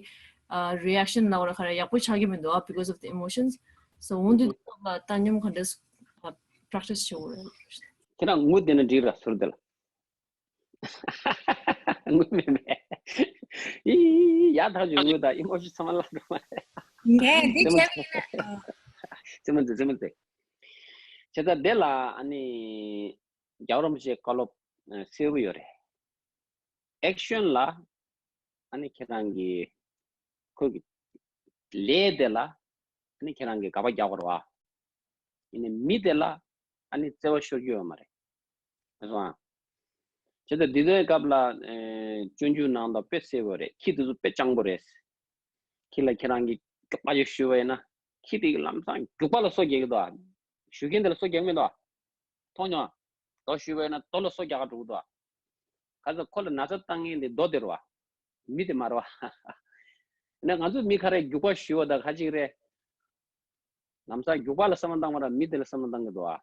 ཨ་རི་ཨེག་ཤན་ལ་བ་ལ་ཁ་ར་ཡག་པོ་ཆགས་ཀྱི་མི་འདུག་ཨ་because of the emotions. So འོ་འདི་ཐོག་ལ་བཏང་སྙོམས་ག་འདྲ་ཨ་པྲེག་ཊི་སི་བྱེད་དགོས་རེད། ཁྱེད་རང་ངུ་བསྡད་ན་འགྲིག་ར་ཟུར་དེ་ལ། ངུ་མེད་མེད། ཨི་ཡ་ཐག་ཆོད་ངུ་ད་ཨི་མོ་ཤི་ཚང་མ་ལ་འགྲོ་མ་རེད། ངས་འདི་ཙེ་མོ་བྱས་ཙེ། ཙེ་མོ་ཙེ་ཙེ་མོ་ཙེ། བྱས་ཙང་དེ་ལ་ཨ་ནི་རྒྱལ་བ་རིན་པོ་ཆེའི་བཀའ་སློབ་གསལ་པོ་ཡོད་རེད། ཨེག་ཤན་ལ་ཨ་ནི་ཁྱེད་རང་གི་ཁོ་གི་ལས་དེ་ལ་ཨ་ནི་ཁྱེད་རང་གི་དགག་པ་རྒྱག་དགོས་རེད་བ། ཡིན་ནའི་མི་དེ་ལ་ཨ་ནི་བརྩེ་བ་ཤོར་རྒྱུ་ཡོད་མ་རེད། ཨ་སོང་ཨ། བྱས་ཙང་འདི་ཚོའི་སྐབས་ལ་ཨེ་སྤྱོད་འཇུག་ནང་དུ་དཔེ་གསལ་པོ་རེད། ཁྱི་དེ་ཚོ་དཔེ་སྤྱང་པོ་རེད། ཁྱི་ལ་ཁྱེད་རང་གིས་མགྱོགས་པ་ཞིག་གཞུས་པ་ཡིན་ན་ཁྱི་དེ་གིས་ལམ་སང་རྒྱུག་པ་ལ་སོ་རྒྱག་གི་འདུག་ཨ། གཞུ་མཁན་དེ་ལ་སོ་རྒྱག་མི་འདུག་ཨ། མཐོང་མྱོང་ཨ། རྡོ་གཞུས་པ་ཡིན་ན་རྡོ་ལ་སོ་རྒྱག་ག་འགྲོ་གི་འདུག་ཨ། ག་ཚོད་ཁོ་ལ་ན་ཚ་བཏང་མཁན་དེ་རྡོ་དེ་རེད་བ། མི་དེ་མ་རེད་བ། ན་ང་ཚོ་མི་ཁ་རེ་རྒྱུག་པ་གཞུ་བ་དང་ཁ་ཅིག་རེད། ལམ་སང་རྒྱུག་པ་ལ་བསམ་བློ་བཏང་བ་ར་མི་དེ་ལ་བསམ་བློ་བཏང་གི་འདུག་ཨ།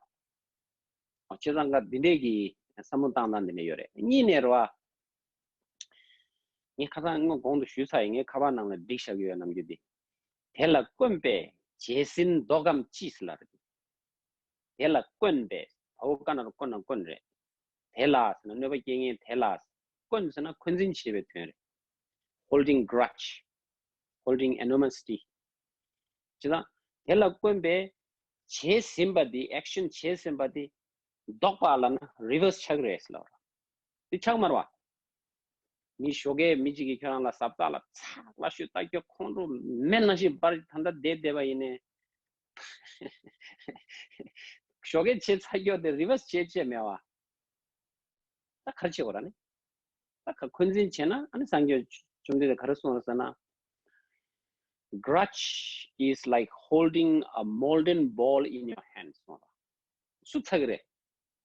ཨ་བྱས་ཙང་ཀ་འདི་འདྲས་ཀྱི་བསམ་བློ་བཏང་སྟངས་འདི་འདྲས་ཡོད་རེད། གཉིས་ནས་རེད་བ། ངས་ཁ་སང་སྔོན་གོང་དུ་ཞུས་ཚར་ཡིན། ངས་ཁ་པར་ནང་ལ་བསྒྲིགས་བཞག་གི་ཡོད་ནམ་རྒྱུན་འདི། དེ་ལ་བསྐོན་པས་བྱད་བསྲིན་བཟློག་གམ་ཅི་ཟེར་ལབ་རེད། དེ་ལ་བསྐོན་པས་བའོ་ཀ་ན་རོ་བསྐོན་ན་བསྐོན་རེད། དེ་ལ་ཟེར་ན་གནོད་པ་སྐྱེལ་མཁན་དེ་ལ། བསྐོན་ཟེར་ན་འཁོན་འཛིན་བྱེད་པའི་དོན་རེད། Holding grudge, holding animosity. བྱས་ཙང་དེ་ལ་བསྐོན་པས་བྱས་ཟིན་པ་དེ་ཨེག་ཤན་བྱས་ཟིན་པ་དེ་བཟློག་པ་ལབ་ན་རི་ཝར་སི་ཆགས་རེད་ཟེར་ལབ་ར། དེ་ཆགས་མ་རེད་བ། མི་ཞོགས་ཀས་མི་གཅིག་གིས་ཁྱོད་རང་ལ་ཟབ་ལྟ་ལ་ཚགས་ལ་ཤོད་ལྟ། ཁྱོད་ཁོང་ཁྲོ་མེ་ནང་བཞིན་འབར། ད་ལྟ་བསྡད་བསྡད་པ་ཡིན་ནའི་ཞོགས་ཀས་བྱས་ཚར་ཁྱོད་དེ་རི་ཝར་སི་བྱས་བྱས་མེད་བ། ད་ག་རེ་བྱེད་དགོས་ར་ནི། ད་ག་འཁོན་འཛིན་བྱས་ན་ཨ་ནི་སངས་རྒྱས་བཅོམ་ལྡན་འདས་ག་རེ་གསུངས་རེད་ཟེར་ན། Grudge is like holding a molten ball in your hand. གསུངས་ར། སུ་ཚ་གི་རེད།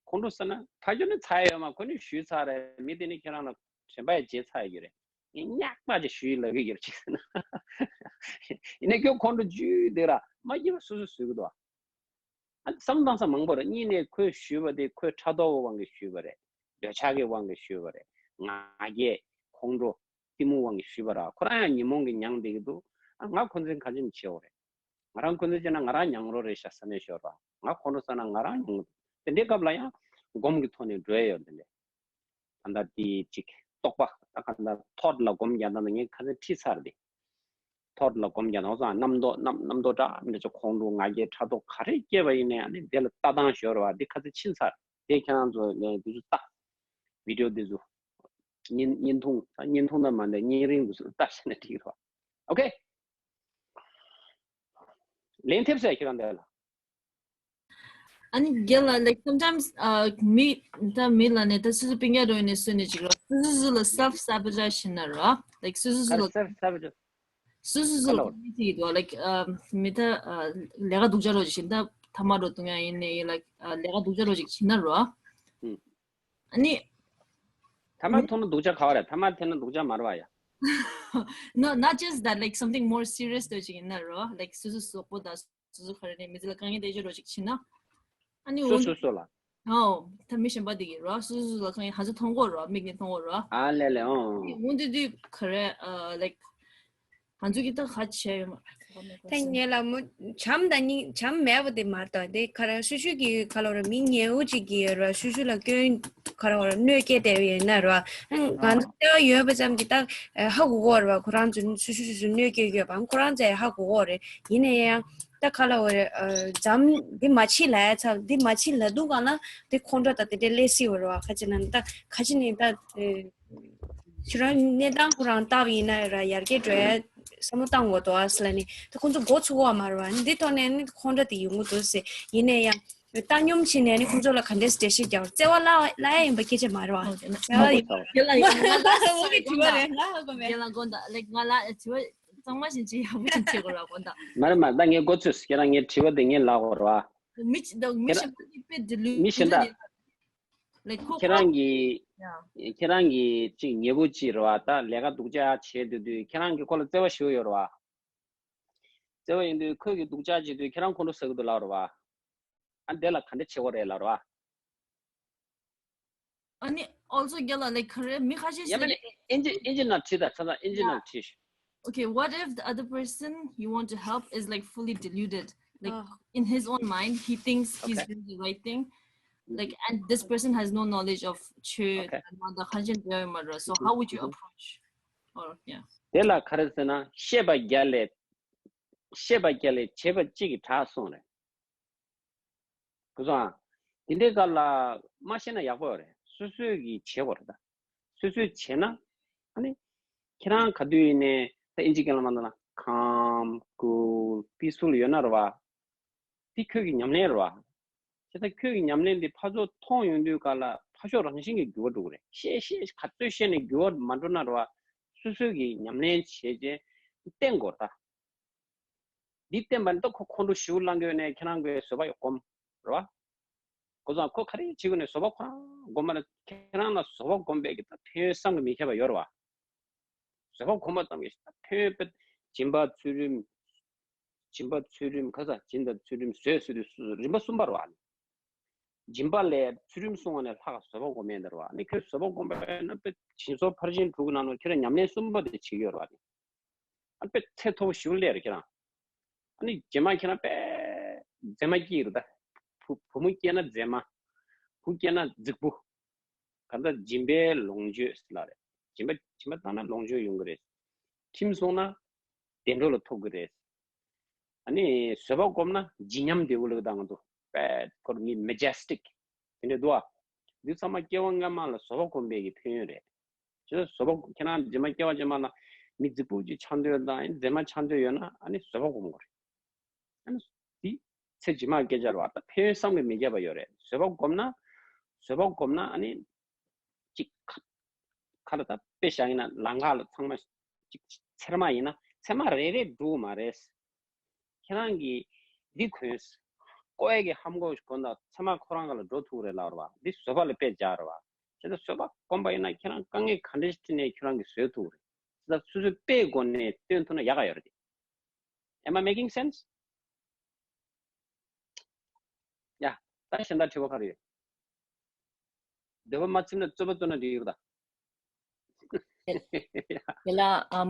ཁོང་ཁྲོ་ཟེར་ན་ཕ་ཁྱོད་ནི་ཚ་ཡོད་མ། ཁོ་ནི་ཞུས་ཚར་རེད། མི་དེ་ནི་ཁྱེད་རང་ལ་དྲན་པ་ཡང་བརྗེད་ཚར་ཡོད་རེད། ངས་ཉག་པ་ཅིག་ཞུས་ལབ་གི་ཡོད་ཅིག་ཟེར་ན། ཡིན་ནའི་ཁྱོད་ཁོང་ཁྲོ་རྒྱུས་དེ་ར་མ་སྐྱིད་པ་སོ་སོ་བཟོས་གི་འདུག་ཨ། བསམ་བཏང་ས་མང་པོ་རེད། གཉིས་ནས་ཁོས་ཞུས་པ་དེ་ཁོའི་ཕྲག་དོག་གི་དབང་གིས་ཞུས་པ་རེད། འདོད་ཆགས་ཀྱི་དབང་གིས་ཞུས་པ་རེད། ང་རྒྱལ་ཁོང་ཁྲོ་གཏི་མུག་དབང་གིས་ཞུས་པ་ར། ཁོ་རང་ཡང་ཉོན་མོངས་ཀྱིས་མྱངས་བསྡད་ཀྱི་འདུག་ཨ་ང་འཁོན་འཛིན་གང་ཅི་མི་བྱེད་འོ་རེད། ང་རང་འཁོན་འཛིན་བྱས་ན་ང་རང་མྱངས་རོགས་རེད་ཤག་བསམ་ནས་ཤོར་བ། ང་ཁོང་ཁྲོ་ཟ་ན་ང་རང་མྱངས། དེ་འདྲའི་སྐབས་ལ་ཡང་སྒོམ་གྱི་ཐོག་ནས་འགྲོ་ཡ་ཡོད་དེ་འདྲ། ད་ལྟ་དེ་ཅིག་རྟོག་པ་ད་ག་ད་ཐོཊ་ལ་སྒོམ་རྒྱག་སྟངས་ངས་ཁ་སང་ཁྲིད་ཚར་ཏེ། ཐོཊ་ལ་སྒོམ་རྒྱག་སྟངས་སང་རྣམ་རྟོག་རྣམ་རྣམ་རྟོག་འདྲ་མི་འདྲ་ཅིག་ཁོང་ཁྲོ་ང་རྒྱལ་ཕྲག་དོག་ག་རེ་སྐྱེས་པ་ཡིན་ནའི་ཨ་ནི་དེ་ལ་ལྟ་སྟངས་ཤོར་བ་འདི་ཁ་སང་ཕྱིན་ཚར། དེ་ཁྱེད་རང་ཚོ་ནས་འདི་ཚོ་ལྟ། བི་ཌིའོ་འདི་ཚོ། བརྙན་བརྙན་ཐུང་བརྙན་ཐུང་ན་མ་འདྲ་བརྙན་རིང་འདུག་ལྟ་བྱས་ན་འགྲིག་རོགས། ཨོ་ཁེ། ལན་ཐེབས་ཟེར་ཁྱེད་རང་འདི་ལ། ཨ་ནི་རྒན་ལགས་like sometimes uh མི་ད་མི་ལ་ནས་ད་སོ་སོ་སྤུན་ཀྱག་འགྲོ་ཡིན་ནས་སུ་ནས་ཅིག་རོ། སོ་སོ་སོ་ལ་self sabotage བྱེད་ན་རོ། like སོ་སོ་སོ་ལ་self sabotage སོ་སོ་སོ་ལ་ཁ་ལོ་མི་ཐིག་འདུག་ལའིཀ་མི་ད་ལས་ཀ་སྡུག་ཅག་རོ་ཅིག་བྱེད་ད་ཐ་མ་རོ་ཏུང་ཡ་ཡིན་ནའི་ལའིཀ་ལས་ཀ་སྡུག་ཅག་རོ་ཅིག་བྱེད་ན་རོ། ཨ་ནི། ཐ་མ་ཐོན་ན་སྡུག་ཅག་ག་བ་རེད། ཐ་མ་ཐོན་ན་སྡུག་ཅག་མ་རེད་བ་ཡ། No, not just that, like something more serious དོ་ཅིག་ཡིན་ན་རོ། ལའིཀ་སོ་སོ་སོག་པོ་དང་སོ་སོ་ག་རེ་ནས་མི་ཚེ་ལ་དཀའ་ངལ་དེ་ཅོ་རོ་ཅིག་བྱེད་ན། ཨ་ནི་འོ་སོ་སོ་སོ་ལ། ཨོ། ད་མི་གཞན་པ་དེ་གི་རོ། སོ་སོ་སོ་ལ་དཀའ་ངལ་ཧ་ཚོ་མཐོང་གོ་རོ། མིག་ནས་མཐོང་གོ་རོ། ཨ་ལེ་ལེ་ཨོ། འོ་དེ་དུས་ག་རེ་ལའིཀ་ང་ཚོ་གི་ད་ཧ་ཆེ་ཡོད་མ་རེད། ད་ངེད་ལ་མོ་བྱམས་དང་སྙིང་བྱམས་མེད་པ་དེ་མ་རེད་དོ། དེ་ག་རེ་སུ་ཞུ་གི་ག་ལོ་ར་མི་ཉེ་བོ་ཅིག་གི་ར་སུ་ཞུ་ལ་སྐྱོན་ག་རེ་བ་ར་གནོད་སྐྱེལ་བསྡད་ཡོད་ན་ར། ང་ཚོ་ལྟ་བ་ཡོད་པ་ཙམ་གྱི་ད་ཧ་གོ་གོ་ར་བ། ཁོ་རང་ཚོ་སུ་ཞུ་སུ་ཞུ་གནོད་སྐྱེལ་ཡོད་པ་ཁོ་རང་ཚོས་ཧ་གོ་གོ་རེད། ཡིན་ན་ཡང་ད་ག་ལ་བ་ར་བྱམས་འདི་མ་ཕྱི་ལ་ཡ་ཚ་འདི་མ་ཕྱི་ལ་འདུག་ག་ན་དེ་ཁོང་ཁྲོ་ད་དེ་འདྲའི་ལས་སྲིད་བ་ར་བ། ཁ་ཅིག་ན་ད་ཁ་ཅིག་ནས་ད། ཁྱོད་རང་གནས་སྟངས་ཁོ་རང་ལྟ་བ་ཡིན་ན་ར་ཡར་རྒྱས་འགྲོ་ཡ་བསམ་བློ་བཏང་དགོས་འདུག་ཨ་ཟེར་ལ་ནི་ད་ཁོང་ཚོ་མགོ་ཚུགས་པ་མ་རེད་བ། འདི་ཐོག་ནས་ནི་ཁོང་ཁྲོ་དེ་ཡོང་གི་འདུག་ཟེར། ཡིན་ན་ཡང་བཏང་སྙོམས་བྱས་ནས་ནི་ཁོང་ཚོ་ལ་ག་འདྲས་འགྲེལ་བཤད་རྒྱག་བརྩེ་བ་བརླག་བརླག་ཡ་ཡིན་པ་སྐད་ཆ་མ་རེད་བ། བརྩེ་བ་ཡིན་པ་རེད། ཁྱེད་ལ་ཡིན་པ་ང་ལ་ཟེར་བ་གི་དྲི་བ་རེད། ང་ཧ་གོ་མེད། ཁྱེད་ལ་དགོངས་དག་ལེགས་ང་ལ་དྲི་བ་གཙང་མ་བཞིན་ཅི་ཡག་པོ་ཅིག་བྱེད་དགོས་ར་དགོངས་དག་མ་རེད་མ་རེད། ད་ངས་མགོ་ཚོས་ཁྱེད་རང་ངའི་དྲི་བ་དེ་ངས་ལབ་དགོས་ར་བ། མི་ཅི་ད་མི་གཞན་པ་དེ་དཔེ་delusion མི་གཞན་དག like ཁོ་ཁྱེད་རང་གི Yeah. ཁྱེད་རང་གི་ཅིག་ཉེ་བོ་ཅིག་རེད་བ། ད་ལས་ཀ་སྡུག་ཅག་བྱེད་དུས་དུས་ཁྱེད་རང་གི་ཁོ་ལ་བརྩེ་བ་ཞིག་ཡོད་རེད་བ། བརྩེ་བ་ཡིན་དུས་ཁོས་ཀྱི་སྡུག་ཅག་བྱེད་དུས་ཁྱེད་རང་ཁོང་ཁྲོ་ཟ་གི་འདུག་ལབ་རེད་བ། ཨ་འདི་ལ་ག་འདྲ་བྱེད་དགོས་རེད་ལབ་རེད་བ། ཨ་ནི་also རྒྱ་ལ་like ག་རེ་མི་ཁ་ཤས་ཡ་མ་ནི་ཨིན་ཇི་ཨིན་ཇི་ནང་བྲིས་ད་ཚ་ཚ་ཨིན་ཇི་ནང་བྲིས། Okay, what if the other person you want to help is like fully deluded? Like Oh. in his own mind, he thinks he's Okay. doing the right thing. Like, and this person has no knowledge of church Okay. and all the Hanjin Dharma. So how would you Mhm. approach? Or yeah. དེ་ལ་ག་རེ་ཟེར་ན་བཤད་པ་རྒྱ་ལས་བཤད་པ་རྒྱ་ལས་བྱེད་པ་གཅིག་གི་གྲགས་སོང་རེད། གོ་སོང་ཨ། དེ་འདྲའི་སྐབས་ལ་མ་ཤེས་ན་ཡག་པོ་རེད། སོ་སོས་ཀྱིས་བྱེད་དགོས་རེད་ད། སོ་སོས་བྱས་ན་ཨ་ནི་ཁྱེད་རང་ག་དུས་ཡིན་ནའི་ད་ཨིན་ཇི་སྐད་ལ་མ་འདོད་ན་calm cool peaceful ཡོད་ན་རེད་བ། དེ་ཁྱོད་ཀྱི་ཉམས་ལེན་རེད་བ། བྱས་ཙང་ཁྱོད་ཀྱི་ཉམས་ལེན་འདི་ཕར་ཚུར་མཐོང་ཡོང་དུས་སྐབས་ལ་ཕར་ཕྱོགས་རང་བཞིན་གྱིས་འགྱུར་བ་འགྲོ་གི་རེད། བཤད་བཤད་ག་ཚོད་བཤད་ནས་འགྱུར་བ་མ་འགྲོ་ན་རེད་བ། སོ་སོས་ཀྱིས་ཉམས་ལེན་བྱས་རྗེས་བསྟེན་དགོས་རེད་ད། འདི་བསྟེན་པ་ནི་ད་ཁོ་ཁོང་ཁྲོ་ཞེ་པོ་ལངས་ཀྱི་ཡོད་ནའི་ཁྱེད་རང་གིས་བཟོད་པ་ཡོད་སྒོམ་རེད་བ། གོ་སོང་ཁོ་ག་རེ་བྱེད་དགོས་ནའི་བཟོད་པ་ཁོ་རང་སྒོམ་པ་ལ་ཁྱེད་རང་ལ་བཟོད་པ་སྒོམ་པའི་གི་ད་ཕན་ཡོན་བསམ་གྱིས་མི་ཁྱབ་པ་ཡོད་རེད་བ། བཟོད་པ་སྒོམ་པ་ཙམ་གྱིས་ད་ཕན་ཡོན་དཔེ་སྦྱིན་པ་ཚུལ་ཁྲིམས། སྦྱིན་པ་ཚུལ་ཁྲིམས་ག་ས་སྦྱིན་དང་ཚུལ་ཁྲིམས་བཟོད་ཟེར་དུས་རིམ་པ་གསུམ་པ་རེད་བ། སྦྱིན་པ་ལས་ཚུལ་ཁྲིམས་སྲུང་བ་ནས་ལྷག་བཟོད་པ་སྒོམ་ཡས་འདི་རེད་བ། ནི་ཁྱོད་བཟོད་པ་སྒོམ་པ་ཡིན་ན་དཔེ་སྦྱིན་སོགས་ཕར་ཕྱིན་དྲུག་གི་ནང་ལ་ཁྱོད་རང་ཉམས་ལེན་གསུམ་པ་དེ་བྱེད་ཀྱི་ཡོད་རེད་བ། ནི། ཨ་དཔེ་ཚད་མཐོ་པོ་ཞེ་པོ་སླེབས་རེད་ཁྱེད་རང་། ཨ་ནི་རྗེས་མ་ཁྱེད་རང་དཔེ་མཛེས་མ་སྐྱེས་རེད་ད། བུ་བུ་མོ་སྐྱེས་ན་མཛེས་མ། བུ་སྐྱེས་ན་རྫིག་པོ། གང་ལྟར་སྦྱིན་པའི་ལོངས་སྤྱོད་ཟེར་ལ་རེད། སྦྱིན་པ་སྦྱིན་པ་བཏང་ན་ལོངས་སྤྱོད་ཡོང་གི་རེད། ཁྲིམས་སྲུང་ན་བདེ་འགྲོ་ལ་ཐོབ་ཀྱི་རེད། ཨ་ནི་བཟོད་པ་སྒོམ་ན་བརྗིད་ཉམས་བདེ་བོ་ལ་བཏང་འདུག་དཔེ་ཁོར་མི་མེ་ཇེ་སི་ཊིག་དེ་འདྲ་འདུག་ཨ། འདི་ཚང་མ་སྐྱེ་བ་སྔ་མ་ལ་བཟོད་པ་སྒོམ་པའི་གི་ཕན་ཡོན་རེད། ཁྱེད་ཚོ་བཟོད་པ་ཁྱེད་རང་རྗེས་མ་སྐྱེ་བ་རྗེས་མ་ལ་མི་རྫིག་པོ་ཅིག་ཆགས་འདོད་དང་མཛེས་མ་ཆགས་འདོད་ཡོད་ན་ཨ་ནི་བཟོད་པ་སྒོམ་དགོས་རེད། ཨ་ནི་འདི་ཚེ་རྗེས་མ་སྐད་ཆ་རེད་བ། ད་ཕན་ཡོན་བསམ་གྱིས་མི་ཁྱབ་པ་ཡོད་རེད། བཟོད་པ་སྒོམ་ན་བཟོད་པ་སྒོམ་ན་ཨ་ནི་ཅིག་ཁ་ཁ་ལ་ད་དཔེ་བཞག་ཡིན་ན་ལམ་ཁ་ལ་ཚང་མ་ཅིག་ཚེར་མ་ཡིན་ན་ཚེར་མ་རེ་རེ་འགྲོ་གི་མ་རེད། ཁྱེད་རང་གིས་འདི་གོན། ཀོ་ཡ་གི་ཧམ་གོ་གོན་དང་ཚེར་མ་ཁོ་རང་ག་ལ་འགྲོ་ཐུབ་རེད་ལབ་རེད་བ། འདི་བཟོད་པ་ལ་དཔེ་འཇགས་རེད་བ། བྱས་ཙང་བཟོད་པ་སྒོམ་པ་ཡིན་ན་ཁྱེད་རང་དཀའ་ངལ་ག་འདྲ་ཞིག་འཕྲད་ནའི་ཁྱོད་རང་གིས་བཟོད་ཐུབ་རེད། བྱས་ཙང་སོ་སོའི་དཔེའི་སྒོ་ནས་སྟོན་ཐུབ་ན་ཡག་ག་ཡོད་རེད། Am I making sense? ཡ། ད་གཞན་དག་དྲི་བ་ག་རེ་ཡོད། འདོད་པ་མ་ཚིམ་ན་རྩོད་པ་རྩོད་ན་འགྲིག་ཡོད་ད། དེ་ལ་ཨམ།